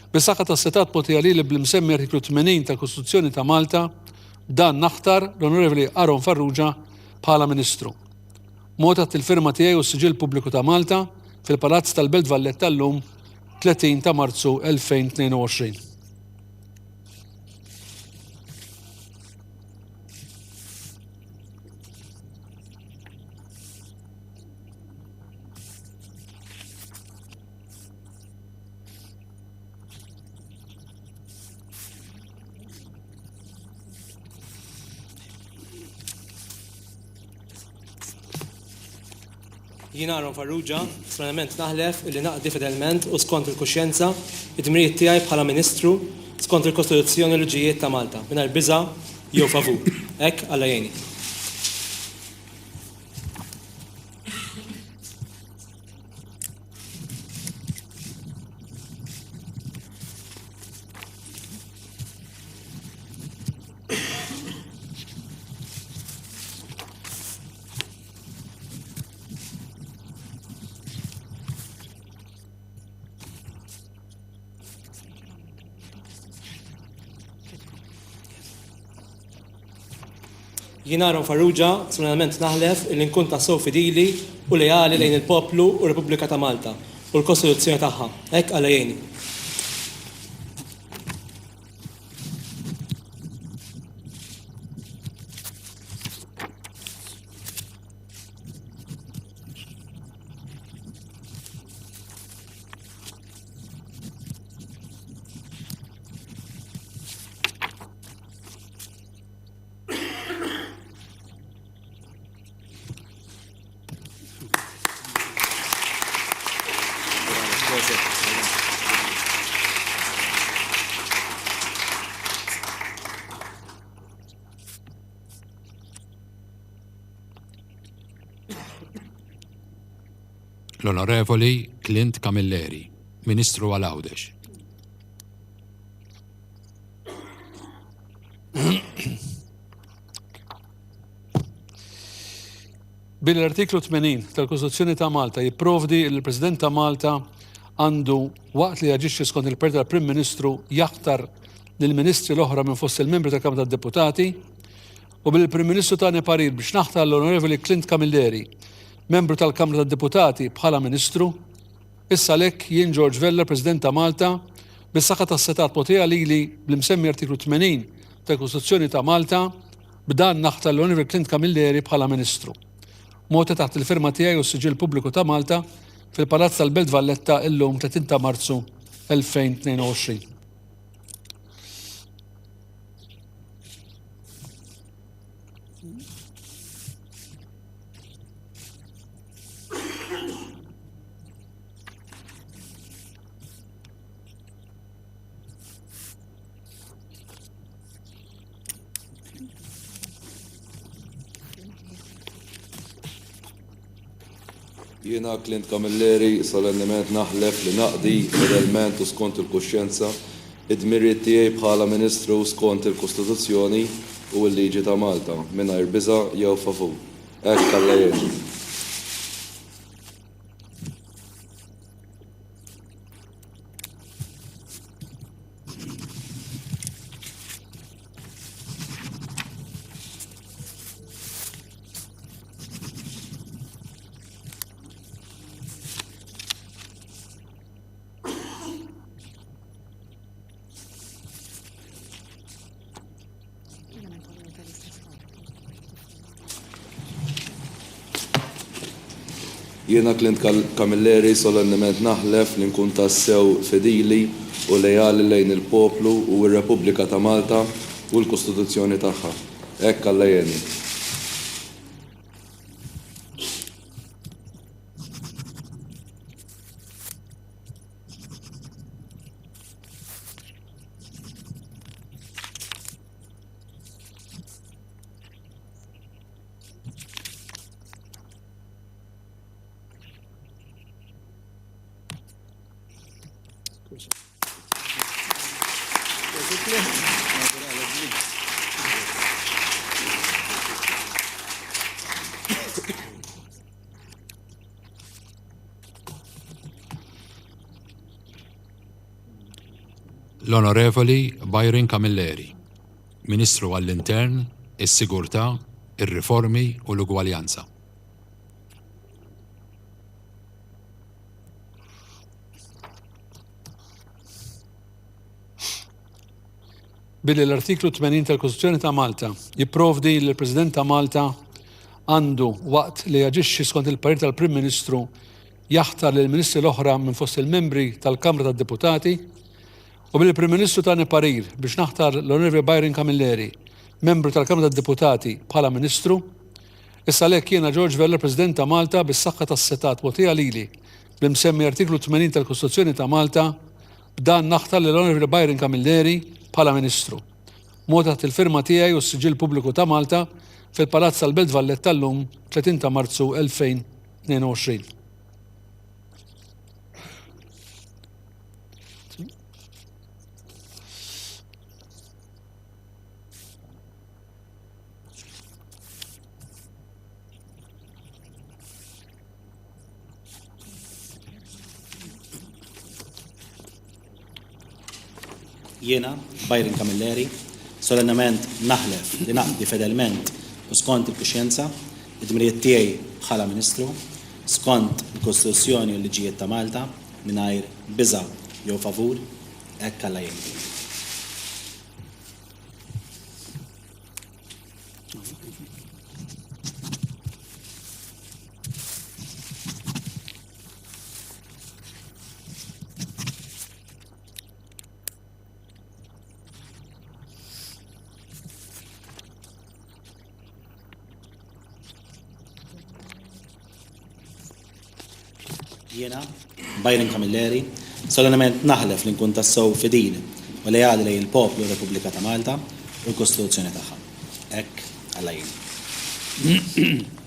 [SPEAKER 14] bis-saħħa tas-setgħat mogħtija lili bl-imsemmi Artiklu 80 tal-Kostituzzjoni ta' Malta, b'dan naħtar l-Onorevoli Aaron Farrugia bħala Ministru. Mogħti taħt il-firma tiegħi u s-Siġill Pubbliku ta' Malta fil-Palazz tal-Belt Valletta llum 30 ta' Marzu 2022.
[SPEAKER 16] Jien Aaron Farrugia, solennement naħlef illi naqdi fedelment u skont il-kuxjenza id-dmirijiet tiegħi bħala Ministru skont il-Kostituzzjoni u l-liġijiet ta' Malta, mingħajr biża' jew favur. Hekk Alla jgħinni. Jien Aaron Farrugia, solennement naħlef illi nkun tassew fidili u leali lejn il-poplu u r-Repubblika ta' Malta u l-Kostituzzjoni tagħha. Hekk Alla jgħinni.
[SPEAKER 13] L-Onorevoli Clint Camilleri, Ministru għal Għawdex.
[SPEAKER 14] Billi l-Artiklu 80 tal-Kostituzzjoni ta' Malta jipprovdi li l-President ta' Malta għandu, waqt li jaġixxi skont il-parir tal-Prim Ministru, jaħtar lill-Ministri l-oħra minn fost il-membri tal-Kamra tad-Deputati, u billi l-Prim Ministru tani parir biex naħtar l-Onorevoli Clint Camilleri, membru tal-Kamra tad-Deputati, bħala Ministru, Issa għalhekk jien George Vella, President ta' Malta, bis-saħħa tas-setgħat mogħtija lili bl-imsemmi Artiklu 80 tal-Kostituzzjoni ta' Malta, b'dan naħtar lil Oliver Clint Camilleri bħala Ministru. Mogħti taħt il-firma tiegħi u s-Siġill Pubbliku ta' Malta fil-Palazz tal-Belt Valletta illum 30 ta' Marzu 2022.
[SPEAKER 17] Jiena Clint Camilleri solennement naħlef li naqdi fedelment u skont il-kuxjenza id-dmirijiet tiegħi bħala Ministru skont il-Kostituzzjoni u l-liġi ta' Malta, mingħajr biża' jew favur. Hekk Alla jgħinni. Jiena Clint Camilleri solennement naħlef li nkun tassew fidili u leali lejn il-poplu u r-Repubblika ta' Malta u l-Kostituzzjoni tagħha. Hekk Alla jgħinni.
[SPEAKER 13] L-Onorevoli Byron Camilleri, Ministru għall-Intern, is-Sigurtà, ir-Riformi u l-Ugwaljanza.
[SPEAKER 14] Billi l-Artiklu 80 tal-Kostituzzjoni ta' Malta jipprovdi li l-President ta' Malta għandu, waqt li jaġixxi skont il-parir tal-Prim Ministru, jaħtar lill-Ministri l-oħra minn fost il-membri tal-Kamra tad-Deputati, u billi l-Prim Ministru tani parir biex naħtar l-Onorevoli Byron Camilleri, membru tal-Kamra tad-Deputati, bħala Ministru, issa għalhekk jiena George Vella President ta' Malta bis-saħħa tas-setgħat mogħtija lili bl-imsemmi Artiklu 80 tal-Kostituzzjoni ta' Malta, B'dan naħtar lil Onorevoli Byron Camilleri bħala Ministru. Mogħti taħt il-firma tiegħi u s-siġill pubbliku ta' Malta fil-Palazz tal-Belt Valletta llum, 30 ta' Marzu 2022.
[SPEAKER 20] Jiena, Byron Camilleri, solennement naħlef li naqdi fedelment u skont il-kuxjenza id-dmirijiet tiegħi bħala Ministru, skont il-Kostituzzjoni u l-liġijiet ta' Malta, mingħajr biża' jew favur, hekk Alla jgħinni. Jiena, Byron Camilleri, solennement naħlef li nkun tassew fidil u leali lejn il-poplu u r-Repubblika ta' Malta u l-Kostituzzjoni tagħha. Hekk Alla jgħinni.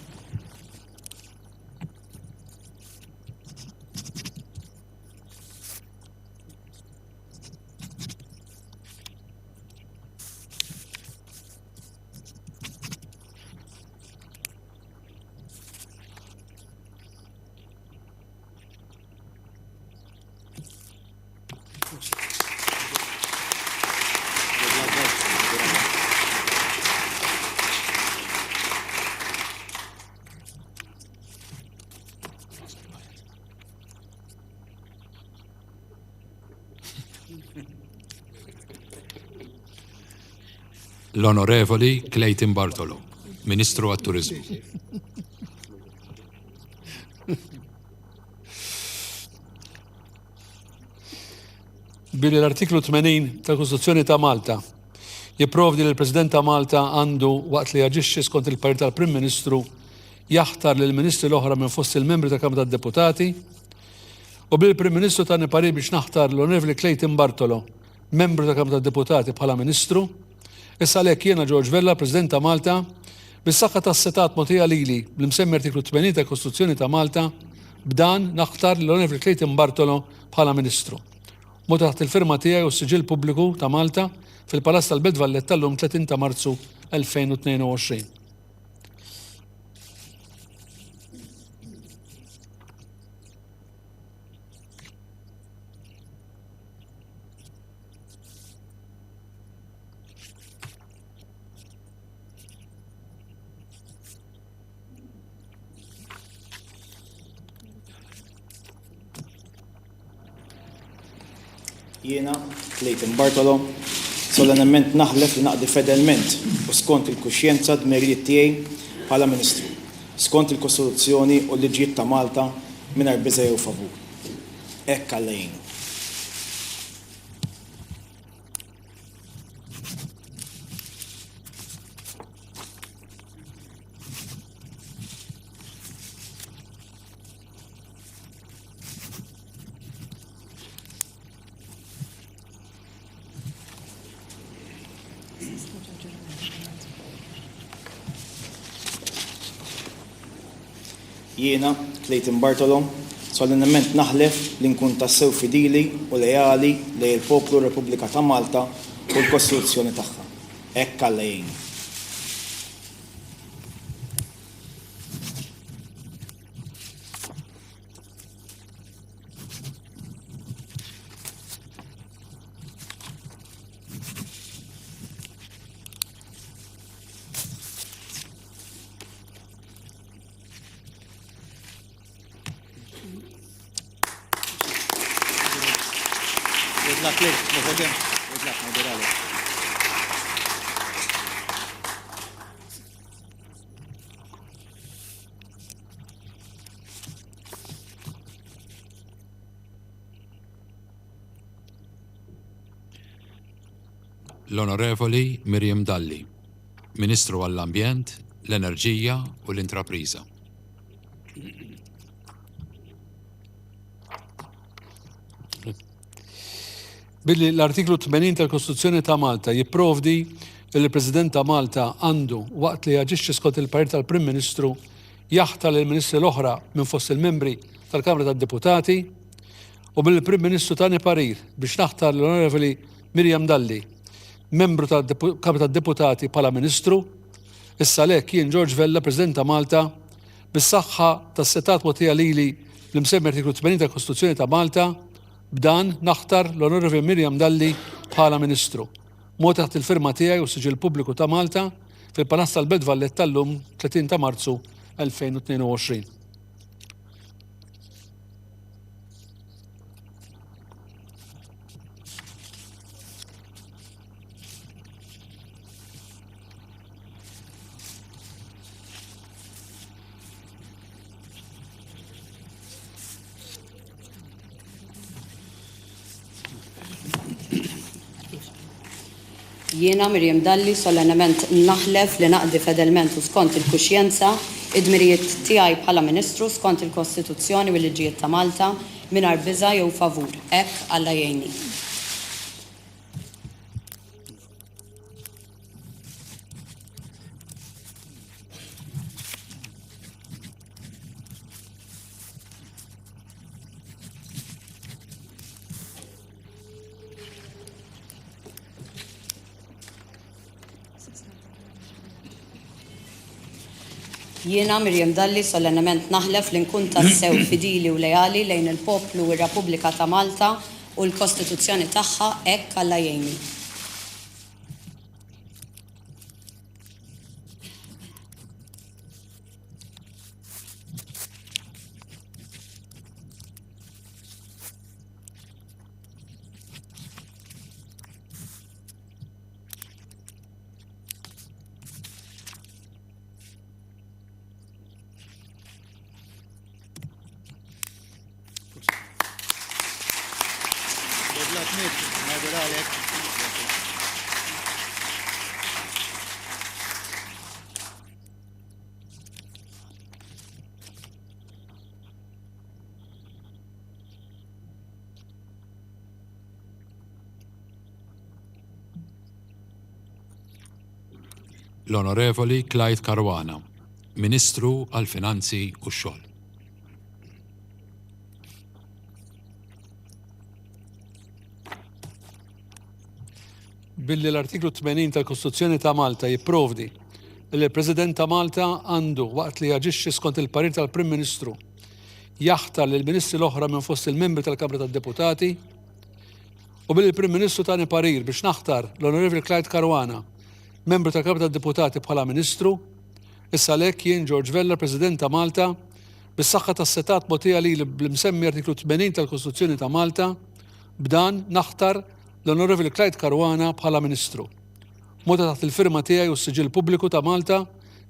[SPEAKER 13] L-Onorevoli Clayton Bartolo, Ministru għat-Turiżmu.
[SPEAKER 14] Billi l-Artiklu 80 tal-Kostituzzjoni ta' Malta jipprovdi li l-President ta' Malta għandu, waqt li jaġixxi skont il-parir tal-Prim Ministru, jaħtar lill-Ministri l-oħra minn fost il-membri tal-Kamra tad-Deputati, u billi l-Prim Ministru tani parir biex naħtar l-Onorevoli Clayton Bartolo, membru tal-Kamra tad-Deputati bħala Ministru, Issa għalhekk jiena George Vella, President ta' Malta, bis-saħħa tas-setgħat mogħtija lili bl-imsemmi Artiklu 80 tal-Kostituzzjoni ta' Malta, b'dan naħtar lill-Onorevoli Clayton Bartolo bħala Ministru. Mogħti taħt il-firma tiegħi u s-siġill pubbliku ta' Malta fil-Palazz tal-Belt Valletta llum 30 ta' Marzu 2022.
[SPEAKER 20] Jiena, Clayton Bartolo, solennement naħlef li naqdi fedelment u skont il-kuxjenza d-dmirijiet tiegħi bħala Ministru. skont il-Kostituzzjoni u l-liġijiet ta' Malta mingħajr biża' jew favur. Hekk Alla jgħinu. Jiena, Clayton Bartolo, solennement naħlef li nkun tassew fidili u leali lejn il-poplu u r-Repubblika ta' Malta u l-Kostituzzjoni tagħha. Hekk Alla jgħinni.
[SPEAKER 16] Good luck, Liz. Good luck, nawguralek.
[SPEAKER 13] L-Onorevoli Miriam Dalli, Ministru għall-Ambjent, l-Enerġija u l-Intrapriża.
[SPEAKER 14] Billi l-Artiklu 80 tal-Kostituzzjoni ta' Malta jipprovdi li l-President ta' Malta għandu, waqt li jaġixxi skont il-parir tal-Prim Ministru, jaħtar lill-Ministri l-oħra minn fost il-membri tal-Kamra tad-Deputati, u billi l-Prim Ministru tani parir biex naħtar l-Onorevoli Miriam Dalli, membru tal-Kamra tad-Deputati bħala Ministru, issa għalhekk jien George Vella, President ta' Malta, bis-saħħa tas-setgħat mogħtija lili bl-imsemmi Artiklu 80 tal-Kostituzzjoni ta' Malta, B'dan naħtar l-Onorevoli Miriam Dalli bħala Ministru. Mogħti taħt il-firma tiegħi u s-Siġill Pubbliku ta' Malta fil-Palazz tal-Belt Valletta llum 30 ta' Marzu 2022.
[SPEAKER 19] Jiena, Miriam Dalli, solennement naħlef li naqdi fedelment u skont il-kuxjenza id-dmirijiet tiegħi bħala Ministru skont il-Kostituzzjoni u l-liġijiet ta' Malta mingħajr biża' jew favur. Hekk Alla jgħinni. Jiena, Miriam Dalli, solennement naħlef li nkun tassew fidili u leali lejn il-poplu u r-Repubblika ta' Malta u l-Kostituzzjoni tagħha hekk Alla jgħinni.
[SPEAKER 16] Good luck, Nick. Nawguralek.
[SPEAKER 13] L-Onorevoli Clyde Caruana, Ministru għall-Finanzi u x-Xogħol.
[SPEAKER 14] Billi l-Artiklu 80 tal-Kostituzzjoni ta' Malta jipprovdi li l-President ta' Malta għandu, waqt li jaġixxi skont il-parir tal-Prim Ministru, jaħtar lill-Ministri l-oħra minn fost il-membri tal-Kamra tad-Deputati, u billi l-Prim Ministru tani parir biex naħtar l-Onorevoli Clyde Caruana, membru tal-Kamra tad-Deputati bħala Ministru, issa għalhekk jien George Vella, President ta' Malta, bis-saħħa tas-setgħat mogħtija lili bl-imsemmi Artiklu 80 tal-Kostituzzjoni ta' Malta, b'dan naħtar l-Onorevoli Clyde Caruana bħala Ministru. Mogħti taħt il-firma tiegħi u s-siġill pubbliku ta' Malta.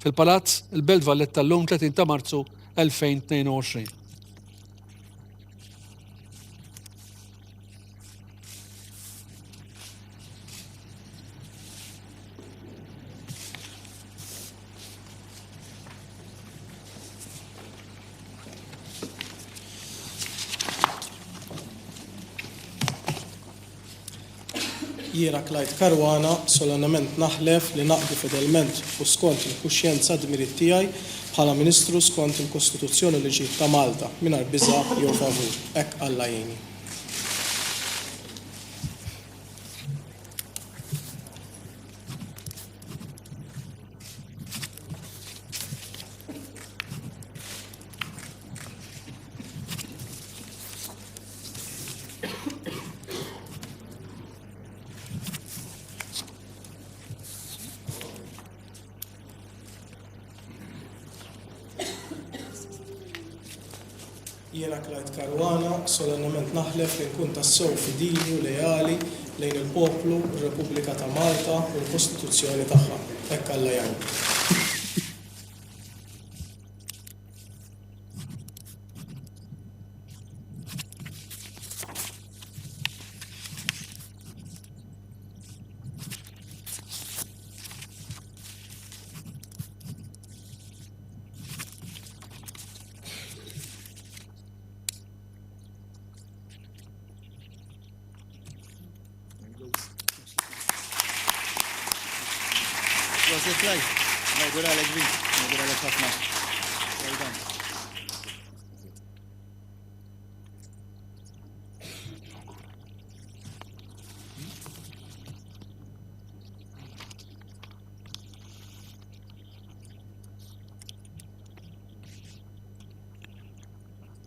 [SPEAKER 14] Fil-Palazz, il-Belt Valletta llum 30 ta' Marzu 2022.
[SPEAKER 16] Jiena Clyde Caruana solennement naħlef li naqdi fedelment u skont il-kuxjenza d-dmirijiet tiegħi bħala Ministru skont il-Kostituzzjoni u l-Liġijiet ta' Malta, mingħajr biża' jew favur. Hekk Alla jgħinni. Jiena Clyde Caruana, solennement naħlef li nkun tassew fidili u leali lejn il-poplu, ir-Repubblika ta' Malta u l-Kostituzzjoni tagħha. Hekk Alla jgħin.
[SPEAKER 15] Prosit Clyde, nawguralek bin, nawguralek ħafna. Well done.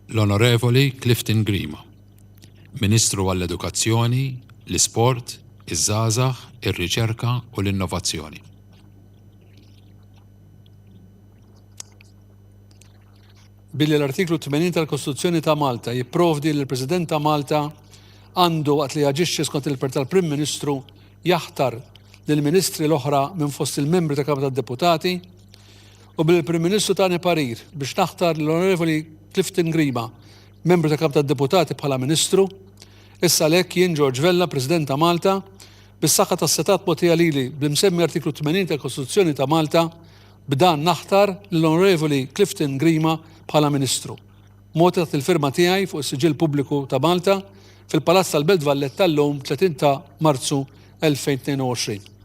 [SPEAKER 13] L-Onorevoli Clifton Grima, Ministru għall-Edukazzjoni, l-Isport, iż-Żgħażagħ, ir-Riċerka u l-Innovazzjoni.
[SPEAKER 14] Billi l-Artiklu 80 tal-Kostituzzjoni ta' Malta jipprovdi li l-President ta' Malta għandu waqt li jaġixxi skont il-per tal-Prim Ministru jaħtar lill-Ministri l-oħra minn fost il-membri ta' Kamra tad-Deputati u billi l-Prim Ministru tani parir biex naħtar lill-Onorevoli Clifton Grima, membru ta' Kamra tad-Deputati bħala Ministru, issa għalhekk jien George Vella, President ta' Malta, bis-saħħa tas-setgħat mogħtija lili bl-imsemmi Artiklu 80 tal-Kostituzzjoni ta' Malta, b'dan naħtar lill-Onorevoli Clifton Grima bħala Ministru. Mogħti taħt il-firma tiegħi fuq is-Siġill Pubbliku ta' Malta fil-Palazz tal-Belt Valletta llum 30 ta' Marzu 2022.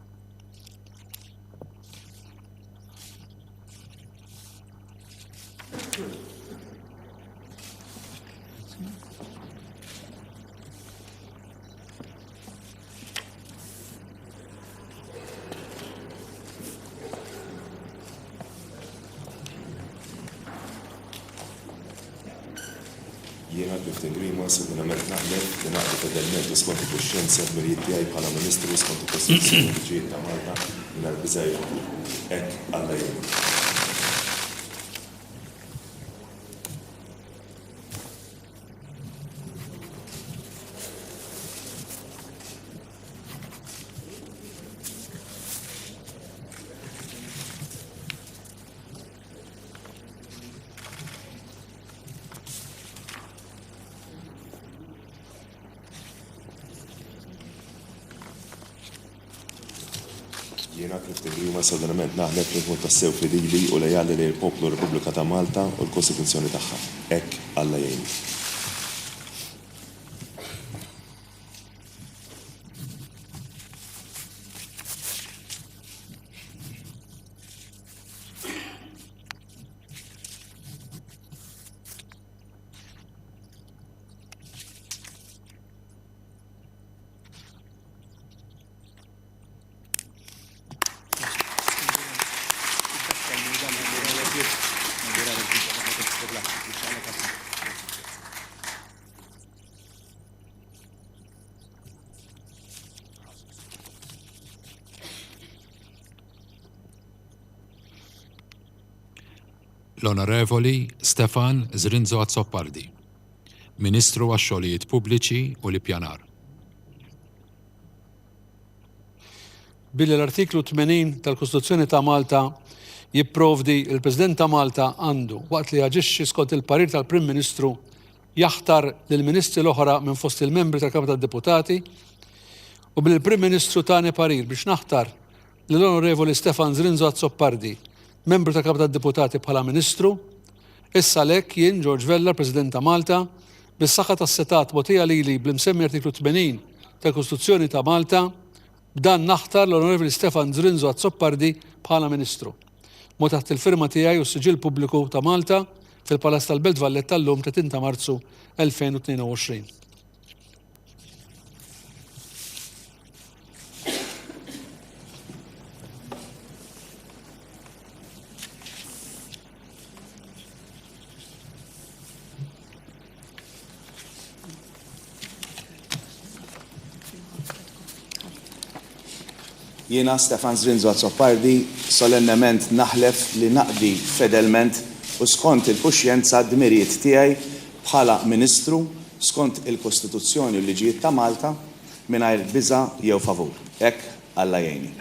[SPEAKER 21] Jiena, Clifton Grima, solennement naħlef li naqdi fedelment u skont il-kuxjenza d-dmirijiet tiegħi bħala Ministru skont il-Kostituzzjoni u l-liġijiet ta' Malta mingħajr biża' jew favur. Hekk Alla jgħinni. Jiena, Clifton Grima, solennement naħlef li nkun tassew fidili u leali lejn il-poplu Repubblika ta' Malta u l-Kostituzzjoni tagħha. Hekk Alla jgħinni.
[SPEAKER 13] L-Onorevoli Stefan Zrinzo Azzopardi, Ministru għax-Xogħlijiet Pubbliċi u l-Ippjanar.
[SPEAKER 14] Billi l-Artiklu 80 tal-Kostituzzjoni ta' Malta jipprovdi li l-President ta' Malta għandu, waqt li jaġixxi skont il-parir tal-Prim Ministru, jaħtar lill-Ministri l-oħra minn fost il-membri tal-Kamra tad-Deputati, u billi l-Prim Ministru tani parir biex naħtar lill-Onorevoli Stefan Zrinzo Azzopardi, membru tal-Kamra tad-Deputati bħala Ministru, issa għalhekk jien, George Vella, President ta' Malta, bis-saħħa tas-setgħat mogħtija lili bl-imsemmi Artiklu 80 tal-Kostituzzjoni ta' Malta, B'dan naħtar l-Onorevoli Stefan Zrinzo Azzopardi bħala Ministru. Mo taħt il-firma tiegħi u s-siġill pubbliku ta' Malta fil-Palazz tal-Belt Valletta llum 30 ta' Marzu 2022.
[SPEAKER 7] Jiena, Stefan Zrinzo Azzopardi, solennement naħlef li naqdi fedelment u skont il-kuxjenza d-dmirijiet tiegħi bħala Ministru skont il-Kostituzzjoni u l-liġijiet ta' Malta mingħajr biża' jew favur. Hekk Alla jgħinni.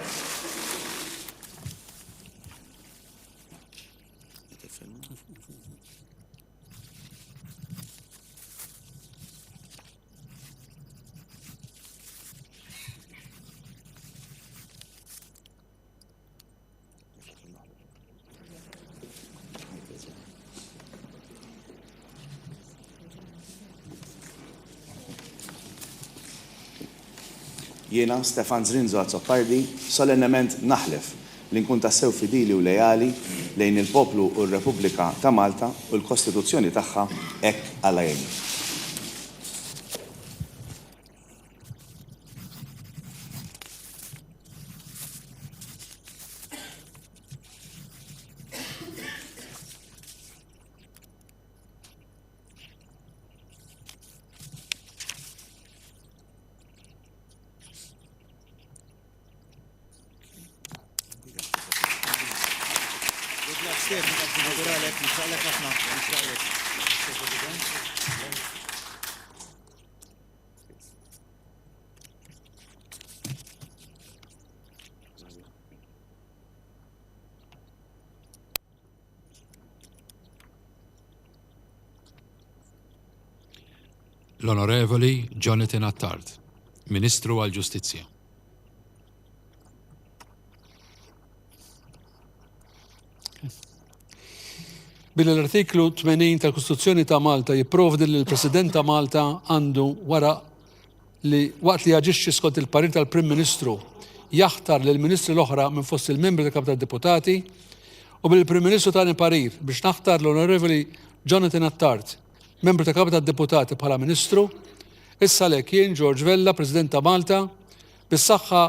[SPEAKER 7] Jiena, Stefan Zrinzo Azzopardi, solennement naħlef li nkun tassew fidili u leali lejn il-poplu u r-Repubblika ta' Malta u l-Kostituzzjoni tagħha hekk Alla jgħinni.
[SPEAKER 13] L-Onorevoli Jonathan Attard, Ministru għall-Ġustizzja.
[SPEAKER 14] Billi l-artiklu 80 tal-Kostituzzjoni ta' Malta jipprovdi li l-President ta' Malta għandu wara li waqt li jaġixxi skont il-parir tal-Prim Ministru jaħtar lil ministri l-oħra minn fost il-membri tal-Kamra tad-Deputati u billi l-Prim Ministru tani parir biex naħtar l-Onorevoli Jonathan Attard, membru tal-Kamra tad-Deputati bħala Ministru, issa għalhekk jien George Vella, President ta' Malta, bis-saħħa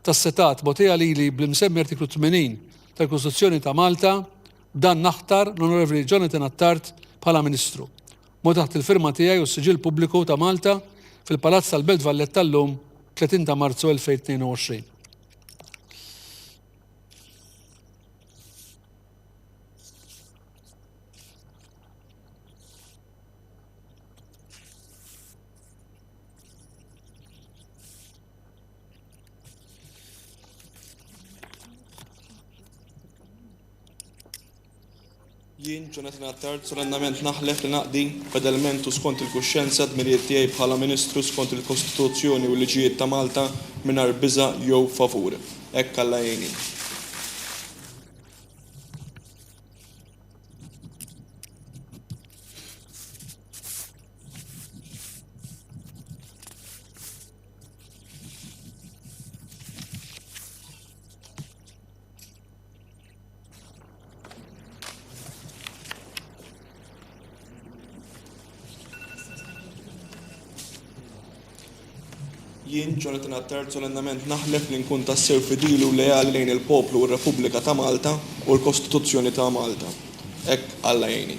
[SPEAKER 14] tas-setgħat mogħtija lili bl-imsemmi artiklu 80 tal-Kostituzzjoni ta' Malta, b'dan naħtar l-Onorevoli Jonathan Attard bħala Ministru. Mo taħt il-firma tiegħi u s-siġill pubbliku ta' Malta fil-Palazz tal-Belt Valletta llum 30 ta' Marzu 2022.
[SPEAKER 17] Jien, Jonathan Attard, solennament naħlef li naqdi, fedelment u skont il-kuxjenza, d-dmirijiet tiegħi bħala Ministru skont il-Kostituzzjoni u l-liġijiet ta' Malta mingħajr biża' jew favur. Hekk Alla jgħinni. Jien, Jonathan Attard, solennament naħlef li nkun tassew fidili u leali lejn il-poplu u r-Repubblika ta' Malta u l-Kostituzzjoni ta' Malta. Hekk Alla jgħinni.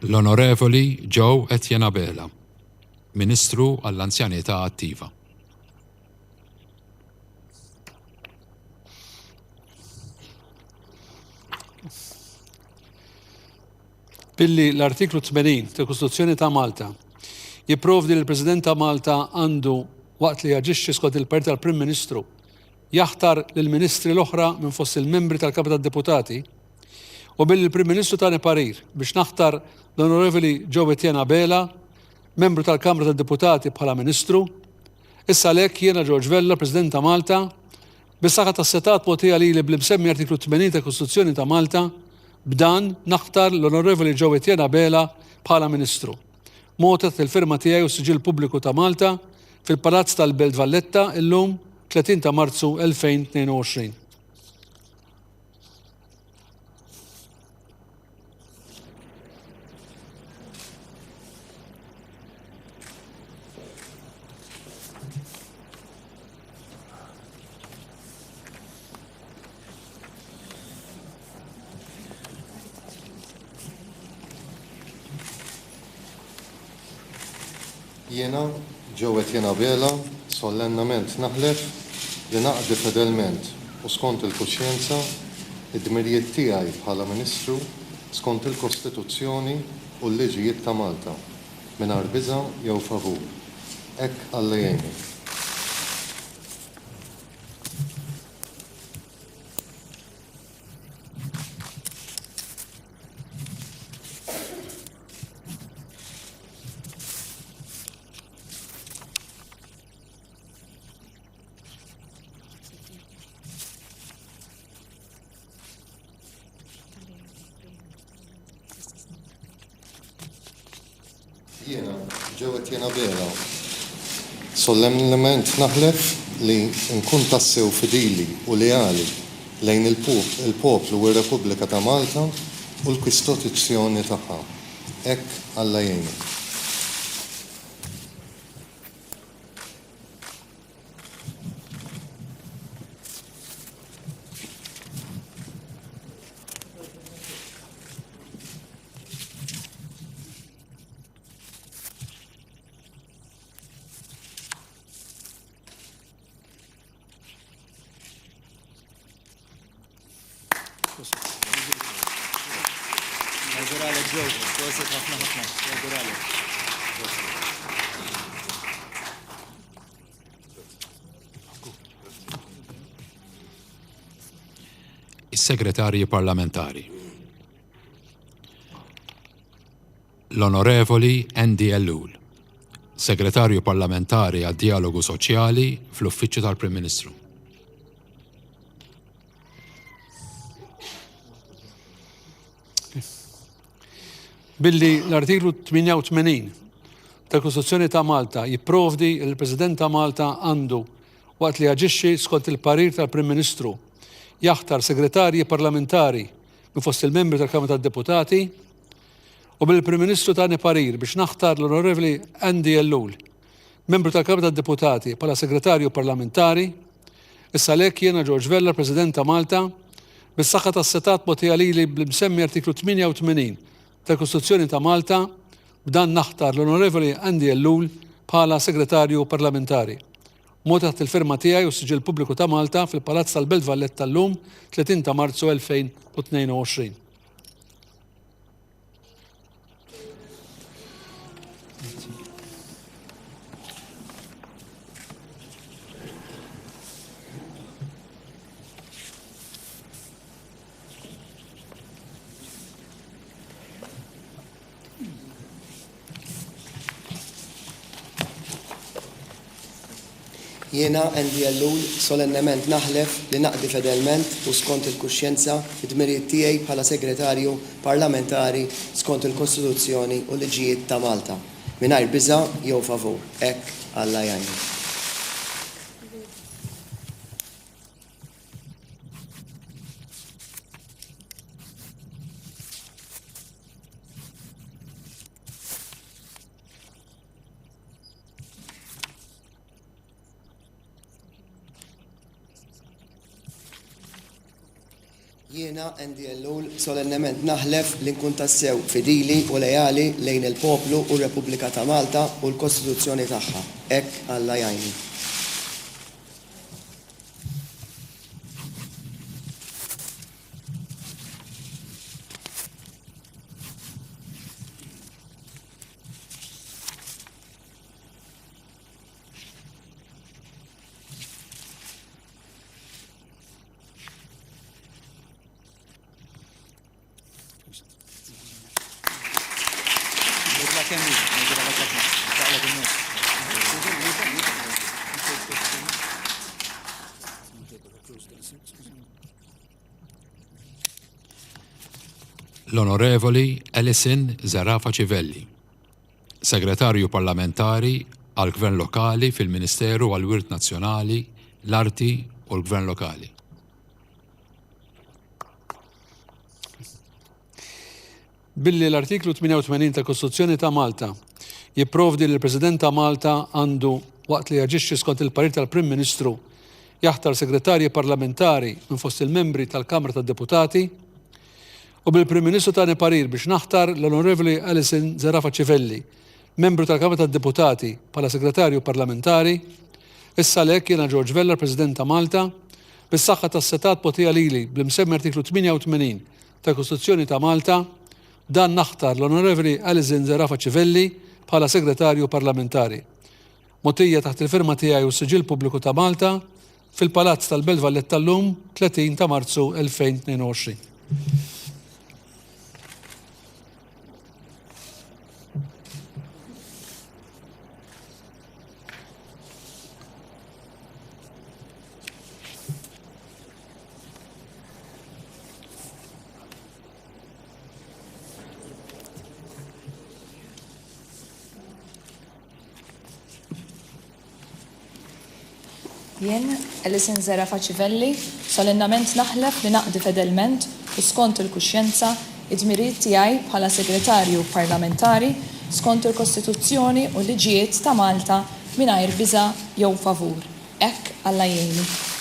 [SPEAKER 13] L-Onorevoli Joe Etienne Abela, Ministru għall-Anzjanità Attiva.
[SPEAKER 14] Billi l-Artiklu 80 tal-Kostituzzjoni ta' Malta jipprovdi li l-President ta' Malta għandu, waqt li jaġixxi skont il-parir tal-Prim Ministru, jaħtar lill-Ministri l-oħra minn fost il-membri tal-Kamra tad-Deputati, u billi l-Prim Ministru tani parir biex naħtar l-Onorevoli Joe Etienne Abela, membru tal-Kamra tad-Deputati bħala Ministru, issa għalhekk jiena George Vella, President ta' Malta, Bis-saħħa tas-setgħat mogħtija lili bl-imsemmi Artiklu 80 tal-Kostituzzjoni ta' Malta, b'dan naħtar l-Onorevoli Joe Etienne Abela bħala Ministru. Mogħti taħt il-firma tiegħi u s-siġill pubbliku ta' Malta, fil-Palazz tal-Belt Valletta, illum, 30 ta' Marzu 2022.
[SPEAKER 8] Jiena, Joe Etienne Abela, sollennament naħlef li naqdi fedelment u skont il-kuxjenza id-dmirijiet tiegħi bħala Ministru skont il-Kostituzzjoni u l-liġijiet ta' Malta, mingħajr biża' jew favur. Hekk Alla jgħinni. Jiena, Joe Etienne Abela, solemnement naħlef li nkun tassew fidili u leali lejn il-poplu u r-Repubblika ta' Malta u l-Kostituzzjoni tagħha. Hekk Alla jgħinni.
[SPEAKER 20] Nawguralek Joe, prosit ħafna ħafna, nawguralek.
[SPEAKER 13] Is-Segretarji Parlamentari. L-Onorevoli Andy Ellul, Segretarju Parlamentari għad-Djalogu Soċjali fl-Uffiċċju tal-Prim Ministru.
[SPEAKER 14] Billi l-Artiklu 88 tal-Kostituzzjoni ta' Malta jipprovdi li l-President ta' Malta għandu, waqt li jaġixxi skont il-parir tal-Prim Ministru, jaħtar segretarji parlamentari minn fost il-membri tal-Kamra tad-Deputati, u billi l-Prim Ministru tani parir biex naħtar l-Onorevoli Andy Ellul, membru tal-Kamra tad-Deputati, bħala Segretarju Parlamentari, issa għalhekk jiena George Vella, President ta' Malta, bis-saħħa tas-setgħat mogħtija lili bl-imsemmi Artiklu 88 tal-Kostituzzjoni ta' Malta, b'dan naħtar l-Onorevoli Andy Ellul bħala Segretarju Parlamentari. Mogħti taħt il-firma tiegħi u s-Siġill Pubbliku ta' Malta fil-Palazz tal-Belt Valletta llum, 30 ta' Marzu 2022.
[SPEAKER 15] Jiena, Andy Ellul, solennement naħlef li naqdi fedelment u skont il-kuxjenza d-dmirijiet tiegħi bħala Segretarju Parlamentari skont il-Kostituzzjoni u l-liġijiet ta' Malta, mingħajr biża' jew favur. Hekk Alla jgħinni. Jiena, Andy Ellul, solennement naħlef li nkun tassew fidili u leali lejn il-poplu u r-Repubblika ta' Malta u l-Kostituzzjoni tagħha. Hekk Alla jgħinni.
[SPEAKER 13] L-Onorevoli Alison Zerafa Civelli, Segretarju Parlamentari għall-Gvern Lokali fil-Ministeru għall-Wirt Nazzjonali, l-Arti u l-Gvern Lokali.
[SPEAKER 14] Billi l-Artiklu 88 tal-Kostituzzjoni ta' Malta jipprovdi li l-President ta' Malta għandu, waqt li jaġixxi skont il-parir tal-Prim Ministru, jaħtar Segretarji Parlamentari minn fost il-membri tal-Kamra tad-Deputati, u bil-Prim Ministru tani parir biex naħtar l-Onorevoli Alison Zerafa Civelli, membru tal-Kamra tad-Deputati, bħala Segretarju Parlamentari, issa għalhekk jiena George Vella, President ta' Malta, bis-saħħa tas-setgħat mogħtija lili bl-imsemmi Artiklu 88 tal-Kostituzzjoni ta' Malta, dan naħtar l-Onorevoli Alison Zerafa Civelli bħala Segretarju Parlamentari. Mogħtija taħt il-firma tiegħi u s-Siġill Pubbliku ta' Malta fil-Palazz tal-Belt Valletta llum, 30 ta' Marzu 2022.
[SPEAKER 9] Jien, Alison Zerafa Civelli, solennament naħlef li naqdi fedelment u skont il-kuxjenza id-dmirijiet tiegħi bħala Segretarju Parlamentari skont il-Kostituzzjoni u l-liġijiet ta' Malta mingħajr biża' jew favur. Hekk Alla jgħinni.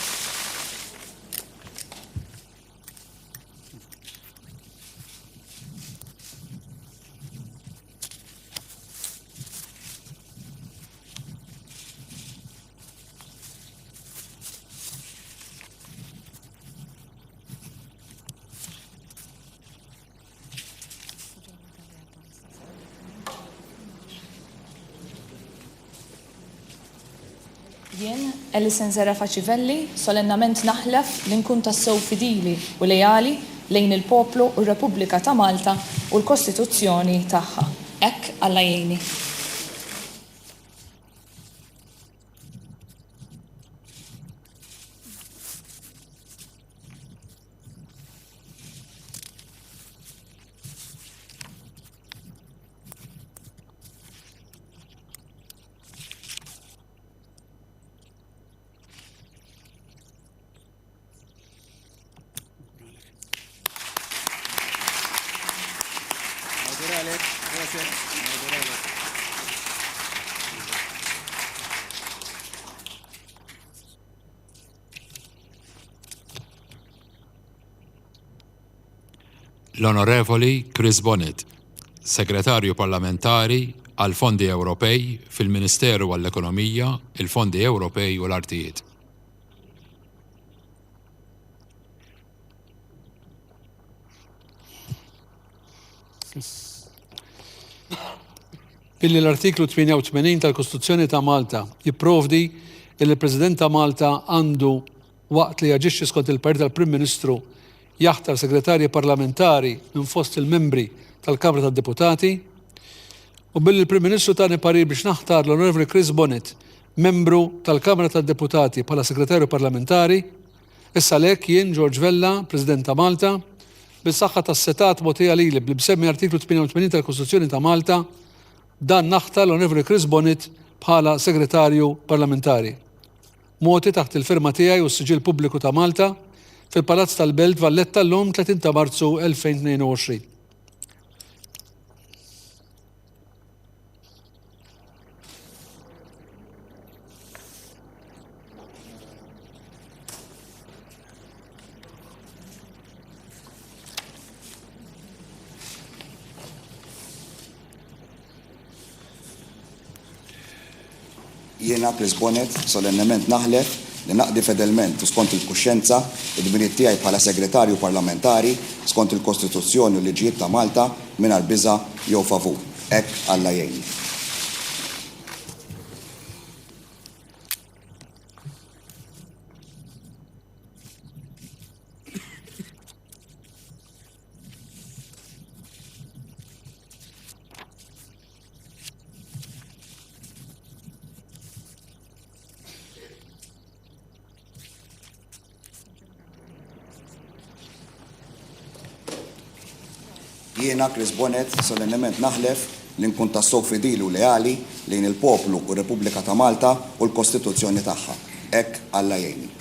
[SPEAKER 9] Jien, Alison Zerafa Civelli, solennament naħlef li nkun tassew fidili u leali lejn il-poplu u r-Repubblika ta' Malta u l-Kostituzzjoni tagħha. Hekk Alla jgħinni.
[SPEAKER 13] L-Onorevoli Chris Bonett, Segretarju Parlamentari għall-Fondi Ewropej fil-Ministeru għall-Ekonomija, il-Fondi Ewropej u l-Artijiet.
[SPEAKER 14] Billi l-Artiklu 88 tal-Kostituzzjoni ta' Malta jipprovdi li l-President ta' Malta għandu, waqt li jaġixxi skont il-parir tal-Prim Ministru, jaħtar Segretarji Parlamentari minn fost il-membri tal-Kamra tad-Deputati, u billi l-Prim Ministru tani parir biex naħtar l-Onorevoli Chris Bonett, membru tal-Kamra tad-Deputati bħala Segretarju Parlamentari, Issa għalhekk jien, George Vella, President ta' Malta, bis-saħħa tas-setgħat mogħtija lili bl-imsemmi Artiklu 88 tal-Kostituzzjoni ta' Malta, dan naħtar l-Onorevoli Chris Bonett bħala Segretarju Parlamentari. Mogħti taħt il-firma tiegħi u s-Siġill Pubbliku ta' Malta, fil-Palazz tal-Belt Valletta llum 30 ta' Marzu 2022.
[SPEAKER 7] Jiena, Chris Bonett, solennement naħlef li naqdi fedelment u skont il-kuxjenza id-dmirijiet tiegħi bħala Segretarju Parlamentari skont il-Kostituzzjoni u l-liġijiet ta' Malta mingħajr biża' jew favur. Hekk Alla jgħinni. Jiena, Chris Bonett, solennement naħlef li nkun tassew fidili u leali lejn il-poplu u r-Repubblika ta' Malta u l-Kostituzzjoni tagħha. Hekk Alla jgħinni.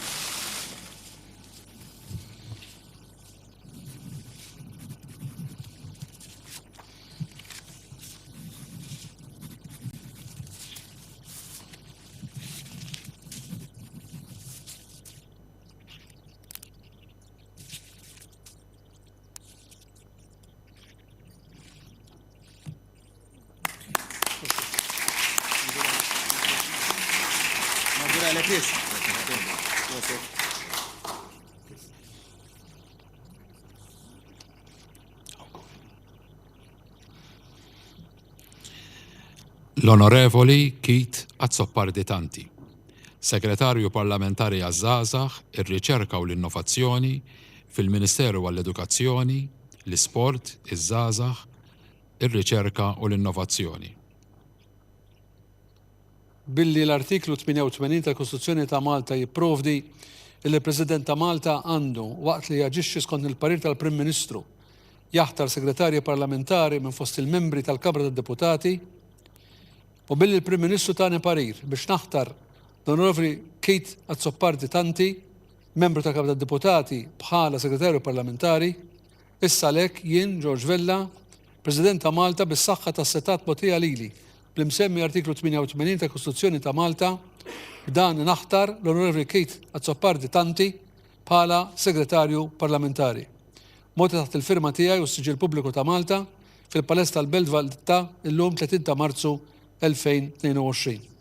[SPEAKER 13] L-Onorevoli Keith Azzopardi Tanti, Segretarju Parlamentari għaż-Żgħażagħ, ir-Riċerka u l-Innovazzjoni fil-Ministeru għall-Edukazzjoni, l-Isport, iż-Żgħażagħ, ir-Riċerka u l-Innovazzjoni.
[SPEAKER 14] Billi l-Artiklu 88 tal-Kostituzzjoni ta' Malta jipprovdi illi l-President ta' Malta għandu, waqt li jaġixxi skont il-parir tal-Prim Ministru, jaħtar Segretarji Parlamentari minn fost il-membri tal-Kamra tad-Deputati, u billi l-Prim Ministru tani parir biex naħtar l-Onorevoli Keith Azzopardi Tanti, membru tal-Kamra tad-Deputati, bħala Segretarju Parlamentari, issa għalhekk jien, George Vella, President ta' Malta bis-saħħa tas-setgħat mogħtija lili Bl-imsemmi Artiklu 88 tal-Kostituzzjoni ta' Malta, b'dan naħtar l-Onorevoli Keith Azzopardi Tanti bħala Segretarju Parlamentari. Mogħti taħt il-firma tiegħi u s-Siġill Pubbliku ta' Malta fil-Palest tal-Belt Valletta illum 30 ta' Marzu 2022.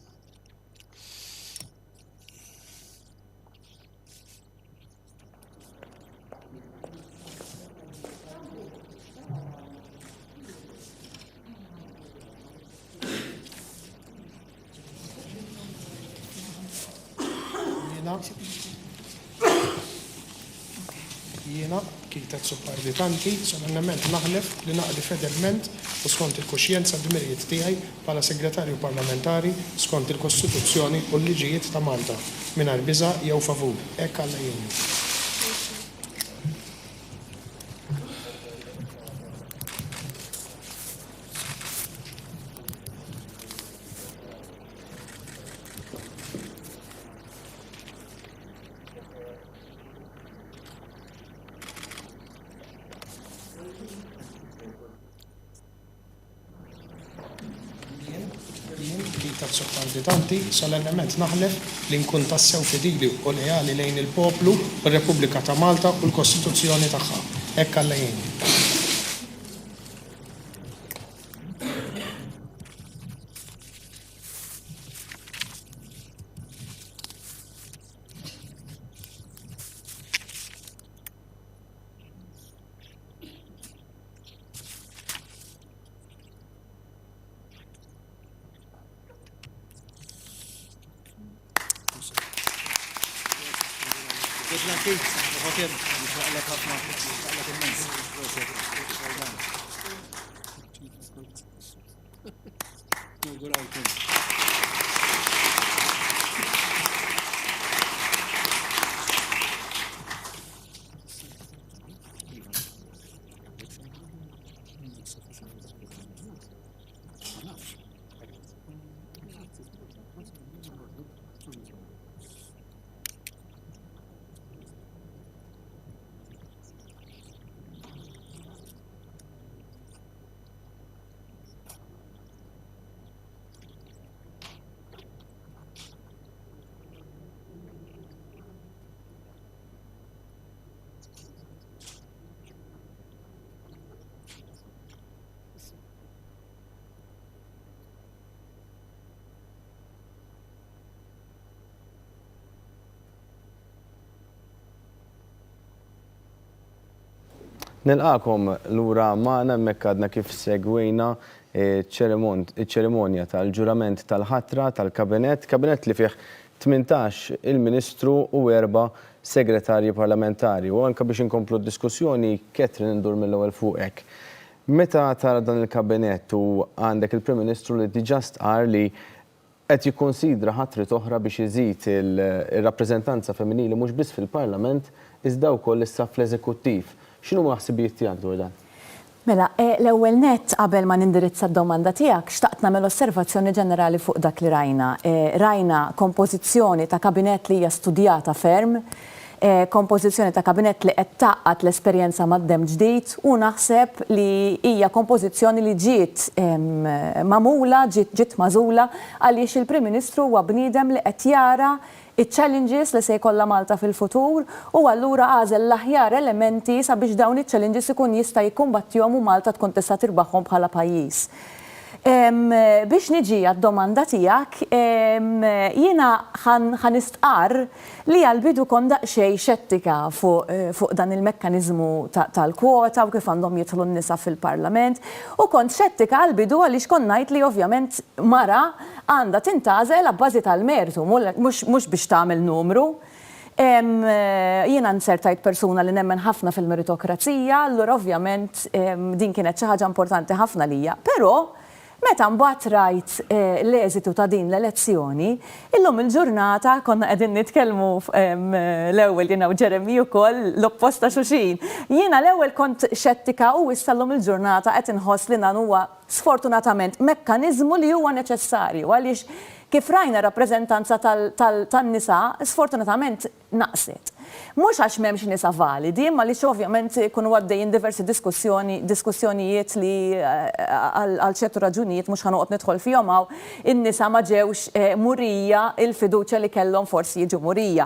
[SPEAKER 10] Jiena Jiena, Keith Azzopardi Tanti, solennement naħlef li naqdi fedelment u skont il-kuxjenza d-dmirijiet tiegħi bħala Segretarju Parlamentari skont il-Kostituzzjoni u l-liġijiet ta' Malta, mingħajr biża' jew favur. Hekk Alla jgħinni. Jien, jien, Rita Azzopardi Tanti, solennement naħlef li nkun tassew fidili u leali lejn il-poplu u r-Repubblika ta' Malta u l-Kostituzzjoni tagħha. Hekk Alla jgħinni.
[SPEAKER 20] Good luck, Keith. Joaquin, nixraqlek ħafna. Nixraqlek immens. Proset. Well done.
[SPEAKER 14] Nawgurawlkom.
[SPEAKER 1] Nilqagħkom lura magħna hemmhekk għadna kif segwejna ċ-ċerimonja tal-ġurament tal-ħatra tal-Kabinett, Kabinett li fih 18 il-Ministru u erba' Segretarji Parlamentari. U anke biex inkomplu d-diskussjoni, Catherine indur mill-ewwel fuqek. Meta tara dan il-Kabinett u għandek il-Prim Ministru li diġà stqarr li qed jikkunsidra ħatriet oħra biex iżid ir-rappreżentanza femminili mhux biss fil-Parlament iżda wkoll issa fl-Eżekuttiv. X'inhuma l-ħsibijiet tiegħek dwar dan?
[SPEAKER 6] Mela, l-ewwel nett qabel ma nindirizza d-domanda tiegħek, xtaqt nagħmel osservazzjoni ġenerali fuq dak li rajna. Rajna kompożizzjoni ta' Kabinett li hija studjata ferm, kompożizzjoni ta' kabinett li qed tgħaqqad l-esperjenza mad-demm ġdid u naħseb li hija kompożizzjoni li ġiet magħmula, ġiet ġiet magħżula għaliex il-Prim Ministru huwa bniedem li qed jara ċ-challenges li se jkollha Malta fil-futur u allura għażel l-aħjar elementi sabiex dawn iċ-challenges ikun jista' jikkumbattihom u Malta tkun tista' tirbaħhom bħala pajjiż. Biex niġi għad-domanda tiegħek, jiena ħa nistqarr li għall-bidu kont daqsxejn xettika fuq dan il-mekkaniżmu tal-kwota u kif għandhom jidħlu n-nisa fil-Parlament u kont xettika għall-bidu għaliex kont ngħid li ovvjament mara għandha tintgħażel abbażi tal-mertu mhux biex tagħmel numru. Jiena nsertajt persuna li nemmen ħafna fil-meritokrazija, allura ovvjament din kienet xi ħaġa importanti ħafna lija. Però meta mbagħad rajt l-eżitu ta' din l-elezzjoni, illum il-ġurnata konna qegħdin nitkellmu l-ewwel jiena u Jeremy ukoll l-oppost ta' xulxin. Jiena l-ewwel kont xettika u issa llum il-ġurnata qed inħoss li dan huwa sfortunatament mekkaniżmu li huwa neċessarju għaliex kif rajna r-rappreżentanza tan-nisa sfortunatament naqset. Mhux għax m'hemmx nisa validi, imma għaliex ovvjament ikunu għaddejjin diversi diskussjoni, diskussjonijiet li għal ċertu raġunijiet mhux ħa noqgħod nidħol fihom hawn, in-nisa ma ġewx murija l-fiduċja li kellhom forsi jiġu murija.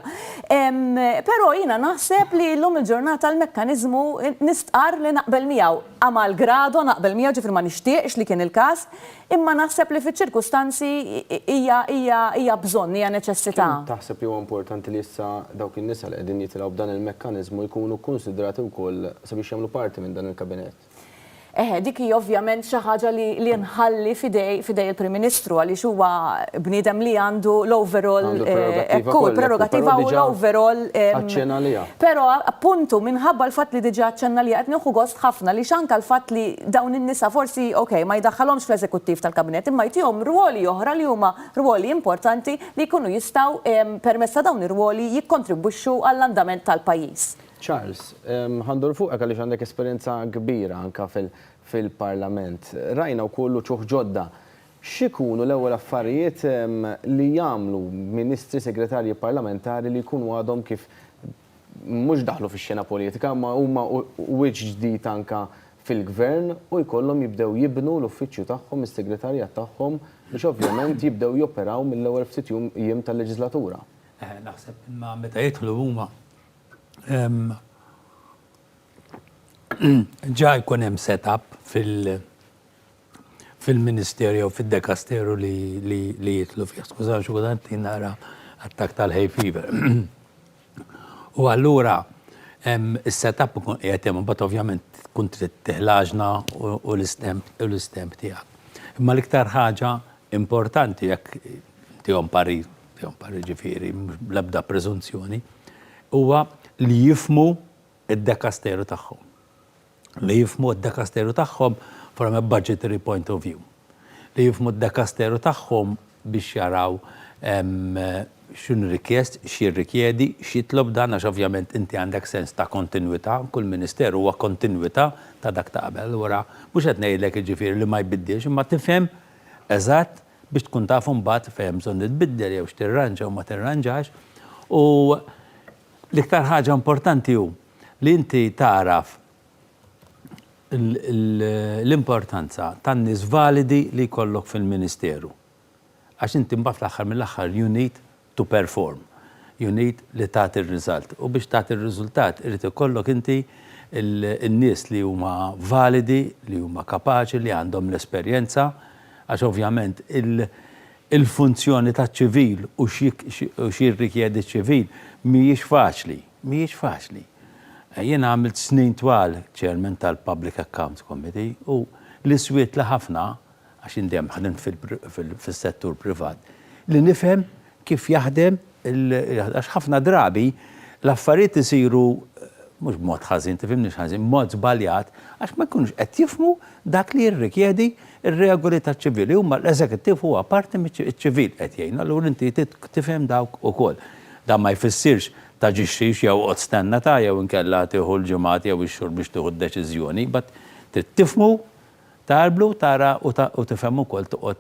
[SPEAKER 6] Però jiena naħseb li llum il-ġurnata l-mekkaniżmu nistqarr li naqbel miegħu. A malgrado naqbel miegħu, ġifieri ma nixtieqx li kien il-każ, Imma naħseb li fiċ-ċirkustanzi hija hija hija bżonn, hija neċessità.
[SPEAKER 1] Kemm taħseb li huwa importanti li issa dawk in-nisa li qegħdin jitilgħu b'dan il-mekkaniżmu jkunu kkunsidrati wkoll sabiex jagħmlu parti minn dan il-kabinett?
[SPEAKER 6] Eħe, dik hija ovvjament xi ħaġa li li nħalli f'idej f'idej il-Prim Ministru għaliex huwa bniedem li għandu l-overall
[SPEAKER 1] Għandu l-prerogattiva
[SPEAKER 6] ekku,
[SPEAKER 1] kollha, ekku,
[SPEAKER 6] il-prerogattiva
[SPEAKER 1] però
[SPEAKER 6] u
[SPEAKER 1] diġà
[SPEAKER 6] l-overall
[SPEAKER 1] aċċenna għaliha.
[SPEAKER 6] Però appuntu minħabba l-fatt li diġà aċċenna għaliha qed nieħu gost ħafna għaliex anke l-fatt li dawn in-nisa forsi ok ma jdaħħalhomx fl-eżekuttiv tal-kabinett imma jtihom rwoli oħra li huma rwoli importanti li jkunu jistgħu permezz ta' dawn ir-rwoli jikkontribwixxu għall-andament tal-pajjiż.
[SPEAKER 1] Charles, ħa ndur fuqek għaliex għandek esperjenza kbira anke fil-Parlament. Rajna wkoll uċuħ ġodda. X'ikunu l-ewwel affarijiet li jagħmlu ministri, segretarji parlamentari li jkunu għadhom kif mhux daħlu fix-xena politika imma huma wiċċ ġdid anke fil-Gvern u jkollhom jibdew jibnu l-uffiċċju tagħhom, is-segretarjat tagħhom biex ovvjament jibdew joperaw mill-ewwel ftit jiem tal-leġislatura.
[SPEAKER 4] Naħseb imma meta jidħlu huma ġa jkun hemm set-up fil- fil-ministeru jew fid-dekasteru li li jidħlu fih. Skużaw xi kultant nara attakk tal-hay fever. U allura is-setup ikun qiegħed hemm, imbagħad ovvjament tkun trid tiħlaġna u l-istemp u l-istemp tiegħek. Imma l-iktar ħaġa importanti jekk tihom parir, tihom parir ġifieri bl-ebda preżunzjoni, huwa li jifhmu d-dekasteru tagħhom. Li jifhmu d-dekasteru tagħhom from a budgetary point of view. Li jifhmu d-dekasteru tagħhom biex jaraw x'inhu rikjest, x'jirrikjedi, x'jitlob dan għax ovvjament inti għandek sens ta' kontinwità, kull ministeru huwa kontinwità ta' dak ta' qabel. Allura mhux qed ngħidlek jiġifieri li ma jbiddilx imma tifhem eżatt biex tkun taf imbagħad fejn hemm bżonn li tbiddel jew x'tirranġa u ma tirranġax. U l-iktar ħaġa importanti hu li inti tagħraf l-importanza tan-nies validi li jkollok fil-ministeru. Għax inti mbagħad fl-aħħar mill-aħħar you need to perform. You need li tagħti r-result. U biex tagħti r-riżultat irid ikollok inti n-nies li huma validi, li huma kapaċi, li għandhom l-esperjenza, għax ovvjament il-funzjoni taċ-ċivil u x'jirrikjedi ċ-ċivil mhijiex faċli. Mhijiex faċli. Jiena għamilt snin twal chairman tal-Public Accounts Committee u li swietli ħafna, għax jien dejjem ħdimt fis-settur privat, li nifhem kif jaħdem għax ħafna drabi l-affarijiet isiru mhux b'mod ħażin, tifhimnix ħażin, b'mod żbaljat għax ma jkunux qed jifhmu dak li jirrikjedi r-regoli taċ-ċivil li huma l-eżekuttiv huwa parti miċ-ċivil qed jgħin, allura inti trid tifhem dawk ukoll. Dan ma jfissirx taġixxix jew oqgħod stenna ta' jew inkella tieħu l-ġimgħat jew ix-xhur biex tieħu d-deċiżjoni, but trid tifhmu, tgħarblu, tara u tifhem ukoll toqgħod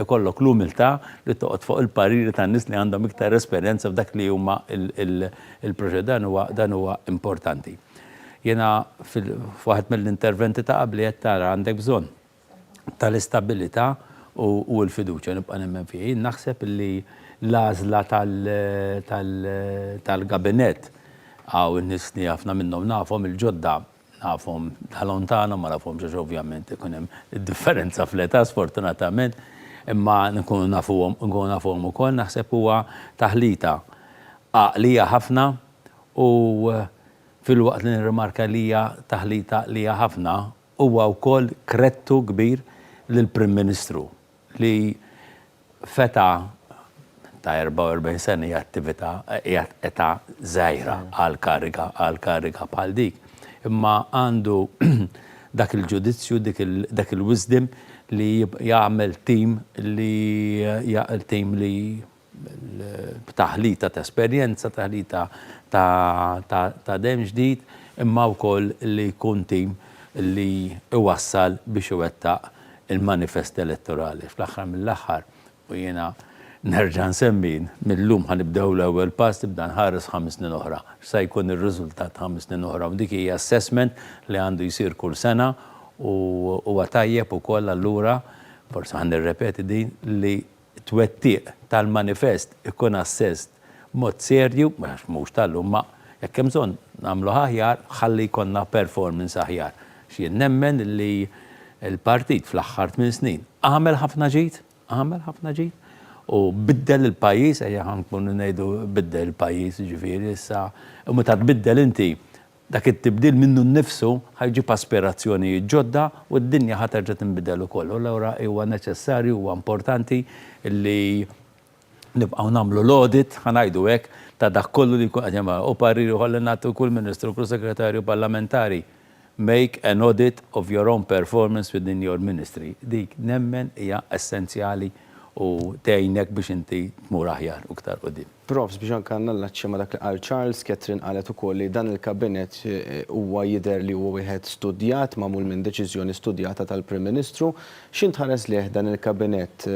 [SPEAKER 4] ikollok l-umiltà li toqgħod fuq il-pariri tan-nies li għandhom iktar esperjenza f'dak li huma l-proċed dan huwa dan huwa importanti. Jiena f'waħed mill-interventi ta' qabli qed tara għandek bżonn tal-istabilità u l-fiduċja nibqa' nemmen fiha. Jien naħseb li l-għażla tal-gabinett hawn in-nies li ħafna minnhom nafhom il-ġodda nafhom da lontano ma nafhomx għax ovvjament ikun hemm id-differenza fl-età sfortunatament imma nkunu nafuhom nkunu nafuhom ukoll naħseb huwa taħlita għaqlija ħafna u filwaqt li nirrimarka li hija taħlita għaqlija ħafna Huwa wkoll kredtu kbir lill-Prim Ministru li f'età ta' 44 sena hija attività hija età żgħira għal kariga għal kariga bħal dik. Imma għandu dak il-ġudizzju, dak il-wisdom li jagħmel tim li team li b'taħlita ta' esperjenza, taħlita ta' demm ġdid, imma wkoll li jkun tim li jwassal biex iwettaq il-manifest elettorali. Fl-aħħar mill-aħħar, u jiena nerġa' nsemmi, mil-lum ħa nibdew l-ewwel pass, nibda nħares ħames snin oħra. X'sa jkun ir-riżultat ħames snin oħra? U dik hija assessment li għandu jsir kull sena u huwa tajjeb ukoll allura, forsi ħa nirrepeti din, li t-twettiq tal-manifest ikun assessed b'mod serju, għax mhux tal-lum, ma jekk hemm bżonn nagħmluh aħjar ħalli jkollna performance aħjar. Għax jien nemmen li l-partit fl-aħħar tmien snin għamel ħafna ġid, għamel ħafna ġid u biddel il-pajjiż, ejja ħa nkunu ngħidu biddel il-pajjiż, jiġifieri issa, u meta tbiddel inti Dak it-tibdil minnu nnifsu ħa jġib aspirazzjonijiet ġodda u d-dinja ħa terġa' tinbidel ukoll. U allura huwa neċessarju, huwa importanti li nibqgħu nagħmlu l-audit, ħa ngħidu hekk, ta' dak kollu li jkun qed jagħmel. U parir ieħor li nagħtu kull Ministru, kull Segretarju Parlamentari, make an audit of your own performance within your ministry. Dik nemmen hija essenzjali u tgħinek biex inti tmur aħjar u iktar quddiem.
[SPEAKER 1] Profs, biex anke nallaċċja ma' dak li qal Charles, Catherine qalet ukoll li dan il-Kabinett huwa jidher li huwa wieħed studjat, magħmul minn deċiżjoni studjata tal-Prim Ministru. X'int tħares lejh dan il-Kabinett?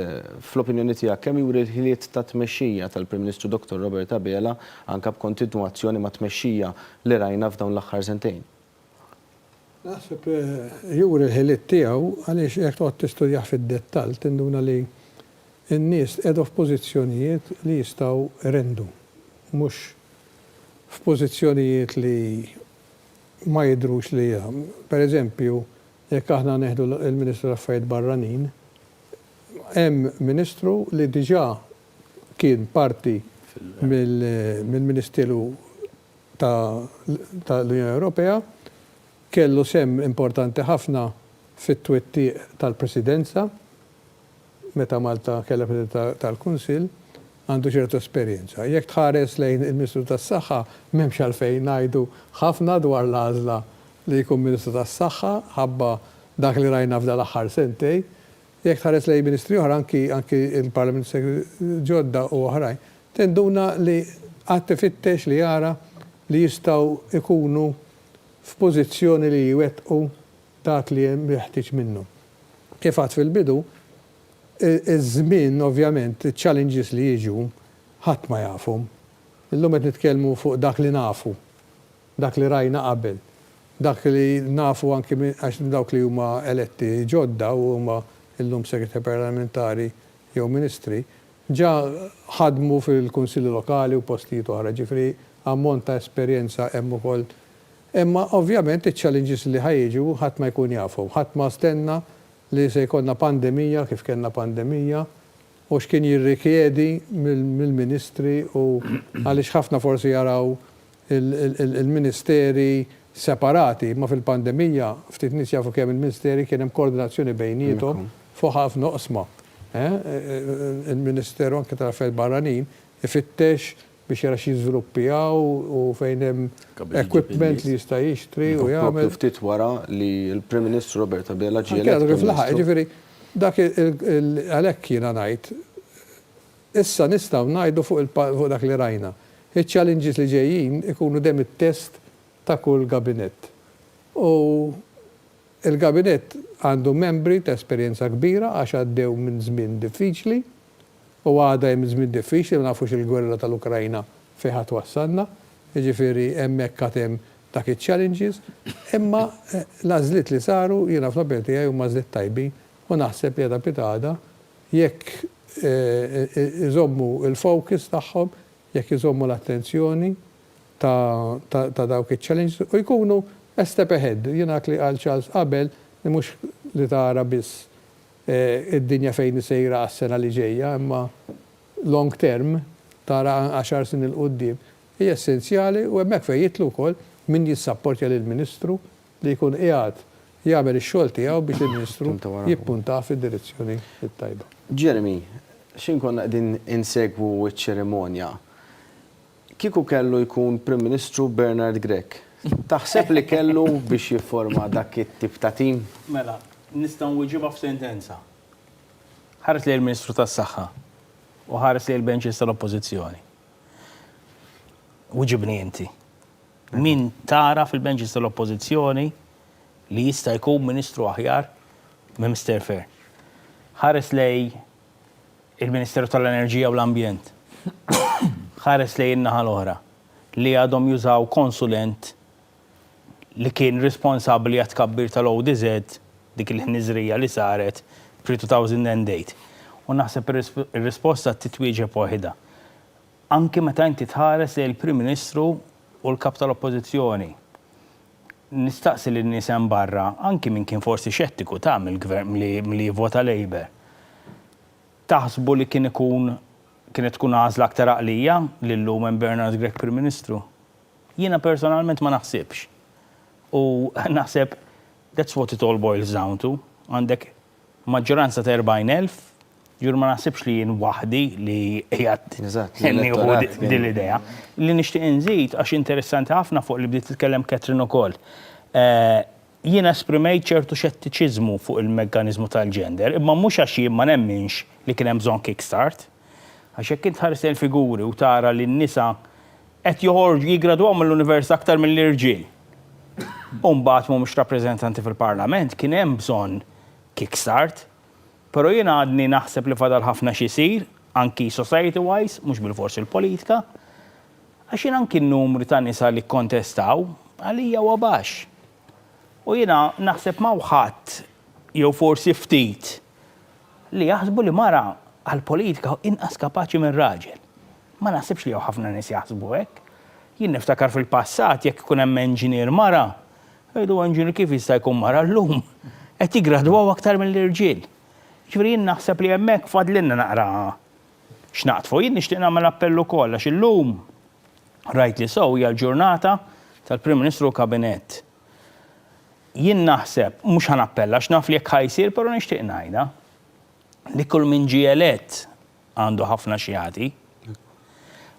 [SPEAKER 1] Fl-opinjoni tiegħek kemm juri l-ħiliet ta' tmexxija tal-Prim Ministru Dottor Robert Abela anke b'kontinwazzjoni mat-tmexxija li rajna f'dawn l-aħħar sentejn?
[SPEAKER 3] Naħseb juri l-ħiliet tiegħu għaliex jekk toqgħod tistudjah fid-dettall tinduna li n-nies tqiegħdu f'pożizzjonijiet li jistgħu jrendu, mhux f'pożizzjonijiet li ma jidhrux li Per eżempju, jekk aħna nieħdu l-Ministru tal-Affarijiet Barranin, hemm Ministru li diġà kien parti mill-Ministeru ta' l-Unjoni Ewropea, kellu sehem importanti ħafna fit-twettiq tal-Presidenza meta Malta kellha Presidenza tal-Kunsill, għandu ċertu esperjenza. Jekk tħares lejn il-Ministru tas-Saħħa m'hemmx għalfejn ngħidu ħafna dwar l-għażla li jkun Ministru tas-Saħħa ħabba dak li rajna f'dan l-aħħar sentejn. Jekk tħares lejn ministri oħra anki anki l-Parliament Secretary ġodda u oħrajn, tinduna li qagħad ifittex li jara li jistgħu jkunu f'pożizzjoni li jwettqu dak li hemm meħtieġ minnhom. Kif għedt fil-bidu, iż-żmien ovvjament, iċ-challenges li jiġu ħadd ma jafhom. Illum qed nitkellmu fuq dak li nafu, dak li rajna qabel, dak li nafu anki għax dawk li huma eletti ġodda u huma llum segretari parlamentari jew ministri, Ġa ħadmu fil-Kunsilli Lokali u postijiet oħra, ġifieri ammont ta' esperjenza hemm ukoll. Imma ovvjament iċ-challenges li ħa jiġu ħadd ma jkun jafhom. Ħadd ma stenna li se jkollna pandemija kif kellna pandemija u x'kien jirrikjedi mill-ministri u għaliex ħafna forsi jaraw. Il-ministeri separati, imma fil-pandemija ftit nies jafu kemm il-ministeri kien hemm koordinazzjoni bejniethom fuq ħafna oqsma. Il-Ministeru anke tal-Affarijiet Barranin ifittex biex jara xi żviluppi hawn u fejn hemm equipment li jista' jixtri u jagħmel.
[SPEAKER 1] Proprju ftit wara li l-Prim Ministru Robert Abela ġie elett Prim
[SPEAKER 3] Ministru. Jiġifieri dak għalhekk jiena ngħid Issa nistgħu ngħidu fuq dak li rajna. Iċ-challenges li ġejjin ikunu dejjem it-test ta' kull gabinett. U l-gabinett għandu membri ta' esperjenza kbira għax għaddew minn żmien diffiċli u għadha hemm żmien diffiċli, ma nafux il-gwerra tal-Ukrajna fejn ħa twassalna, jiġifieri hemmhekk għad hemm dak iċ-challenges, imma l-għażliet li saru jiena fl-opinjoni tiegħi huma għażliet tajbin u naħseb li għada pitgħada jekk iżommu l-focus tagħhom, jekk iżommu l-attenzjoni ta' dawk iċ-challenges u jkunu a step ahead. Jiena dak li qal Charles qabel li mhux li tara biss id-dinja fejn hi sejra għas-sena li ġejja imma long term, tara għaxar snin 'il quddiem, hija essenzjali u hemmhekk fejn jidħlu wkoll min jissapportja lill-Ministru li jkun qiegħed jagħmel ix-xogħol tiegħu biex il-Ministru jippuntah fid-direzzjoni t-tajba.
[SPEAKER 1] Jeremy, x'ħin konna qegħdin insegwu ċ-ċerimonja, kieku kellu jkun Prim Ministru Bernard Grech, taħseb li kellu biex jifforma dak it-tip ta' tim?
[SPEAKER 5] Mela, nista' nwieġibha f'sentenza. Ħares lejn il-Ministru tas-Saħħa u ħares lejn il-benches tal-Oppożizzjoni. Wiġibni inti. Min tara fil-benches tal-Oppożizzjoni li jista' jkun Ministru aħjar minn Mister Fearne? Ħares lejn il-Ministeru tal-Enerġija u l-Ambjent. Ħares lejn in-naħa l-oħra li għadhom jużaw konsulent li kien responsabbli għat-tkabbir tal-ODZ, dik il-ħniżrija li saret pre-2008. U naħseb ir-risposta titwieġeb waħidha. Anki meta inti tħares lejn il-Prim Ministru u l-Kap tal-Oppożizzjoni. Nistaqsi lin-nies hemm barra, anki min kien forsi xettiku ta' mill-Gvern milli jivvota Labour, taħsbu li kien ikun kienet tkun għażla aktar għaqlija li llum hemm Bernard Grech Prim Ministru? Jiena personalment ma naħsibx. U naħseb that's what it all boils down to. Għandek Maġġoranza ta' 40,000, ġifieri ma naħsibx li jien waħdi li qiegħed nieħu din l-idea. Li nixtieq inżid għax interessanti ħafna fuq li bdiet titkellem Catherine ukoll. Jien esprimejt ċertu xettiċiżmu fuq il-mekkaniżmu tal-gender, imma mhux għax jien ma nemminx li kien hemm bżonn kick-start. Għax jekk int tħares lejn il-figuri u tara li n-nisa qed joħorġu jiggradwaw mill-università aktar mill-irġiel u mbagħad mhumiex rappreżentanti fil-Parlament, kien hemm bżonn kick-start. Però jiena għadni naħseb li fadal ħafna x'isir, anki society-wise, mhux bilfors il-politika, għax jien anki n-numri ta' nisa li kkontestaw għalija huwa baxx. U jiena naħseb m'hawn ħadd, jew forsi ftit, li jaħsbu li mara għall-politika inqas kapaċi minn raġel. Ma naħsibx li hawn ħafna nies jaħsbu hekk. Jien niftakar fil-passat jekk ikun hemm engineer mara, jgħidu engineer kif jista' jkun mara llum qed jiggradwaw aktar mill-irġiel. Jiġifieri jien naħseb li hemmhekk fadlilna naqra x'naqdfu. Jien nixtieq nagħmel appell ukoll għax illum rightly so hija l-ġurnata tal-Prim Ministru u Kabinett. Jien naħseb, mhux ħa nappella għax naf li hekk ħa jsir però nixtieq ngħidha, li kull min ġie elett għandu ħafna x'jagħti.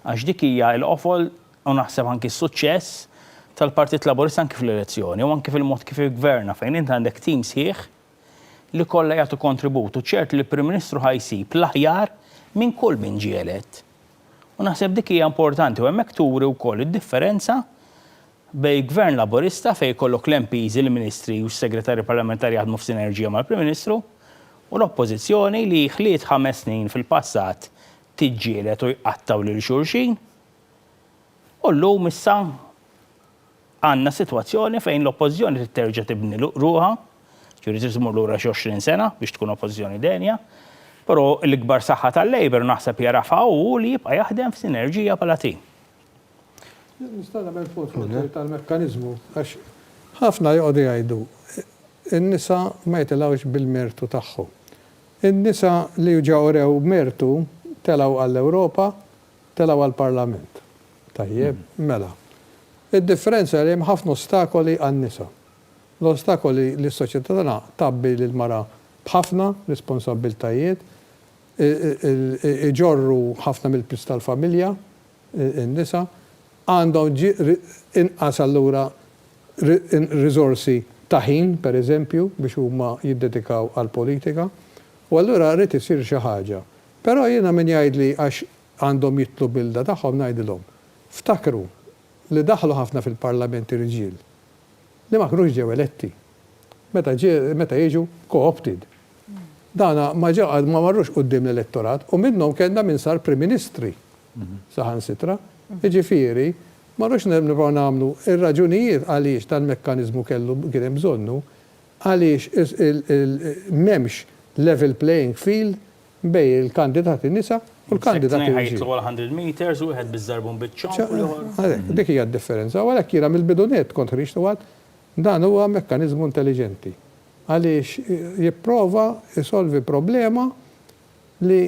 [SPEAKER 5] Għax dik hija l-qofol u naħseb anki s-suċċess tal-Partit Laburista anki fl-elezzjoni u anki fil-mod kif iggverna fejn int għandek tim sħiħ li kollha jagħtu kontribut u ċert li l-Prim Ministru ħa jsib l-aħjar minn kull min ġie elett. U naħseb dik hija importanti u hemmhekk turi wkoll id-differenza bejn Gvern Laburista fejn jkollok l-MPs, il-Ministri u s-Segretarji Parlamentari jaħdmu f'sinerġija mal-Prim Ministru u l-Oppożizzjoni li ħliet ħames snin fil-passat tiġġieled u jqattgħu lil xulxin u llum issa għandna sitwazzjoni fejn l-Oppożizzjoni trid terġa' tibni ruħha, ġifieri trid tmur lura xi 20 sena biex tkun Oppożizzjoni denja, però l-ikbar saħħa tal-Labour naħseb jagħrafha hu li jibqa' jaħdem f'sinerġija bħala tim.
[SPEAKER 3] Nista' nagħmel punt fuq tal-mekkaniżmu għax ħafna joqogħdu jgħidu n-nisa ma jitilgħux bil-mertu tagħhom. In-nisa li ġa urew mertu telgħu għall-Ewropa, telgħu għall-Parlament. Tajjeb, mela. Id-differenza li hemm ħafna ostakoli għan-nisa. L-ostakoli li s-soċjetà tagħna tgħabbi lill-mara b'ħafna responsabbiltajiet, iġorru ħafna mill-piż tal-familja, in-nisa, għandhom inqas allura riżorsi ta' ħin, per eżempju, biex huma jiddedikaw għall-politika. U allura ried isir xi ħaġa. Però jiena min jgħidli għax għandhom jidħlu bil-da tagħhom ngħidilhom, ftakru li daħlu ħafna fil-Parlament irġiel li ma kinux ġew eletti. Meta ġie meta jiġu co-opted. Dana ma ġew ma marrux quddiem l-elettorat u minnhom kellna min sar Prim Ministri saħansitra. Jiġifieri, ma rridux nibqgħu nagħmlu ir-raġunijiet għaliex dal-mekkaniżmu kellu kien hemm bżonnu għaliex m'hemmx level playing field bejn il-kandidati nisa u l-kandidati
[SPEAKER 5] Tnejn ħa
[SPEAKER 3] rġiel.
[SPEAKER 5] jitilgħu għal 100 meters, wieħed biż-żarbun biċ-ċomb u l-ieħor.
[SPEAKER 3] Għalhekk, dik hija d-differenza. U għalhekk jiena mill-bidu nett kont ħriġt u għedt dan huwa mekkaniżmu intelliġenti għaliex jipprova jsolvi problema li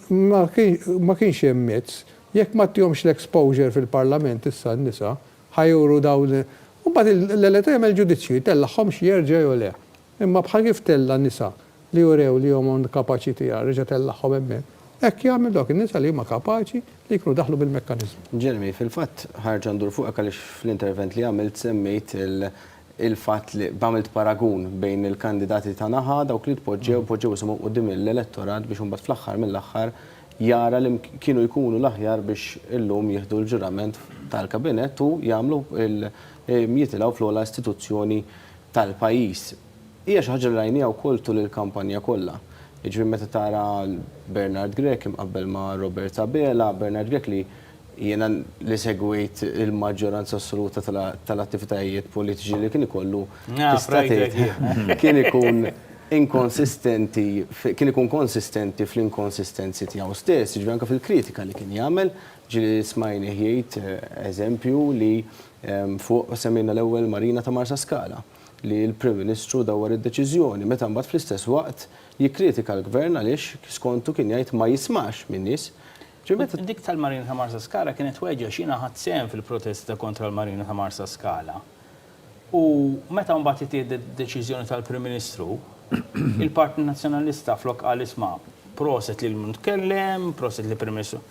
[SPEAKER 3] ma kienx hemm mezz, jekk ma ttihomx l-exposure fil-Parlament issa n-nisa, ħa juru dawn, u mbagħad l-elettur jagħmel ġudizzju, jtellagħhomx jerġa' jew le. Imma bħal kif tella' nisa li urew li huma kapaċi tiegħu reġa' tellagħhom hemmhekk, hekk jagħmel dawk in-nisa li huma kapaċi li jkunu daħlu bil-mekkaniżmu.
[SPEAKER 1] Jeremy, fil-fatt ħa nerġa' ndur fuqek għaliex fl-intervent li għamilt semmejt il-fatt li għamilt paragun bejn il-kandidati ta' naħa, dawk li tpoġġew, poġġew isimhom quddiem l-elettorat biex imbagħad fl-aħħar mill-aħħar jara li kienu jkunu l-aħjar biex illum jieħdu l-ġurament tal-kabinett u jagħmlu jitilgħu fl-ogħla istituzzjoni tal-pajjiż. Hija xi ħaġa li rajniha wkoll tul il-kampanja kollha. Jiġifieri meta tara Bernard Grech imqabbel ma' Robert Abela, Bernard Grech li jiena li segwejt il-maġġoranza assoluta tal-attivitajiet politiċi li kien ikollu, tista' tgħid kien ikun inkonsistenti, kien ikun konsistenti fl-inkonsistenzi tiegħu stess, jiġifieri anke fil-kritika li kien jagħmel, ġieli smajnih jgħid, eżempju, li fuq, semmejna l-ewwel Marina ta' Marsaskala, li l-Prim Ministru dawwar id-deċiżjoni, meta mbagħad fl-istess waqt jikkritika l-Gvern għaliex skontu kien jgħid ma jismax min-nies.
[SPEAKER 5] Dik tal-Marina ta' Marsaskala kienet weġgħa għax jiena ħadt sehem fil-protesta kontra l-Marina ta' Marsaskala. U meta mbagħad ittieħdet id-deċiżjoni tal-Prim Ministru, il-Partit Nazzjonalista flok qal isma' proset lil min tkellem, proset lill-Prim Ministru.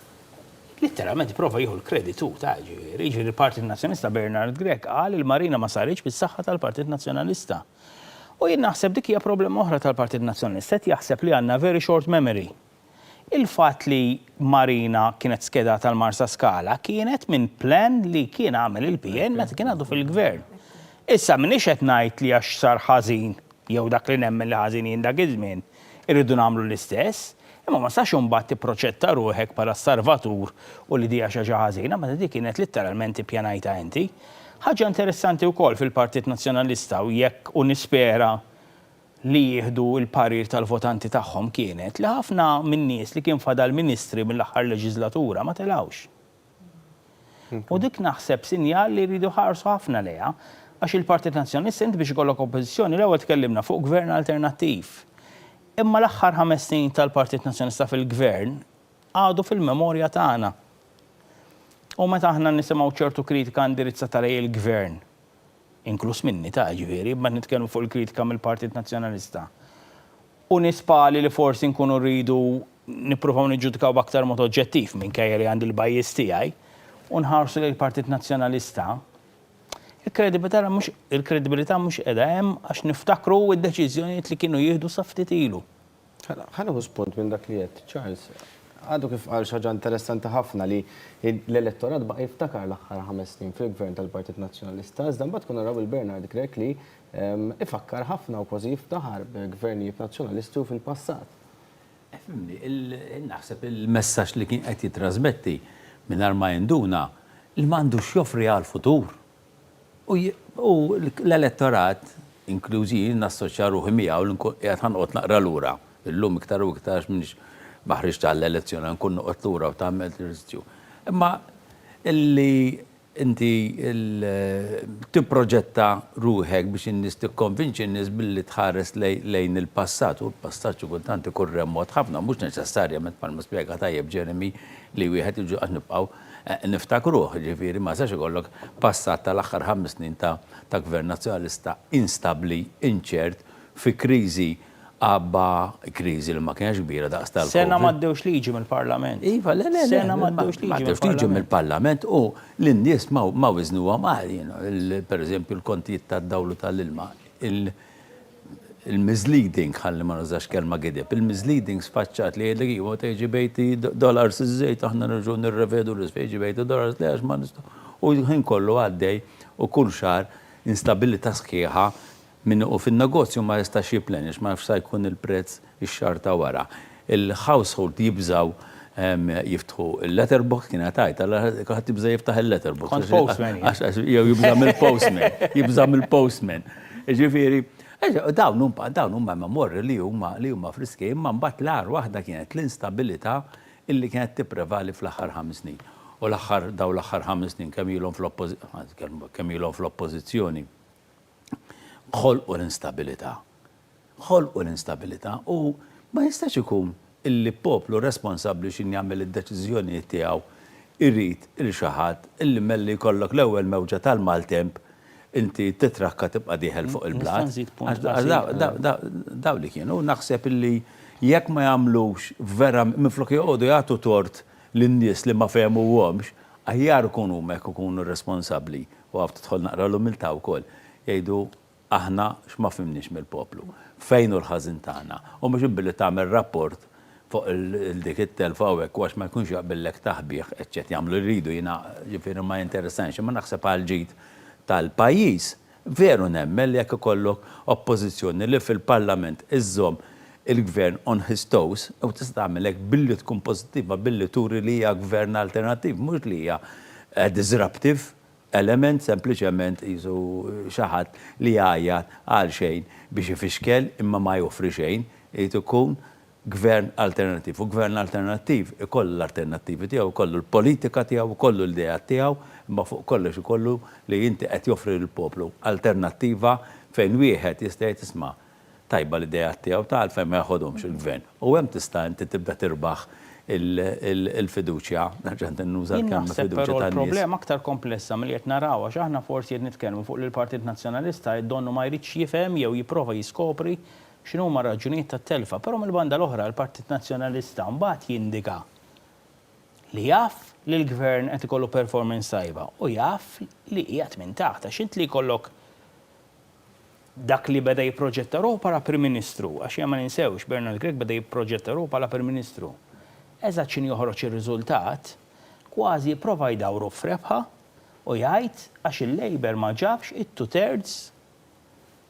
[SPEAKER 5] Litteralment ipprova jieħu l-kreditu ta' ġifieri. Jiġifieri l-Partit Nazzjonalista Bernard Grech qal il-Marina ma saritx bis-saħħa tal-Partit Nazzjonalista. U jien naħseb dik hija problema oħra tal-Partit Nazzjonalista, qed jaħseb li għandna very short memory. Il-fatt li Marina kienet skedata għal Marsaskala kienet minn plan li kien għamel il-PN meta kien għadu fil-Gvern. Issa m'iniex qed ngħid li għax sar ħażin jew dak li nemmen li ħażin jien dak iż-żmien, irridu nagħmlu l-istess, imma ma tistax imbagħad tipproċetta ruħek bħala s-salvatur u li di hija xi ħaġa ħażina meta dik kienet litteralment ippjanajtha inti. Ħaġa interessanti wkoll fil-Partit Nazzjonalista u jekk u nispera li jieħdu l-parir tal-votanti tagħhom kienet li ħafna min-nies li kien fadal ministri mill-aħħar leġiżlatura ma telgħux. U dik naħseb sinjal li jridu jħarsu ħafna lejha għax il-Partit Nazzjonalista inti biex ikollok oppożizzjoni l-ewwel tkellimna fuq gvern alternattiv. Imma l-aħħar ħames snin tal-Partit Nazzjonalista fil-gvern għadu fil-memorja tagħna. U meta aħna nisimgħu ċertu kritika indirizzata lejn il-gvern, inkluż minni ta' ġifieri, imma qed nitkellmu fuq il-kritika mill-Partit Nazzjonalista, u nies bħali li forsi nkunu rridu nippruvaw niġġudikaw b'aktar mod oġġettiv minkejja li għandi l-bias tiegħi, u nħarsu lejn il-Partit Nazzjonalista, il-kredibilità mhux il-kredibilità mhux qiegħda hemm għax niftakru d-deċiżjonijiet li kienu jieħdu sa ftit ilu.
[SPEAKER 1] Ħa nieħu spunt minn dak li għedt, Charles. Għadu kif qal xi ħaġa interessanti ħafna li l-elettorat baqa' jiftakar l-aħħar ħames snin fil-Gvern tal-Partit Nazzjonalista, iżda mbagħad konna naraw lil Bernard Grech li ifakkar ħafna u kważi jiftaħar bil-gvernijiet Nazzjonalisti u fil-passat.
[SPEAKER 4] Ifhimni, naħseb il-messaġġ li kien qed jittrażmetti mingħajr ma jinduna li m'għandux x'joffri għall-futur. U l-elettorat, inkluż jien, nassoċja ruħi miegħu li nkun qiegħed ħa noqgħod naqra lura. Illum iktar u iktar għax m'iniex ma ħriġt għall-elezzjoni nkun noqgħod lura u tagħmel riskju. Imma li. Inti tipproġetta ruħek biex in-nies tikkonvinċi n-nies billi tħares lejn il-passat u l-passat xi kultant ikun remot ħafna, mhux neċessarjament bħalma spjega tajjeb Jeremy li wieħed jiġu għax nibqgħu niftakruh, jiġifieri ma jistax ikollok passat tal-aħħar ħames snin ta' gvern Nazzjonalista instabbli, inċert, fi kriżi Abba kriżi li ma kienx kbira daqs tal-Covid.
[SPEAKER 5] Sena m'għaddewx liġi mill-Parlament.
[SPEAKER 4] Iva, le, le, le.
[SPEAKER 5] Sena m'għaddewx liġi
[SPEAKER 4] M'għaddewx liġi mill-Parlament u lin-nies ma wiżnuhom għal, you know, per eżempju l-kontijiet tad-dawl u tal-ilma. Il-misleading, ħalli ma nużax kelma gideb, il-misleading sfaċċat li jgħidlek iva meta jiġi 80 dollars iż-żejt aħna nerġgħu nirrevedu l-isfel, jiġi 80 dollars le għax ma nistgħu. U l-ħin kollu għaddej u kull xahar instabilità sħiħa Min hu fin-negozju ma jistax jipplenish, ma jafx sa jkun il-prezz ix-xahar ta' wara. Il-household jibżgħu jiftħu il-letterbox, kienet għajta, kulħadd jibża' jiftaħ il-letterbox.
[SPEAKER 5] Kont postman jien.
[SPEAKER 4] Jew jibża' mill-postman, jibża' mill-postman. Jiġifieri, dawn huma dawn huma memorji li huma li huma friski, imma mbagħad l-agħar waħda kienet l-instabilità illi kienet tipprevali fl-aħħar ħames snin. U l-aħħar dawn l-aħħar ħames snin kemm ilhom fl-oppożizzjoni, kemm ilhom fl-oppożizzjoni. ħolqu l-instabilità. Ħolqu l-instabilità u ma jistax ikun illi poplu responsabbli x'in jagħmel id-deċiżjonijiet tiegħu jrid 'il xi ħadd illi malli jkollok l-ewwel mewġa tal-maltemp inti titrakka tibqa' dieħel fuq il-blat.
[SPEAKER 5] Nista' nżid punt qasir?
[SPEAKER 4] Dawn li kienu. U naħseb illi jekk ma jagħmlux vera minflok joqogħdu jagħtu tort lin-nies li ma fehmuhomx, aħjar ikun huma jekk ikunu responsabbli U hawn tidħol naqra l-umiltà wkoll. Jgħidu, aħna x'ma fhimniex mill-poplu? Fejn hu l-ħażin tagħna? U mhux billi tagħmel rapport fuq dik it-telfa u hekk u għax ma jkunx jaqbillek taħbih, eċċet. Jagħmlu li jridu, jiena ġifieri ma jinteressanix, imma naħseb għall-ġid tal-pajjiż, veru nemmen li jekk ikollok oppożizzjoni li fil-Parlament iżżomm il-Gvern on his toes, u tista' tagħmel hekk billi tkun pożittiva, billi turi li hija gvern alternattiv, mhux li hija disruptive element, sempliċement qisu xi ħadd li jgħajjat għal xejn biex ifixkel imma ma joffri xejn, irid ikun gvern alternattiv. U gvern alternattiv ikollu l-alternattivi tiegħu, ikollu l-politika tiegħu, ikollu l-ideat tiegħu, imma fuq kollox ikollu li inti qed joffri lill-poplu alternattiva fejn wieħed jista' jgħid isma' tajba l-ideat tiegħu ta' għalfejn ma jeħodhomx il-gvern. U hemm tista' inti tibda tirbaħ il-fiduċja, nerġa' nuża
[SPEAKER 5] Jien
[SPEAKER 4] l-kelma
[SPEAKER 5] naħseb
[SPEAKER 4] fiduċja
[SPEAKER 5] però
[SPEAKER 4] tan-nies.
[SPEAKER 5] l-problema aktar komplessa milli qed naraw għax aħna forsi qed nitkellmu fuq li l-Partit Nazzjonalista donnu ma jridx jifhem jew jipprova jiskopri x'inhuma r-raġunijiet tat-telfa. Però mill-banda l-oħra l-Partit Nazzjonalista mbagħad jindika li jaf li l-Gvern qed ikollu performance tajba u jaf li qiegħed minn taħt għax int li jkollok dak li beda jipproġetta ruħu bħala Prim Ministru, għax ejja ma ninsewx, Bernard Grech beda jipproġetta ruħu bħala Prim Ministru. Eżatt x'inhu joħroġ ir-riżultat, kważi jipprova jdawru f'rebħa u jgħid għax il-Labour ma ġabx it-two thirds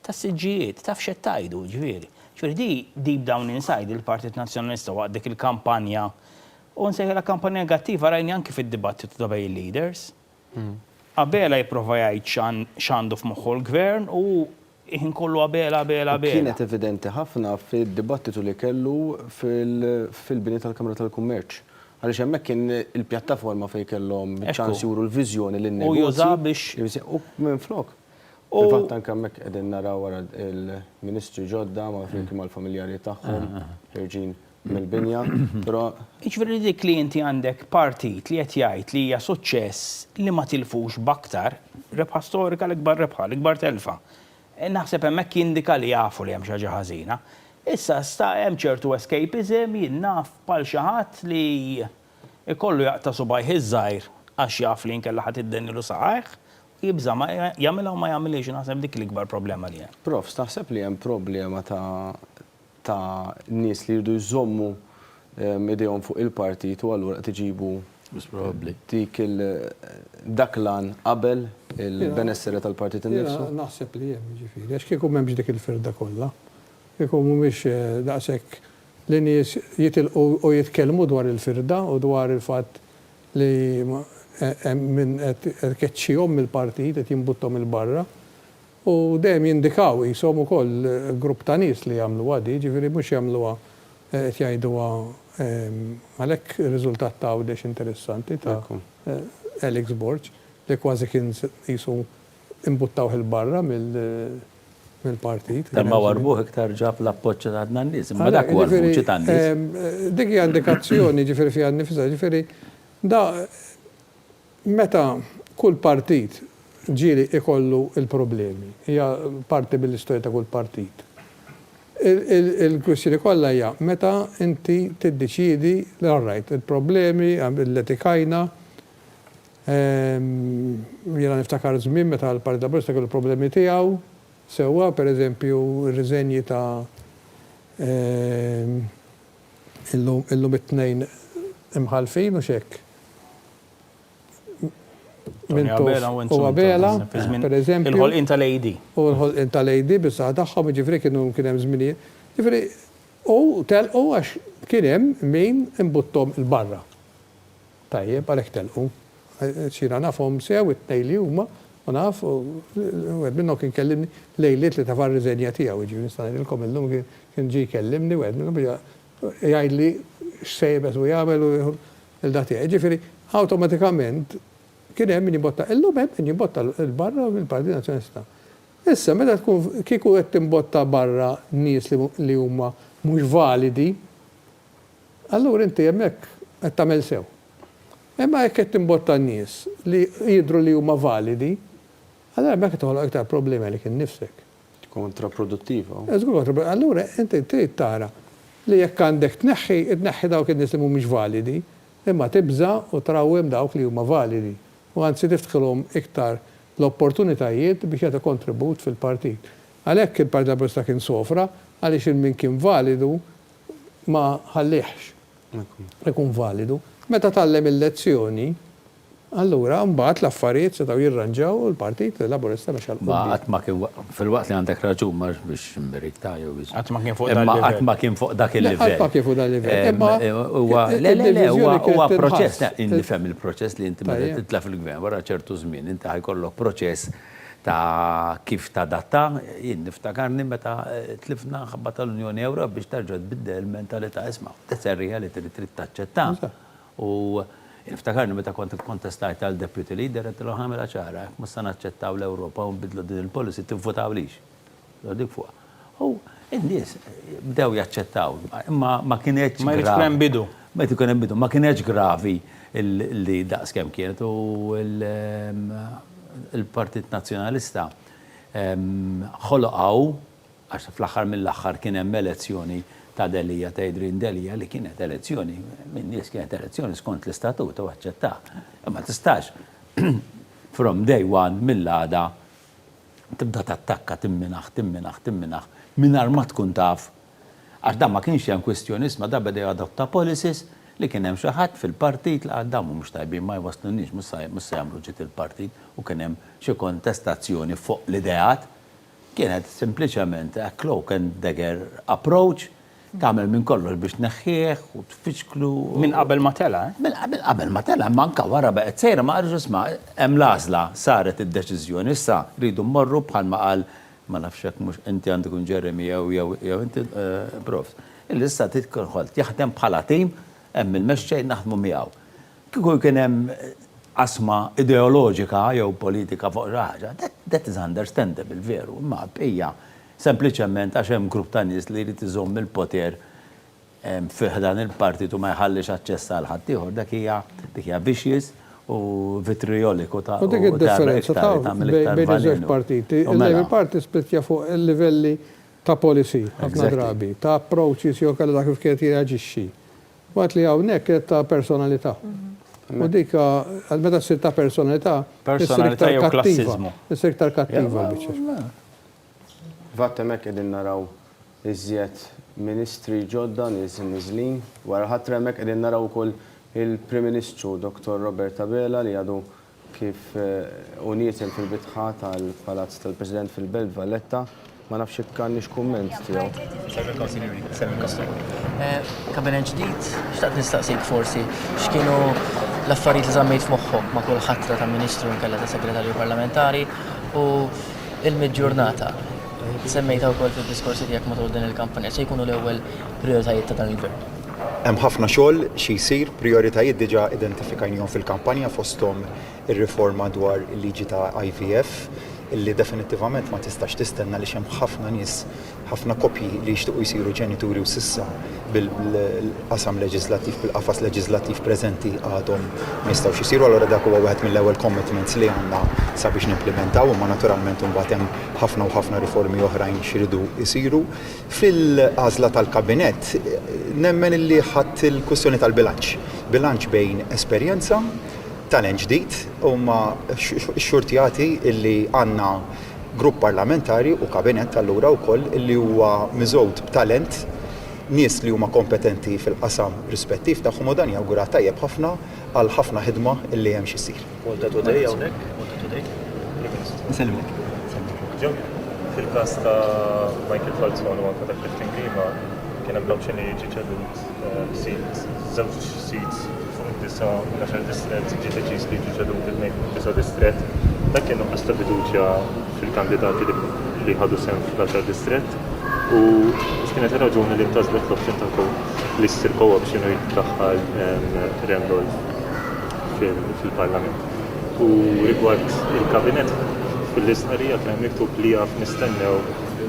[SPEAKER 5] tas-siġġijiet. Taf x'qed tgħidu, jiġifieri. Jiġifieri di deep down inside il-Partit Nazzjonalista waqt dik il-kampanja, u nsejħilha kampanja negattiva rajni anki fid-dibattitu ta' bejn il-leaders, Abela jipprova jgħid x'għandu f'moħħu l-Gvern u ħin kollu Abela, Abela,
[SPEAKER 1] U
[SPEAKER 5] Abela.
[SPEAKER 1] kienet evidenti ħafna fid-dibattitu li kellu fil-bini tal-Kamra tal-Kummerċ. Għaliex hemmhekk kien il-pjattaforma fejn kellhom ċans juru l-viżjoni lin-negozji.
[SPEAKER 5] U jużaha biex.
[SPEAKER 1] U minflok. Fil-fatt anke hemmhekk qegħdin naraw wara l-Ministri ġodda ma' flimkien mal-familjari tagħhom ħerġin mill-binja, però.
[SPEAKER 5] Jiġifieri li dik li inti għandek partit li qed jgħid li hija suċċess li ma tilfux b'aktar, rebħa storika, l-ikbar rebħa, l-ikbar telfa. Naħseb hemmhekk jindika li jafu li hemm xi ħaġa ħażina. Issa sta hemm ċertu escapism, jien naf bħal xi ħadd li jkollu jaqta' subgħajh iż-żgħir għax jaf li inkella ħa tiddennilu saqajh, jibża' ma jagħmilha u ma jagħmilhiex u naħseb dik l-ikbar problema li hemm.
[SPEAKER 1] Profs, taħseb li hemm problema ta' ta' nies li jridu jżommu idejhom fuq il-partit u allura qed iġibu dik il dak l-għan qabel il-benessere tal-partit innifsu?
[SPEAKER 3] Jiena naħseb li hemm, jiġifieri, għax kieku m'hemmx dik il-firda kollha, kieku mhumiex daqshekk li nies jitilqu u jitkellmu dwar il-firda u dwar il-fatt li hemm min qed ikeċċihom mill-partit, qed jimbutthom 'il barra. U dejjem jindikaw qishom ukoll grupp ta' nies li jagħmluha di, jiġifieri mhux jagħmluha qed jgħiduha għalhekk ir-riżultat ta' Għawdex interessanti ta' Alex Borg. li kważi kien qisu imbuttawh 'il barra mill-partit.
[SPEAKER 4] Iktar ma warrbuh iktar ġab l-appoġġ ta' tan-nies. Imma dak huwa l-vuċi tan-nies.
[SPEAKER 3] Dik hija indikazzjoni, ġifieri fiha nnifisha, ġifieri da meta kull partit ġieli ikollu l-problemi, hija parti mill-istorja ta' kull partit. Il-kwistjoni kollha hija meta inti tiddeċiedi li all right, il-problemi lletikajna, Jiena niftakar żmien meta l-Partit Laburista kellu problemi tiegħu sewwa, per eżempju r-riżenji ta' illum illum it-tnejn imħallfin hux hekk? Mintoff u Abela, per eżempju.
[SPEAKER 5] Il-ħolqien tal-AD.
[SPEAKER 3] U l-ħolqien tal-AD bis-saħħa tagħhom, jiġifieri kienu kien hemm żminijiet. Jiġifieri u telqu għax kien hemm min imbutthom 'il barra. Tajjeb, għalhekk telqu. Għax jiena nafhom sew it-tnejn li huma u naf, u wieħed minnhom kien kellimni lejliet li tefa' r-riżenja tiegħu, jiġifieri nista' ngħidilkom illum kien ġie jkellimni wieħed minnhom biex jgħidli x'se jibes u jagħmel u l da tiegħi. Jiġifieri awtomatikament kien hemm min jimbotta. Illum hemm min jimbotta 'l barra mill-Partit Nazzjonalista. Issa meta tkun kieku qed timbotta barra nies li huma mhux validi, Allura inti hemmhekk qed tagħmel sew. Imma jekk qed timbotta n-nies li jidhru li huma validi, allura hemmhekk qed toħloq iktar problemi għalik innifsek.
[SPEAKER 1] Kontraproduttiva.
[SPEAKER 3] Żgur kontraproduttiva. Allura inti trid tara li jekk għandek tneħħi, tneħħi dawk in-nies li mhumiex validi, imma tibża' u trawwem dawk li huma validi u anzi tiftħilhom iktar l-opportunitajiet biex jagħtu kontribut fil-partit. Għalhekk il-Partit Laburista kien sofra għaliex il-min kien validu ma ħallihx ikun validu. Meta tgħallem il-lezzjoni, allura mbagħad l-affarijiet setgħu jirranġaw u l-Partit Laburista mexa 'l
[SPEAKER 4] Ma
[SPEAKER 3] quddiem.
[SPEAKER 4] qatt ma kien, filwaqt li għandek raġun ma biex nberik ta' jew biex.
[SPEAKER 5] Qatt ma kien fuq dan
[SPEAKER 4] Imma
[SPEAKER 5] il-livell.
[SPEAKER 4] qatt ma kien fuq dak
[SPEAKER 3] Le, qatt
[SPEAKER 4] il-livell.
[SPEAKER 3] ma kien fuq dan il-livell. Imma
[SPEAKER 4] Huwa, le, le, le, huwa
[SPEAKER 3] id-diviżjoni kienet
[SPEAKER 4] huwa proċess,
[SPEAKER 3] tinħass.
[SPEAKER 4] le, nifhem il-proċess li inti meta
[SPEAKER 3] Tajjeb.
[SPEAKER 4] titla' fil-gvern wara ċertu żmien inti ħa jkollok proċess ta' kif tadatta, jien niftakarni meta tlifna ħabba tal-Unjoni Ewropea biex terġa' tbiddel il-mentalità, isma' that's a reality li trid taċċetta. U niftakarni meta kont ikkontestajt għal deputy leader għedtilhom ħa nagħmilha ċara, jekk mhux se naċċettaw l-Ewropa u nbiddlu din il-policy tivvutawlix. Dik fuqha. U n-nies bdew jaċċettaw, imma ma kinetx.
[SPEAKER 5] Ma jridx ikun hemm bidu.
[SPEAKER 4] Ma jrid ikun hemm bidu, ma kinetx gravi li daqs kemm kienet u l-Partit Nazzjonalista ħoloqha hu għax fl-aħħar mill-aħħar kien hemm elezzjoni ta' Delia, ta' Adrian Delia li kienet elezzjoni min-nies kienet elezzjoni skont l-istatut u aċċettaha. Imma tistax from day one mill-għada tibda tattakka, timminaħ, timminaħ, timminaħ, mingħajr ma tkun taf. Għax dan ma kienx hemm kwistjoni, isma' dan beda jadotta policies li kien hemm xi ħadd fil-partit li qal dawn mhumiex tajbin, ma jwasslulniex, mhux se mhux se jagħmlu ġid il-partit u kien hemm xi kontestazzjoni fuq l-ideat. Kienet sempliċement a cloak and dagger approach Tagħmel minn kollox biex tneħħih u tfixklu.
[SPEAKER 5] Minn qabel ma tela', eh?
[SPEAKER 4] Minn qabel ma tela', imma anke wara baqgħet sejra ma qalux isma' hemm l-għażla, saret id-deċiżjoni, issa rridu mmorru bħalma qal ma nafx jekk mhux inti għandu jkun Jeremy jew jew jew inti Profs. Illi issa trid kulħadd jaħdem bħala tim, hemm il-mexxej naħdmu miegħu. Kieku kien hemm qasma ideoloġika jew politika fuq xi ħaġa, that is understandable veru, imma l-bqija Sempliċement għax hemm grupp ta' nies li jrid iżomm il-poter fi ħdan il-partit u ma jħallix aċċess għal ħaddieħor, dak hija dik hija vicious u vitrioliku ta'
[SPEAKER 3] U dik id-differenza ta' bejn iż-żewġ partiti. Il-Labour Party splittja fuq il-livelli ta' policy ħafna drabi, ta' approaches jew kellha ta' kif kienet jirreaġixxi. Waqt li hawnhekk kienet ta' personalità. U dik meta ssir ta' personalità, issir iktar kattiva. Issir iktar kattiva l-biċċa.
[SPEAKER 1] Fatt hemmhekk qegħdin naraw iżjed ministri ġodda, nies imniżżlin. Wara l-ħatra hemmhekk qegħdin naraw ukoll il-Prim Ministru Dottor Robert Abela li għadu kif hu niezel fil-bitħa tal-Palazz tal-President fil-Belt Valletta. Ma nafx jekk għandniex kumment tiegħu.
[SPEAKER 11] Kabinett ġdid, xtaqt nistaqsik forsi x'kienu l-affarijiet li żammejt f'moħħok ma' kull ħatra ta' Ministru inkella ta' Segretarju Parlamentari u Il-mid-ġurnata, semmejtha wkoll fid-diskorsi tiegħek matul din il-kampanja, se jkunu l-ewwel prijoritajiet ta' dan il-Gvern?
[SPEAKER 12] Hemm ħafna xogħol xi jsir, prijoritajiet diġà identifikajnihom fil-kampanja fosthom ir-riforma dwar il-liġi ta' IVF illi definittivament ma tistax tistenna għaliex hemm ħafna nies, ħafna koppji li jixtiequ jsiru ġenituri u s'issa bil-qasam leġiżlattiv, bil-qafas leġiżlattiv preżenti għadhom ma jistgħux isiru. Allura dak huwa wieħed mill-ewwel commitments li għandna sabiex nimplimentaw imma naturalment imbagħad hemm ħafna u ħafna riformi oħrajn x'iridu jsiru. Fil-għażla tal-Kabinett, nemmen illi ħadt il-kwistjoni tal-bilanċ. Bilanċ bejn esperjenza, talent ġdid, imma xxurtjati illi għandna grupp parlamentari u Kabinett allura wkoll illi huwa miżgħud b'talent, nies li huma kompetenti fil-qasam rispettiv tagħhom u dan jawgura tajjeb ħafna għal ħafna ħidma illi hemm x'issir.
[SPEAKER 22] Malta Today hawnhekk, Malta Today. Prim Ministru.
[SPEAKER 12] Nsellimlek.
[SPEAKER 22] Ġew fil-każ ta' Michael Falzon u anke ta' Clifton Grima kien hemm l-option li jiġi ċedut eh, seat, żewġ seats fuq id-disa' u l-għaxar distrett, ġie deċiż li jiġu ċeduti tnejn fuq id-disa' distrett. Dak kien nuqqas ta' fiduċja fil-kandidati li ħadu sehem fl-għaxar distrett u x'kienet ir-raġuni li ntgħażlet l-option ta' li ssir co-option u jiddaħħal eh, Randolph fil-Parlament. U rigward il-Kabinett, fil-istqarrija kien hemm miktub li jaf nistennew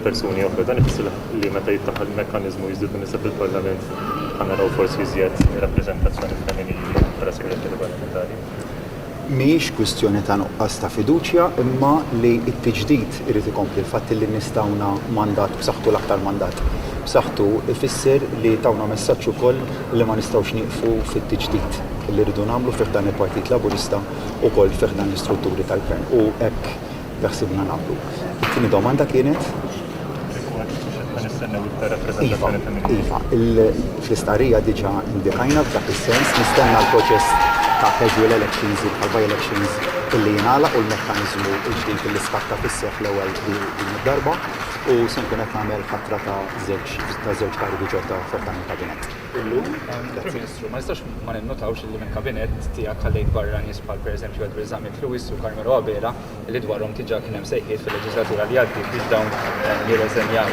[SPEAKER 22] persuni oħra. Dan ifisser li meta jiddaħħal il-mekkaniżmu jiżdiedu nisa fil-Parlament ħa naraw forsi iżjed rappreżentazzjoni femminili bħala segretarju parlamentari?
[SPEAKER 12] Mhijiex kwistjoni ta' nuqqas ta' fiduċja imma li t-tiġdid irid ikompli. Il-fatt li n-nies tawna mandat b'saħħtu l-aktar mandat b'saħħtu ifisser li tawna messaġġ ukoll li ma nistgħux nieqfu fit-tiġdid li rridu nagħmlu fi ħdan il-Partit Laburista ukoll fi ħdan l-istrutturi tal-Gvern u hekk beħsiebna nagħmlu. It-tieni domanda kienet?
[SPEAKER 22] Rigward x'qed nistennew iktar rappreżentazzjoni femminili.
[SPEAKER 12] Iva, iva. Fl-istqarrija diġà indikajna f'dak is-sens, nistenna l-proċess ta' casual elections, bħal by-elections illi jingħalaq u l-mekkaniżmu l-ġdid illi skatta fis-seħħ l-ewwel din id-darba u se nkun qed nagħmel ħatra ta' żewġ ta' żewġ karigi ġodda fi ħdan il-Kabinett.
[SPEAKER 23] Illum, Prim Ministru, ma nistax ma ninnotawx illi mill-Kabinett tiegħek ħallejt barra nies bħal pereżempju Edward Zammit Lewis u Carmelo Abela li dwarhom diġà kien hemm sejħiet fil-leġiżlatura li għaddiet biex dawn jirreżenjaw.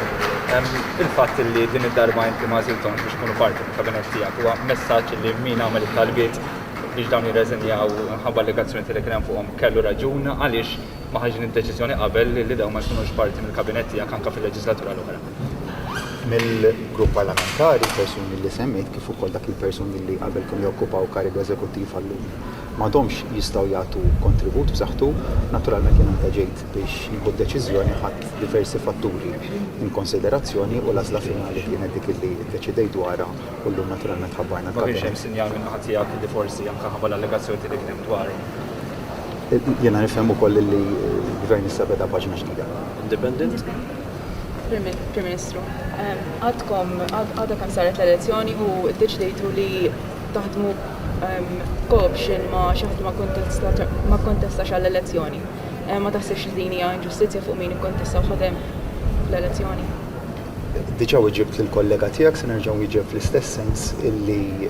[SPEAKER 23] Il-fatt li din id-darba inti ma għażilthomx biex ikunu parti mill-Kabinett tiegħek huwa messaġġ li min għamel it-talbiet biex dawn jirreżenjaw minħabba allegazzjonijiet li kien hemm fuqhom kellu raġun għaliex ma ħax din id-deċiżjoni qabel li dawn ma jkunux parti mill-Kabinett tiegħek anke fil-leġiżlatura l-oħra.
[SPEAKER 12] Mill-grupp parlamentari, persuni li semmejt kif ukoll dak il-persuni li qabel kienu jokkupaw kariga eżekuttiva llum m'għadhomx jistgħu jagħtu kontribut b'saħħtu. Naturalment jiena meta ġejt biex nieħu d-deċiżjoni ħadt diversi fatturi in konsiderazzjoni u l-għażla finali kienet dik li ddeċidejt dwarha u llum naturalment ħabbarna
[SPEAKER 23] l-Kabinett. Ma kienx hemm sinjal min-naħa tiegħek li forsi anke ħabba l-allegazzjonijiet li kien hemm dwarhom?
[SPEAKER 12] Jiena nifhem ukoll li l-Gvern issa beda paġna ġdida.
[SPEAKER 23] Independent?
[SPEAKER 9] Prim Ministru, għadkom, għadha kemm saret l-elezzjoni u ddeċidejtu li taħdmu co-option ma' xi ħadd li ma kkontestax għall-elezzjoni. Ma taħsibx li din hija inġustizzja fuq min ikkontesta u ħadem fl-elezzjoni?
[SPEAKER 12] Diġà weġibt lill-kollega tiegħek, se nerġa' nwieġeb fl-istess sens illi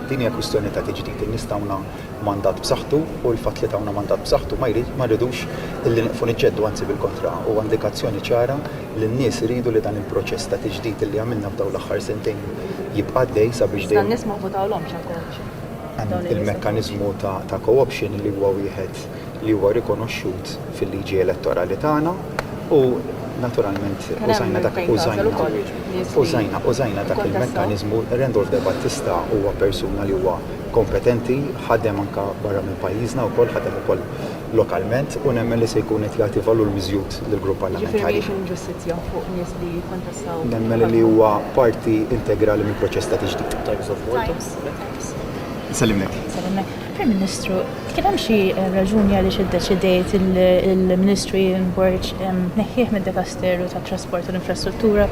[SPEAKER 12] din hija kwistjoni ta' tiġdid. In-nies tawna mandat b'saħħtu u l-fatt li tawna mandat b'saħħtu ma jrid ma rridux illi nieqfu niġġeddu anzi bil-kontra huwa indikazzjoni ċara li n-nies iridu li dan il-proċess ta' tiġdid illi għamilna f'dawn l-aħħar sentejn jibqa' għaddej sabiex
[SPEAKER 9] Iżda
[SPEAKER 12] dejjem
[SPEAKER 9] n-nies ma vvotawlhomx għal co-option.
[SPEAKER 12] Hemm
[SPEAKER 9] Dawn in-nies
[SPEAKER 12] il-mekkaniżmu ta' ta' co-option li huwa wieħed li huwa rikonoxxut fil-liġi elettorali tagħna u naturalment
[SPEAKER 9] Kien hemm
[SPEAKER 12] użajna dak
[SPEAKER 9] fejn tagħżel
[SPEAKER 12] użajna
[SPEAKER 9] ukoll nies li
[SPEAKER 12] użajna użajna dak
[SPEAKER 9] ikkontestaw.
[SPEAKER 12] il-mekkaniżmu. Randolph De Battista huwa persuna li huwa kompetenti, ħadem anke barra minn pajjiżna wkoll, ħadem ukoll lokalment u nemmen li se jkun qed jagħti valur miżjud lill-grupp
[SPEAKER 9] Jiġifieri
[SPEAKER 12] parlamentari.
[SPEAKER 9] mhijiex inġustizzja fuq nies li jikkontestaw
[SPEAKER 12] Nemmen li huwa parti integrali mill-proċess ta' tiġdid.
[SPEAKER 22] Times of Malta.
[SPEAKER 9] Times, Times.
[SPEAKER 12] Nsellimlek.
[SPEAKER 24] Nsellimlek. Prim Ministru, kien hemm xi raġuni għaliex iddeċidejt il-Ministru Ian Borg tneħħih mid-dekasteru tat-Trasport u l-Infrastruttura?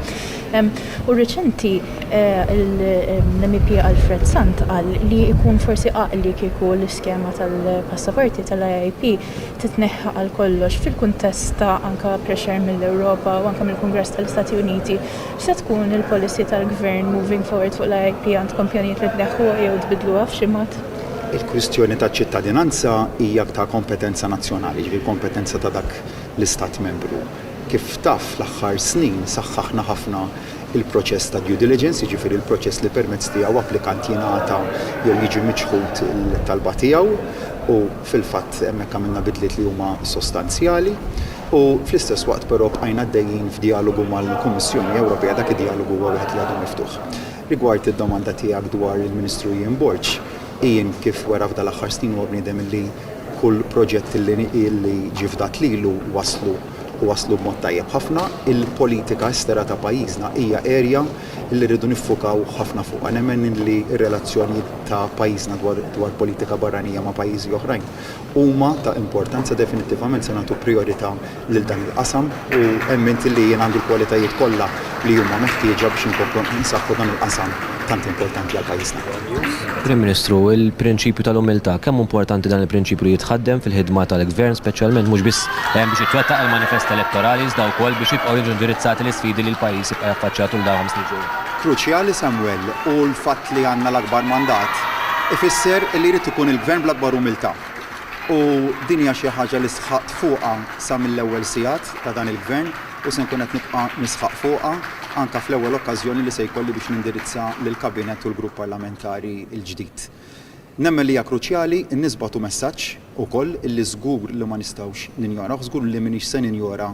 [SPEAKER 24] U riċenti l-MEP Alfred Sant qal li jkun forsi għaqli kieku l-iskema tal-passaporti tal-IIP titneħħa għal kollox fil-kuntest ta' anke pressure mill-Ewropa u anke mill-Kungress tal-Istati Uniti. X'se tkun il-policy tal-Gvern moving forward fuq l-IIP? Għandkom pjanijiet li tneħħuha jew tbiddluha f'xi mod?
[SPEAKER 12] Il-kwistjoni taċ-ċittadinanza hija ta' kompetenza nazzjonali, jiġifieri kompetenza ta' dak l-Istat Membru. Kif taf fl-aħħar snin saħħaħna ħafna il-proċess ta' due diligence, jiġifieri l-proċess li permezz tiegħu applikant jingħata jew jiġi miċħud il-talba tiegħu u fil-fatt hemmhekk għamilna bidliet li huma sostanzjali u fl-istess waqt però bqajna għaddejjin f'djalogu mal-Kummissjoni Ewropea, dak id-djalogu huwa wieħed li għadu miftuħ. Rigward id-domanda tiegħek dwar il-Ministru Ian Borg, Ian kif wera f'dal-aħħar snin huwa bniedem li kull proġett li ġie fdat lilu wasslu u waslu b'mod tajjeb ħafna. Il-politika estera ta' pajjiżna hija area li rridu niffukaw ħafna fuqha. Nemmen li r-relazzjonijiet ta' pajjiżna dwar dwar politika barranija ma' pajjiżi oħrajn huma ta' importanza definittivament se nagħtu prijorità lil dan il-qasam u emmint li jien għandi l-kwalitajiet kollha li huma meħtieġa biex inkomplu nsaħħu dan il-qasam tant importanti għal pajjiżna.
[SPEAKER 2] Prim Ministru, il-prinċipju tal-umiltà, kemm hu importanti dan il-prinċipju li jitħaddem fil-ħidma tal-Gvern, speċjalment mhux biss biex jitwettaq il-manifest elettorali iżda wkoll biex jibqgħu jiġu indirizzati l-isfidi li l-pajjiż jibqa' jaffaċċja tul dawn il-ħames snin ġejjin?
[SPEAKER 12] Kruċjali Samuel u l-fatt li għandna l-akbar mandat ifisser li jrid ikun il-Gvern bl-akbar umiltà. U din hija xi ħaġa li sħaqt fuqha sa mill-ewwel sigħat ta' dan il-Gvern u se nkun qed nibqa' nisħaq fuqha anke fl-ewwel okkażjoni li se jkolli biex nindirizza lill-Kabinett u l-Grupp Parlamentari l-ġdid. Nemmen li hija kruċjali, in-nies bagħtu messaġġ ukoll illi żgur li ma nistgħux ninjorawh, żgur li m'iniex se ninjora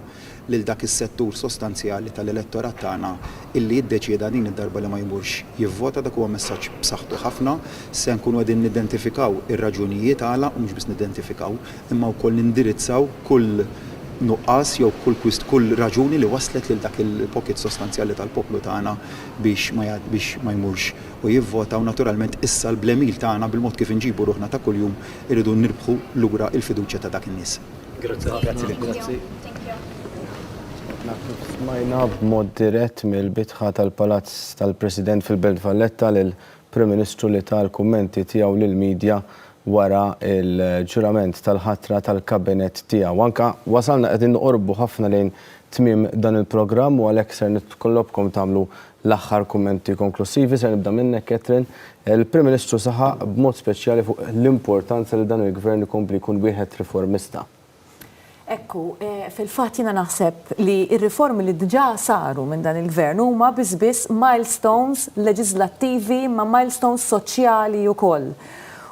[SPEAKER 12] lil dak is-settur sostanzjali tal-elettorat tagħna illi iddeċieda din id-darba li ma jmurx jivvota. Dak huwa messaġġ b'saħħtu ħafna. Se nkunu qegħdin nidentifikaw ir-raġunijiet għala u mhux biss nidentifikaw imma wkoll nindirizzaw kull nuqqas jew kull kwist kull raġuni li wasslet lil dak il-pocket sostanzjali tal-poplu tagħna biex ma biex ma jmurx u jivvota u naturalment issa l-bl-għemil tagħna bil-mod kif inġibu ruħna ta' kuljum irridu nirbħu lura l-fiduċja ta' dak in-nies.
[SPEAKER 2] Grazzi ħafna.
[SPEAKER 12] Grazzi.
[SPEAKER 1] Smajna b'mod dirett mill-bitħa tal-Palazz tal-President fil-Belt Valletta lill-Prim Ministru li ta l-kummenti tiegħu lill-media wara l-ġurament tal-ħatra tal-Kabinett tiegħu. Anka wasalna qegħdin noqorbu ħafna lejn tmiem dan il-programm u għalhekk ser nitkolobkom tagħmlu l-aħħar kummenti konklussivi. Ser nibda minnek, Catherine. Il-Prim Ministru saħaq b'mod speċjali fuq l-importanza li dan il-Gvern ikompli jkun wieħed riformista.
[SPEAKER 6] Ekku, fil-fatt jiena naħseb li r-riformi li diġà saru minn dan il-Gvern huma biss biss milestones leġiżlattivi imma milestones soċjali wkoll.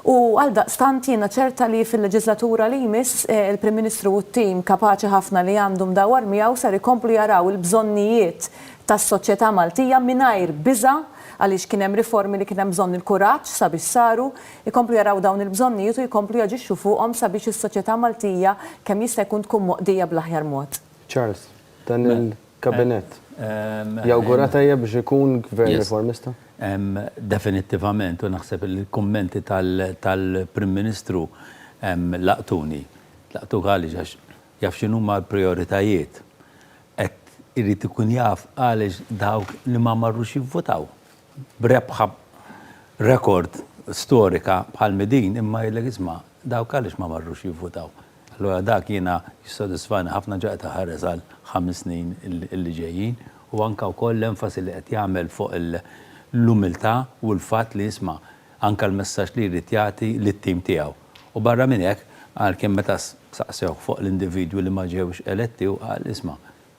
[SPEAKER 6] U għaldaqstant jiena ċerta li fil-leġiżlatura li jmiss il-Prim Ministru u t-tim kapaċi ħafna li għandu mdawwar miegħu ser ikomplu jaraw il-bżonnijiet tas-soċjetà Maltija mingħajr biża' għaliex kien hemm riformi li kien hemm bżonn il-kuraġġ sabiex saru, ikomplu jaraw dawn il-bżonnijiet u jkomplu jaġixxu fuqhom sabiex is-soċjetà Maltija kemm jista' jkun tkun moqdija bl-aħjar mod.
[SPEAKER 1] Charles, dan il-Kabinett jawgura tajjeb biex ikun Gvern riformista?
[SPEAKER 4] Definittivament, u naħseb li l-kummenti tal-Prim Ministru laqtuni. Laqtuk għaliex għax jaf x'inhuma l-prijoritajiet. Qed irid ikun jaf għaliex dawk li ma marrux jivvutaw b'rebħa rekord storika bħal m'hi din imma jgħidlek isma' dawk għaliex ma marrux jivvutaw. Allura dak jiena jissodisfani ħafna ġa qed iħares għal ħames snin li ġejjin u anke wkoll l-enfasi li qed jagħmel fuq l-umiltà u l-fatt li isma' anke l-messaġġ li jrid jagħti lit-tim tiegħu. U barra minn hekk, għalkemm meta saqsewh fuq l-individwi li ma ġewx eletti hu qal isma'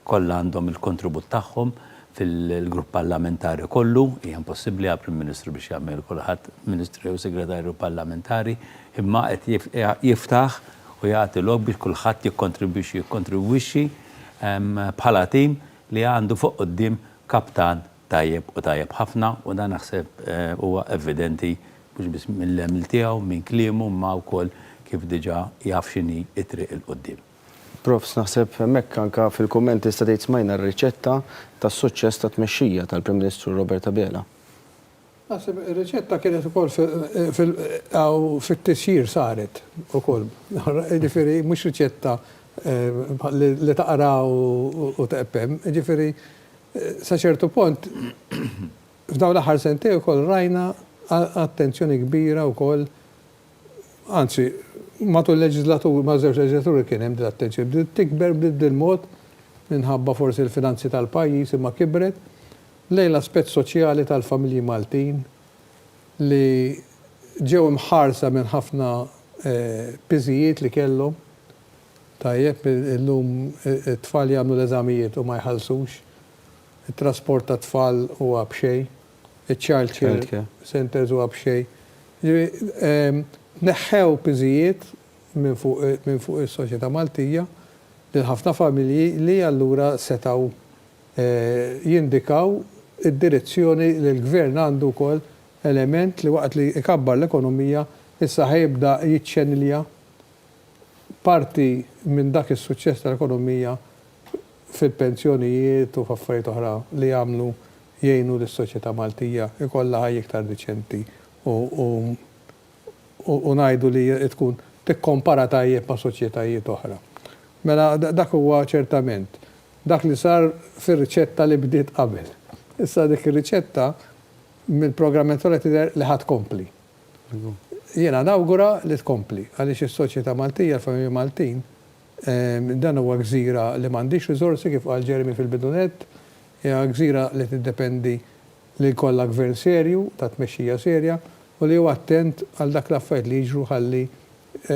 [SPEAKER 4] kollha għandhom il-kontribut tagħhom fil-grupp parlamentari kollu, hija impossibbli għal Prim Ministru biex jagħmel kulħadd Ministru jew Segretarju Parlamentari, imma qed jiftaħ u jagħti lok biex kulħadd jikkontribwixxi jikkontribwixxi bħala tim li għandu fuq quddiem kaptan tajjeb u tajjeb ħafna u dan naħseb huwa evidenti mhux biss mill-għemil tiegħu, minn kliemu imma wkoll kif diġà jaf x'inhi t-triq 'il quddiem.
[SPEAKER 1] Profs, naħseb hemmhekk anke fil-kumment tista' tgħid smajna r-riċetta tas-suċċess tat-tmexxija tal-Prim Ministru Robert Abela.
[SPEAKER 3] Naħseb ir-riċetta kienet ukoll fit-tisjir saret ukoll. Jiġifieri mhux riċetta li taqra u teqbem. Jiġifieri sa ċertu punt f'dawn l-aħħar sentejn ukoll rajna attenzjoni kbira wkoll, anzi matul leġislatur, ma' żewġ leġislaturi kien hemm din l-attenzjoni, bdiet tikber bdiet bil-mod minħabba forsi l-finanzi tal-pajjiż imma kibret lejn l-aspett soċjali tal-familji Maltin li ġew imħarsa minn ħafna piżijiet li kellhom. Tajjeb, illum it-tfal jagħmlu l-eżamijiet u ma jħallsux. It-trasport tat-tfal huwa b'xejn, iċ-child care centres huwa b'xejn. Jiġifieri tneħħew piżijiet minn fuq minn fuq is-soċjetà Maltija lil ħafna familji li allura setgħu jindikaw id-direzzjoni li l-Gvern għandu wkoll element li waqt li jkabbar l-ekonomija issa ħa jibda jiċċenilja parti minn dak is-suċċess tal-ekonomija fil-pensjonijiet u f'affarijiet oħra li jagħmlu jgħinu lis-soċjetà Maltija jkollha ħajja iktar diċenti u u ngħidu li tkun tikkompara tajjeb ma' soċjetajiet oħra. Mela dak huwa ċertament dak li sar fir-riċetta li bdiet qabel. Issa dik ir-riċetta mill-programm elettorali tidher li ħa tkompli. Jiena nawgura li tkompli għaliex is-soċjetà Maltija, il-familji Maltin, dan huwa gżira li m'għandhiex riżorsi kif qal Jeremy fil-bidu nett, hija gżira li tiddependi li jkollha gvern serju, ta' tmexxija serja u li huwa attent għal dak l-affarijiet li jiġru ħalli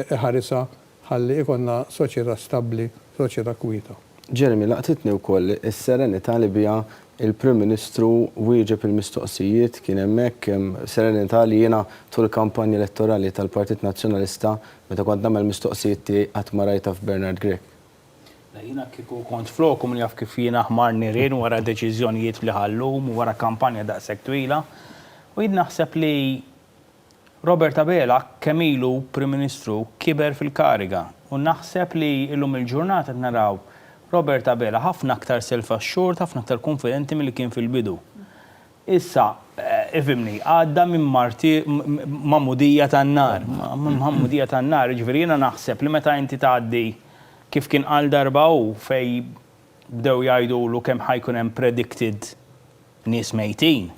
[SPEAKER 3] iħarisha ħalli ikollna soċjetà stabbli, soċjetà kwieta.
[SPEAKER 1] Jeremy, laqtitni wkoll is-serenità li biha il-Prim Ministru wieġeb il-mistoqsijiet, kien hemmhekk serenità li jiena tul il-kampanja elettorali tal-Partit Nazzjonalista meta kont nagħmel mistoqsijiet tiegħi qatt ma rajtha f'Bernard Grech.
[SPEAKER 5] Le, jiena kieku kont floku min jaf kif jiena ħmar nirien wara deċiżjonijiet li ħa llum u wara kampanja daqshekk twila. U jien naħseb li Robert Abela kemm ilu Prim Ministru kiber fil-kariga u naħseb li llum il-ġurnata qed naraw Robert Abela ħafna aktar self-assured, ħafna aktar kunfidenti milli kien fil-bidu. Issa, ifhimni, għadda minn marti, magħmudija tan-nar, magħmudija tan-nar, jiġifieri jiena naħseb li meta inti tgħaddi, kif kien qal darba hu, fejn bdew jgħidulu kemm ħa jkun hemm predicted nies mejtin,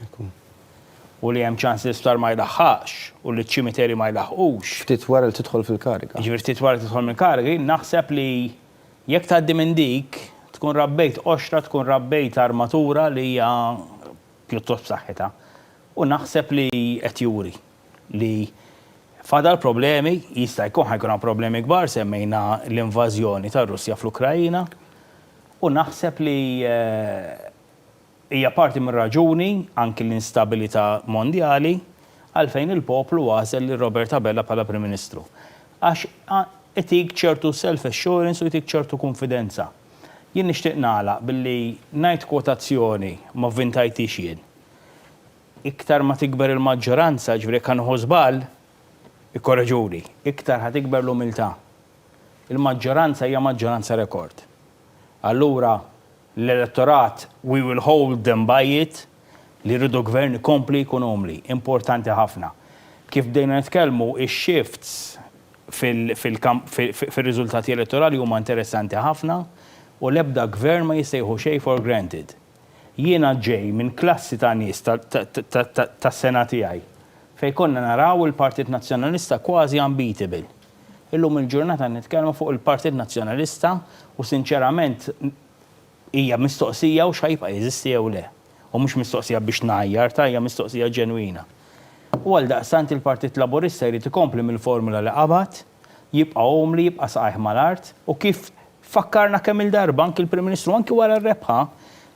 [SPEAKER 5] u li hemm ċans li l-isptar ma jlaħħaqx, u li ċ-ċimiteri ma jlaħħqux.
[SPEAKER 1] Ftit wara li tidħol fil-kariga.
[SPEAKER 5] Jiġifieri ftit wara li tidħol mill-kariga, jien naħseb li Jekk tgħaddi minn dik, tkun rabbejt qoxra, tkun rabbejt armatura li hija pjuttost b'saħħitha. U naħseb li qed juri li fadal problemi, jista' jkun ħa jkun hawn problemi kbar, semmejna l-invażjoni tar-Russja fl-Ukraina, u naħseb li Hija parti mir-raġuni, anki l-instabilità mondjali, għalfejn il-poplu għażel lil Robert Abela bħala Prim Ministru. Għax itik ċertu self-assurance u jtik ċertu kunfidenza. Jien nixtieq nagħlaq billi ngħid kwotazzjoni, ma vvintajthiex jien. Iktar ma tikber il-maġġoranza, jiġifieri jekk ħa nieħu żball, ikkoreġuni, iktar ħa tikber l-umiltà. Il-maġġoranza hija maġġoranza rekord. Allura L-elettorat, we will hold them by it, li jridu gvern ikompli jkun umli. Importanti ħafna. Kif bdejna nitkellmu, ix-shifts fir-riżultati elettorali huma interessanti ħafna u l-ebda gvern ma jista' jieħu xejn for granted. Jiena ġej minn klassi ta' nies tas-sena tiegħi fejn konna naraw il-Partit Nazzjonalista kważi unbeatable. Illum il-ġurnata nitkellmu fuq il-Partit Nazzjonalista u sinċerament hija mistoqsija hux ħa jibqa' jeżisti jew le. U mhux mistoqsija biex ngħajjar ta' hija mistoqsija ġenwina. U għaldaqstant il-Partit Laburista jrid ikompli mill-formula li qabad, jibqa' umli, jibqa' saqajh mal-art u kif fakkarna kemm-il darba anki l-Prim Ministru anki wara r-rebħa,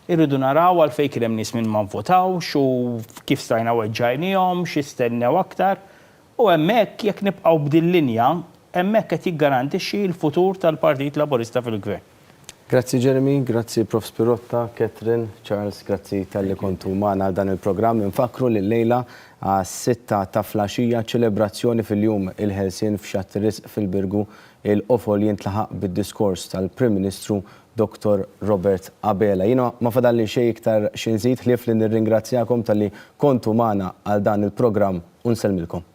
[SPEAKER 5] irridu naraw għalfejn kien hemm nies min ma vvotawx u kif stajna weġġajniehom, xi stennew aktar. U hemmhekk, jekk nibqgħu b'dil-linja, hemmhekk qed jiggarantixxi l-futur tal-Partit Laburista fil-Gvern.
[SPEAKER 1] Grazzi Jeremy, grazzi Profs Pirotta, Catherine, Charles, grazzi talli kontu magħna għal dan il-programm. Infakkru li llejla għas-sitta ta' flaxija ċelebrazzjoni fil-Jum il-Ħelsien f'Xatt ir-Risq fil-Birgu, il-qofol jintlaħaq bid-diskors tal-Prim Ministru Dottor Robert Abela. Jiena ma fadalli xejn iktar xi nżid ħlief li nirringrazzjakom talli kontu magħna għal dan il-programm u nsellmilkom.